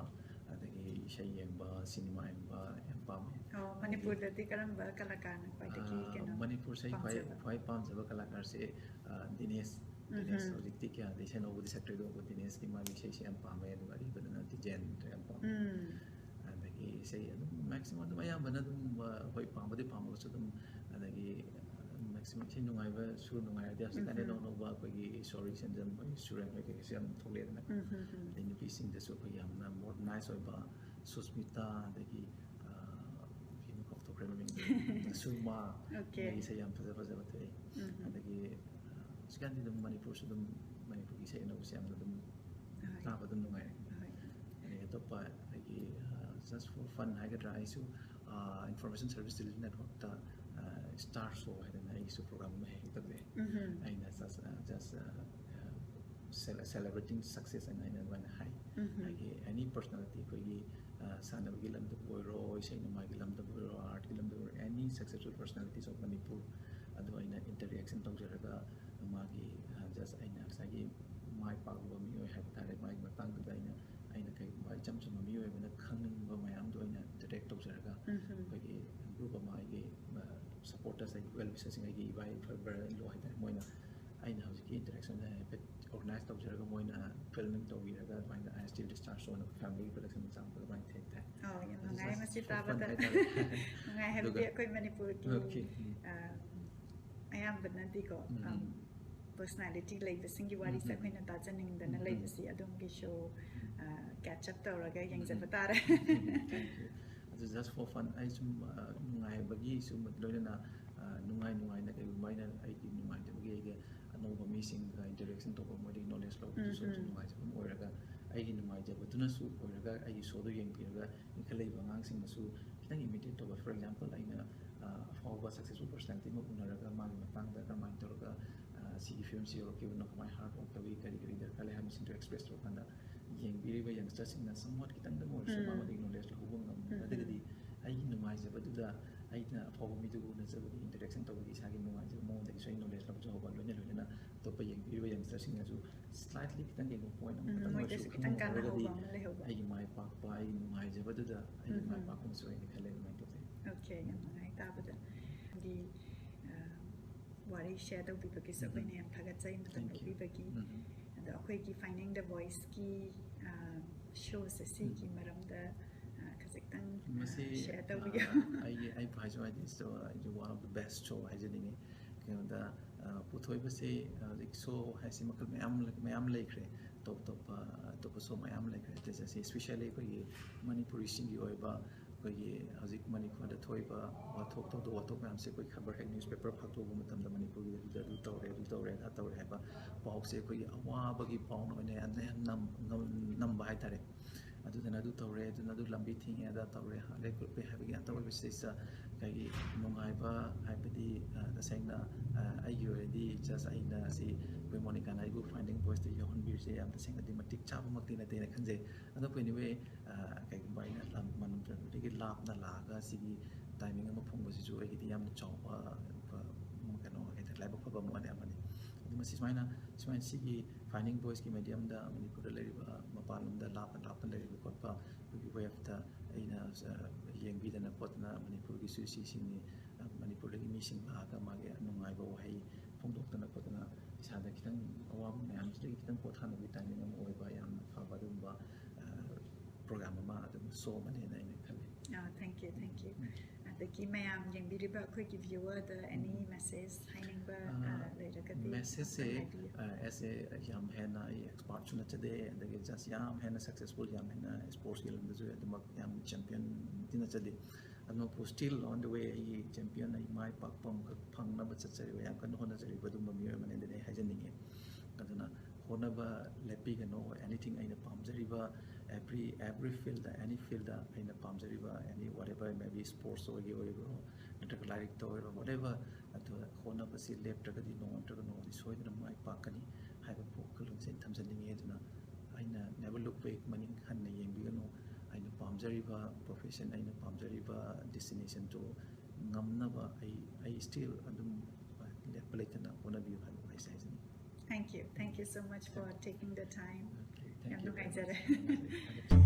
ꯑꯗꯒꯤ ꯏꯁꯩ ꯌꯦꯡꯕ, ꯁꯤꯅꯦꯃꯥ ꯌꯦꯡꯕ ꯌꯥꯝ ꯄꯥꯝꯃꯦ꯫ ꯑꯣ, ꯃꯅꯤꯄꯨꯔꯗꯗꯤ ꯀꯔꯝꯕ ꯀꯂꯥꯀꯥꯔꯅ ꯈ꯭ꯋꯥꯏꯗꯒꯤ ꯑ, ꯀꯩꯅꯣ ꯃꯅꯤꯄꯨꯔꯁꯦ ꯑꯩ ꯈ꯭ꯋꯥꯏ ꯄꯥꯝꯖꯕ? ꯈ꯭ꯋꯥꯏ ꯄꯥꯝꯖꯕ ꯀꯂꯥꯀꯥꯔꯁꯦ ꯑ, ꯗꯤꯅꯦꯁ꯫ ꯗꯤꯅꯦꯁ ꯍꯧꯖꯤꯛꯇꯤ ꯀꯌꯥꯗꯤ ꯏꯁꯩ ꯅꯧꯕꯗꯤ ꯁꯛꯇ꯭ꯔꯦ, ꯑꯗꯨꯕꯨ ꯗꯤꯅꯦꯁꯀꯤ ꯃꯥꯒꯤ ꯏꯁꯩꯁꯦ ꯌꯥꯝ ꯄꯥꯝꯃꯦ꯫ ꯑꯗꯨꯒ ꯑꯔꯤꯕꯗꯅ ꯇꯤꯖꯦꯟ ꯌꯥꯝ ꯄꯥꯝꯃꯦ꯫ ꯎꯝ ꯑꯗꯒꯤ ꯏꯁꯩ ꯑꯗꯨꯝ ꯃꯦꯛꯁꯤꯃꯝ ꯑꯗꯨꯝ ꯑꯌꯥꯝꯕꯅ ꯑꯗꯨꯝ ꯑ, ꯍꯣꯏ, ꯄꯥꯝꯕꯗꯤ ꯄꯥꯝꯃꯒꯁꯨ ꯑꯗꯨꯝ, ꯑꯗꯒꯤ ꯃꯦꯛꯁꯤꯃꯝ ꯏꯁꯩ ꯅꯨꯡꯉꯥꯏꯕ, ꯁꯨꯔ ꯅꯨꯡꯉꯥꯏꯔꯗꯤ ꯍꯧꯖꯤꯛꯀꯥꯟꯗꯤ ꯑꯅꯧ ꯑꯅꯧꯕ ꯑꯩꯈꯣꯏꯒꯤ ꯁꯣꯔꯤ ꯁꯦꯟꯖꯝ, ꯑꯩꯈꯣꯏꯒꯤ ꯁꯨꯔꯦꯟ ꯍꯣꯏ ꯀꯩꯀꯩꯁꯨ ꯌꯥꯝ ꯊꯣꯛꯂꯛꯑꯦꯗꯅ꯫ ꯎꯝ ꯎꯝ ꯎꯝ ꯑꯗꯩ ꯅꯨꯄꯤꯁꯤꯡꯗꯁꯨ ꯑꯩꯈꯣꯏ ꯌꯥꯝꯅ ꯃꯣꯗꯔꯅꯥꯏꯁ ꯑꯣꯏꯕ ꯁꯨꯁꯃꯤꯇꯥ, ꯑꯗꯒꯤ ꯑ, ꯀꯩꯅꯣ ꯀꯥꯎꯊꯣꯛꯈ꯭ꯔꯦ ꯃꯃꯤꯡꯗꯣ, ꯁꯨꯔꯃꯥ, Okay. ꯃꯣꯏꯒꯤ ꯏꯁꯩ ꯌꯥꯝ ꯐꯖ ꯐꯖꯕ ꯊꯣꯛꯑꯦ꯫ ꯎꯝ ꯎꯝ ꯑꯗꯒꯤ ꯑ, ꯍꯧꯖꯤꯛꯀꯥꯟꯗꯤ ꯑꯗꯨꯝ ꯃꯅꯤꯄꯨꯔꯁꯨ ꯑꯗꯨꯝ, ꯃꯅꯤꯄꯨꯔꯒꯤ ꯏꯁꯩ ꯑꯅꯧꯕꯁꯦ ꯌꯥꯝꯅ ꯑꯗꯨꯝ ꯍꯣꯏ. ꯇꯥꯕ ꯑꯗꯨꯝ ꯅꯨꯡꯉꯥꯏꯔꯦ꯫ ꯍꯣꯏ. ꯑꯗꯒꯤ ꯑꯇꯣꯞꯄ ꯑꯩꯈꯣꯏꯒꯤ ꯖꯁ ꯐꯣꯔ ꯐꯟ ꯍꯥꯏꯒꯗ꯭ꯔꯥ, ꯑꯩꯁꯨ ꯏꯟꯐꯣꯔꯃꯦꯁꯟ ꯁꯔꯚꯤꯁ ꯗꯦꯂꯤ ꯅꯦꯠꯋꯥꯛꯇ ꯁ꯭ꯇꯥꯔ ꯁꯣ ꯍꯥꯏꯗꯅ ꯑꯩꯒꯤꯁꯨ ꯄ꯭ꯔꯣꯒ꯭ꯔꯥꯝ ꯑꯃ ꯍꯦꯛ ꯍꯦꯛ ꯇꯧꯖꯩ꯫ ꯎꯝ ꯑꯩꯅ ꯖꯁ ꯖꯁ ꯁꯦꯂꯦꯕ꯭ꯔꯦꯇꯤꯡ ꯁꯛꯁꯦꯁ ꯍꯥꯏꯅ ꯑꯩꯅ ꯑꯗꯨꯃꯥꯏꯅ ꯍꯥꯏ꯫ ꯎꯝ ꯍꯥꯏꯗꯤ ꯑꯦꯅꯤ ꯄꯔꯁꯣꯅꯥꯂꯤꯇꯤ, ꯑꯩꯈꯣꯏꯒꯤ ꯑ, ꯁꯥꯟꯅꯕꯒꯤ ꯂꯝꯗꯕꯨ ꯑꯣꯏꯔꯣ, ꯏꯁꯩ ꯅꯣꯡꯃꯥꯏꯒꯤ ꯂꯝꯗꯕꯨ ꯑꯣꯏꯔꯣ, ꯑꯥꯔꯠꯀꯤ ꯂꯝꯗꯕꯨ ꯑꯣꯏꯔꯣ, any successful personalities of Manipur ꯑꯗꯨ ꯑꯩꯅ ꯏꯟꯇꯔꯦꯛꯁꯟ ꯇꯧꯖꯔꯒ ꯃꯥꯒꯤ ꯖꯁ ꯑꯩꯅ ꯉꯁꯥꯏꯒꯤ ꯃꯥꯏ ꯄꯥꯛꯂꯕ ꯃꯤꯑꯣꯏ ꯍꯥꯏꯕ ꯇꯥꯔꯦ, ꯃꯥꯒꯤ ꯃꯇꯥꯡꯗꯨꯗ ꯑꯩꯅ ꯑꯩꯅ ꯀꯩꯒꯨꯝꯕ ꯏꯆꯝ ꯆꯝꯕ ꯃꯤꯑꯣꯏ ꯑꯃꯅ ꯈꯪꯅꯤꯡꯕ ꯃꯌꯥꯝꯗꯣ ꯑꯩꯅ ꯗꯤꯇꯦꯛ ꯇꯧꯖꯔꯒ ꯎꯝ ꯑꯩꯈꯣꯏꯒꯤ ꯒ꯭ꯔꯨꯞ ꯑꯃ, ꯑꯩꯒꯤ ꯁꯄꯣꯔꯇꯔꯁ, ꯑꯩꯒꯤ ꯋꯦꯜ ꯋꯤꯁꯔꯁꯤꯡ, ꯑꯩꯒꯤ ꯏꯕꯥꯏ ꯕ꯭ꯔꯗꯔ ꯏꯟ ꯂꯣ ꯍꯥꯏꯇꯥꯔꯦ, ꯃꯣꯏꯅ ꯑꯩꯅ ꯍꯧꯖꯤꯛꯀꯤ ꯏꯟꯇꯔꯦꯛꯁꯟꯁꯦ ꯍꯥꯏꯐꯦꯠ ꯑꯣꯔꯒꯅꯥꯏꯁ ꯇꯧꯖꯔꯒ ꯃꯣꯏꯅ ꯐꯤꯜꯃꯤꯡ ꯇꯧꯕꯤꯔꯒ ꯑꯗꯨꯃꯥꯏꯅ ꯑꯥꯏ ꯑꯦꯁ ꯇꯤ ꯗꯤꯁꯇꯥꯔꯁ ꯑꯣꯏꯅ ꯐꯦꯃꯤꯂꯤ ꯄ꯭ꯔꯗꯛꯁꯟ ꯃꯆꯥ ꯑꯃꯈꯛ ꯑꯗꯨꯃꯥꯏꯅ ꯊꯦꯡ ꯊꯥꯏ꯫ ꯑꯣ, ꯌꯥꯝ ꯑꯗꯨ ꯅꯨꯡꯉꯥꯏ just ꯃꯁꯤ for fun ꯇꯥꯕꯗ꯫ ꯍꯥꯏꯇꯥꯔꯦ꯫ ꯅꯨꯡꯉꯥꯏ ꯍꯥꯏꯕꯗꯤ ꯑꯗꯨꯒ ꯑꯩꯈꯣꯏ ꯃꯅꯤꯄꯨꯔꯒꯤ Okay. ꯑ, ꯑꯌꯥꯝꯕꯅꯗꯤꯀꯣ ꯎꯝ. ꯄꯔꯁꯅꯥꯂꯤꯇꯤ ꯂꯩꯕꯁꯤꯡꯒꯤ ꯋꯥꯔꯤꯁꯦ ꯎꯝ. ꯑꯩꯈꯣꯏꯅ ꯇꯥꯖꯅꯤꯡꯗꯅ ꯎꯝ. ꯂꯩꯕꯁꯤ ꯑꯗꯣꯝꯒꯤꯁꯨ ꯀꯦꯠꯆ ꯑꯞ ꯇꯧꯔꯒ ꯌꯦꯡꯖꯕ ꯎꯝ. ꯇꯥꯔꯦ꯫ Thank you. ꯑꯗꯨ just for fun ꯑꯩ ꯁꯨꯝ ꯑ, ꯅꯨꯡꯉꯥꯏꯕꯒꯤ ꯁꯨꯝ ꯂꯣꯏꯅꯅ ꯑ, ꯅꯨꯡꯉꯥꯏ ꯅꯨꯡꯉꯥꯏꯅ ꯀꯩꯒꯨꯝꯕ ꯑꯩꯅ ꯑꯩꯒꯤ ꯅꯨꯡꯉꯥꯏꯖꯕꯒꯤ ꯑꯩꯒꯤ ꯑꯅꯧꯕ ꯃꯤꯁꯤꯡꯒ ꯏꯟꯇꯔꯦꯛꯁꯟ ꯇꯧꯕ, ꯃꯣꯏꯗꯒꯤ ꯅꯣꯂꯦꯖ ꯂꯧꯕꯗꯨꯁꯨ ꯎꯝ. ꯑꯗꯨꯝ ꯅꯨꯡꯉꯥꯏꯖꯕ ꯑꯃ ꯑꯣꯏꯔꯒ ꯑꯩꯒꯤ ꯅꯨꯡꯉꯥꯏꯖꯕꯗꯨꯅꯁꯨ ꯑꯣꯏꯔꯒ ꯑꯩꯒꯤ ꯁꯣꯗꯣ ꯌꯦꯡꯕꯤꯔꯒ ꯏꯟꯈꯠꯂꯛꯏꯕ ꯑꯉꯥꯡꯁꯤꯡꯅꯁꯨ ꯈꯤꯇꯪ ꯏꯃꯤꯇꯦꯠ ꯇꯧꯕ꯫ For example ꯑꯩꯅ ꯑꯐꯥꯎꯕ successful personality ꯑꯃ ꯎꯅꯔꯒ ꯃꯥꯒꯤ ꯃꯇꯥꯡꯗ ꯀꯔꯝꯍꯥꯏꯅ ꯇꯧꯔꯒ ꯁꯤꯒꯤ ꯐꯤꯕꯝꯁꯤ ꯌꯧꯔꯛꯈꯤꯕꯅꯣ, ꯀꯃꯥꯏꯅ hard work ꯇꯧꯏ, ꯀꯔꯤ ꯀꯔꯤ ꯗꯔꯀꯥꯔ ꯂꯩ ꯍꯥꯏꯕꯁꯤꯡꯗꯣ express ꯇꯧꯔꯀꯥꯟꯗ ꯌꯦꯡꯕꯤꯔꯤꯕ youngsterꯁꯤꯡꯅ somewhat ꯈꯤꯇꯪꯗꯪ ꯑꯣꯏꯔꯁꯨ ꯃꯉꯣꯟꯗꯒꯤ knowledge ꯂꯧꯍꯧꯕ ꯉꯝꯃꯒꯗꯤ ꯑꯩꯒꯤ ꯅꯨꯡꯉꯥꯏꯖꯕꯗꯨꯗ ꯑꯩꯅ ꯑꯐꯥꯎꯕ ꯃꯤꯗꯨꯒ ꯎꯅꯖꯕꯒꯤ interaction ꯇꯧꯕꯒꯤ ꯏꯁꯥꯒꯤ ꯅꯨꯡꯉꯥꯏꯖꯕ ꯃꯉꯣꯟꯗꯒꯤꯁꯨ ꯑꯩ knowledge ꯂꯧꯖꯍꯧꯕ, ꯂꯣꯏꯅ ꯂꯣꯏꯅꯅ ꯑꯇꯣꯞꯄ ꯌꯦꯡꯕꯤꯔꯤꯕ youngsterꯁꯤꯡꯅꯁꯨ slightly ꯈꯤꯇꯪ ꯀꯩꯅꯣ point ꯑꯃꯈꯛꯇꯪ ꯑꯣꯏꯔꯁꯨ ꯈꯪꯍꯧꯔꯒꯗꯤ ꯑꯩꯒꯤ ꯃꯥꯏ ꯄꯥꯛꯄ, ꯑꯩꯒꯤ ꯅꯨꯡꯉꯥꯏꯖꯕꯗꯨꯗ ꯑꯩꯒꯤ ꯃꯥꯏ ꯄꯥꯛꯄ ꯑꯃꯁꯨ ꯑꯣꯏꯅꯤ ꯈꯜꯂꯦ꯫ ꯑꯗꯨꯃꯥꯏꯅ ꯇꯧꯖꯩ꯫ Okay, ꯌꯥꯝ ꯅꯨꯡꯉꯥꯏ ꯇꯥꯕꯗ꯫ ꯍꯥꯏꯗꯤ ꯋꯥꯔꯤ share ꯇꯧꯕꯤꯕꯒꯤꯁꯨ ꯑꯩꯈꯣꯏꯅ ꯌꯥꯝ ꯊꯥꯒꯠꯆꯩ, ꯃꯇꯝ ꯂꯧꯕꯤꯕꯒꯤ꯫ ꯑꯗꯣ ꯑꯩꯈꯣꯏꯒꯤ Finding the Voiceꯀꯤ showꯁꯦ ꯁꯤꯒꯤ ꯃꯔꯝꯗ ꯈꯖꯤꯛꯇꯪ share ꯇꯧꯕꯤꯌꯨ꯫ ꯑꯩꯒꯤ ꯑꯩ ꯍꯥꯏꯁꯨ ꯍꯥꯏꯗꯤ ꯑꯩꯒꯤ one of the best show ꯍꯥꯏꯖꯅꯤꯡꯉꯤ꯫ ꯀꯩꯅꯣꯗ ꯄꯨꯊꯣꯛꯏꯕꯁꯦ ꯍꯧꯖꯤꯛ show ꯍꯥꯏꯁꯤ ꯃꯈꯜ ꯃꯌꯥꯝ ꯃꯌꯥꯝ ꯂꯩꯈ꯭ꯔꯦ꯫ ꯑꯇꯣꯞ ꯑꯇꯣꯞꯄ ꯑꯇꯣꯞꯄ show ꯃꯌꯥꯝ ꯂꯩꯈ꯭ꯔꯦ꯫ ꯑꯗꯨꯗ especially ꯑꯩꯈꯣꯏꯒꯤ ꯃꯅꯤꯄꯨꯔꯤꯁꯤꯡꯒꯤ ꯑꯣꯏꯕ ꯑꯩꯈꯣꯏꯒꯤ ꯍꯧꯖꯤꯛ ꯃꯅꯤꯄꯨꯔꯗ ꯊꯣꯛꯏꯕ ꯋꯥꯊꯣꯛ ꯊꯧꯗꯣꯛ ꯋꯥꯊꯣꯛ ꯃꯌꯥꯝꯁꯦ ꯑꯩꯈꯣꯏ ꯈꯕꯔ ꯍꯦꯛ newspaper ꯐꯥꯛꯇꯣꯛꯄ ꯃꯇꯝꯗ ꯃꯅꯤꯄꯨꯔꯒꯤ ꯑꯗꯨꯗ ꯑꯗꯨ ꯇꯧꯔꯦ, ꯑꯗꯨ ꯇꯧꯔꯦ, ꯑꯗꯥ ꯇꯧꯔꯦ ꯍꯥꯏꯕ ꯄꯥꯎꯁꯦ ꯑꯩꯈꯣꯏꯒꯤ ꯑꯋꯥꯕꯒꯤ ꯄꯥꯎꯅ ꯑꯣꯏꯅ ꯌꯥꯝꯅ ꯌꯥꯝ ꯅꯝꯕ ꯍꯥꯏꯇꯥꯔꯦ꯫ ꯑꯗꯨꯗꯅ ꯑꯗꯨ ꯇꯧꯔꯦ, ꯑꯗꯨꯅ ꯑꯗꯨ ꯂꯝꯕꯤ ꯊꯤꯡꯉꯦ, ꯑꯗꯥ ꯇꯧꯔꯦ, ꯍꯥꯠꯂꯦ ꯈꯣꯠꯂꯦ ꯍꯥꯏꯕꯒꯤ ꯉꯥꯛꯇ ꯑꯣꯏꯕꯁꯤꯗ ꯑꯩꯈꯣꯏꯒꯤ ꯅꯨꯡꯉꯥꯏꯕ ꯍꯥꯏꯕꯗꯤ ꯇꯁꯦꯡꯅ ꯑꯩꯒꯤ ꯑꯣꯏꯔꯗꯤ just ꯑꯩꯅ ꯁꯤ ꯑꯩꯈꯣꯏ ꯃꯣꯅꯤꯀꯥꯅ ꯑꯩꯕꯨ Finding Voiceꯇ ꯌꯥꯎꯍꯟꯕꯤꯔꯤꯁꯦ ꯌꯥꯝ ꯇꯁꯦꯡꯅꯗꯤ ꯃꯇꯤꯛ ꯆꯥꯕꯃꯛꯇꯤ ꯅꯠꯇꯦꯅ ꯈꯟꯖꯩ꯫ ꯑꯗꯣ anyway, ꯀꯩꯒꯨꯝꯕ ꯑꯩꯅ ꯃꯅꯤꯄꯨꯔꯗꯒꯤ ꯂꯥꯞꯅ ꯂꯥꯛꯑꯒ ꯁꯤꯒꯤ timing ꯑꯃ ꯐꯪꯕꯁꯤꯁꯨ ꯑꯩꯒꯤꯗꯤ ꯌꯥꯝꯅ ꯆꯥꯎꯕ ꯀꯩꯅꯣ ꯍꯥꯏꯇꯥꯔꯦ, ꯂꯥꯏꯕꯛ ꯐꯕ ꯑꯃ ꯑꯣꯏꯅ ꯑꯃꯅꯤ꯫ ꯑꯗꯨ ꯃꯁꯤ ꯁꯨꯃꯥꯏꯅ ꯁꯨꯃꯥꯏꯅ ꯁꯤꯒꯤ Finding Voiceꯀꯤ mediumꯗ ꯃꯅꯤꯄꯨꯔꯗ ꯂꯩꯔꯤꯕ ꯃꯄꯥꯟꯂꯣꯝꯗ ꯂꯥꯞꯅ ꯂꯥꯞꯅ ꯂꯩꯔꯤꯕ ꯈꯣꯠꯄ ꯑꯩꯈꯣꯏꯒꯤ waveꯇ ꯑꯩꯅ ꯌꯦꯡꯕꯤꯗꯅ ꯈꯣꯠꯇꯅ ꯃꯅꯤꯄꯨꯔꯒꯤꯁꯨ ꯁꯤꯁꯤꯡꯅꯤ, ꯃꯅꯤꯄꯨꯔꯗꯒꯤ ꯃꯤꯁꯤꯡ ꯂꯥꯛꯑꯒ ꯃꯥꯒꯤ ꯅꯨꯡꯉꯥꯏꯕ ꯋꯥꯍꯩ ꯐꯣꯡꯗꯣꯛꯇꯅ ꯈꯣꯠꯇꯅ ꯏꯁꯥꯗ ꯈꯤꯇꯪ ꯑꯋꯥꯕ ꯃꯌꯥꯝꯁꯤꯗꯒꯤ ꯈꯤꯇꯪ ꯄꯣꯊꯥꯅꯕꯒꯤ timing ꯑꯃ ꯑꯣꯏꯕ ꯌꯥꯝꯅ ꯐꯕ ꯑꯗꯨꯒꯨꯝꯕ program ꯑꯃ ꯑꯗꯨꯝ show ꯑꯃꯅꯦꯅ ꯑꯩꯅ ꯈꯜꯂꯤ꯫ Thank you, thank you. ꯑꯗꯒꯤ ꯃꯌꯥꯝ ꯌꯦꯡꯕꯤꯔꯤꯕ ꯑꯩꯈꯣꯏꯒꯤ viewerꯗ any message ꯍꯥꯏꯅꯤꯡꯕ ꯂꯩꯔꯒꯗꯤ messageꯁꯦ as a ꯌꯥꯝ ꯍꯦꯟꯅ ꯑꯩ expertꯁꯨ ꯅꯠꯆꯗꯦ, ꯑꯗꯒꯤ just ꯌꯥꯝ ꯍꯦꯟꯅ successful, ꯌꯥꯝ ꯍꯦꯟꯅ sportsꯀꯤ ꯂꯝꯗꯁꯨ ꯑꯗꯨꯃꯛ ꯌꯥꯝ championꯗꯤ ꯅꯠꯆꯗꯦ꯫ ꯑꯗꯨꯃꯛꯄꯨ still on the way ꯑꯩꯒꯤ champion, ꯑꯩ ꯃꯥꯏ ꯄꯥꯛꯄ ꯑꯃꯈꯛ ꯐꯪꯅꯕ ꯆꯠꯆꯔꯤꯕ, ꯌꯥꯝ ꯀꯟꯅ ꯍꯣꯠꯅꯖꯔꯤꯕ ꯑꯗꯨꯒꯨꯝꯕ ꯃꯤꯑꯣꯏ ꯑꯃꯅꯤ ꯑꯗꯨꯅ ꯑꯩ ꯍꯥꯏꯖꯅꯤꯡꯉꯤ꯫ ꯑꯗꯨꯅ ꯍꯣꯠꯅꯕ ꯂꯦꯞꯄꯤꯒꯅꯣ꯫ Anything, ꯑꯩꯅ ꯄꯥꯝꯖꯔꯤꯕ every every field, any field, ꯑꯩꯅ ꯄꯥꯝꯖꯔꯤꯕ any whatever, maybe sports ꯑꯣꯏꯒꯦ ꯑꯣꯏꯔꯣ, ꯅꯠꯇ꯭ꯔꯒ ꯂꯥꯏꯔꯤꯛꯇ ꯑꯣꯏꯔꯣ, whatever, ꯑꯗꯨ ꯍꯣꯠꯅꯕꯁꯤ ꯂꯦꯞꯇ꯭ꯔꯒꯗꯤ ꯅꯣꯡꯃ ꯅꯠꯇ꯭ꯔꯒ ꯅꯣꯡꯃꯗꯤ ꯁꯣꯏꯗꯅ ꯃꯥꯏ ꯄꯥꯛꯀꯅꯤ ꯍꯥꯏꯕ ꯋꯥꯈꯜꯂꯣꯟꯁꯦ ꯑꯩ ꯊꯝꯖꯅꯤꯡꯉꯤ꯫ ꯑꯗꯨꯅ ꯑꯩꯅ never look back, ꯃꯅꯤꯡ ꯍꯟꯅ ꯌꯦꯡꯕꯤꯒꯅꯨ꯫ ꯑꯩꯅ ꯄꯥꯝꯖꯔꯤꯕ profession, ꯑꯩꯅ ꯄꯥꯝꯖꯔꯤꯕ destinationꯗꯨ ꯉꯝꯅꯕ ꯑꯩ ꯑꯩ still ꯑꯗꯨꯝ ꯂꯦꯞꯄ ꯂꯩꯇꯅ ꯍꯣꯠꯅꯕꯤꯌꯨ ꯍꯥꯏꯕ ꯋꯥꯍꯩꯁꯦ ꯍꯥꯏꯖꯅꯤꯡꯉꯤ꯫ Thank you. Thank you so much for taking the time. Okay, thank ꯌꯥꯝ you very ꯅꯨꯡꯉꯥꯏꯖꯔꯦ꯫ much.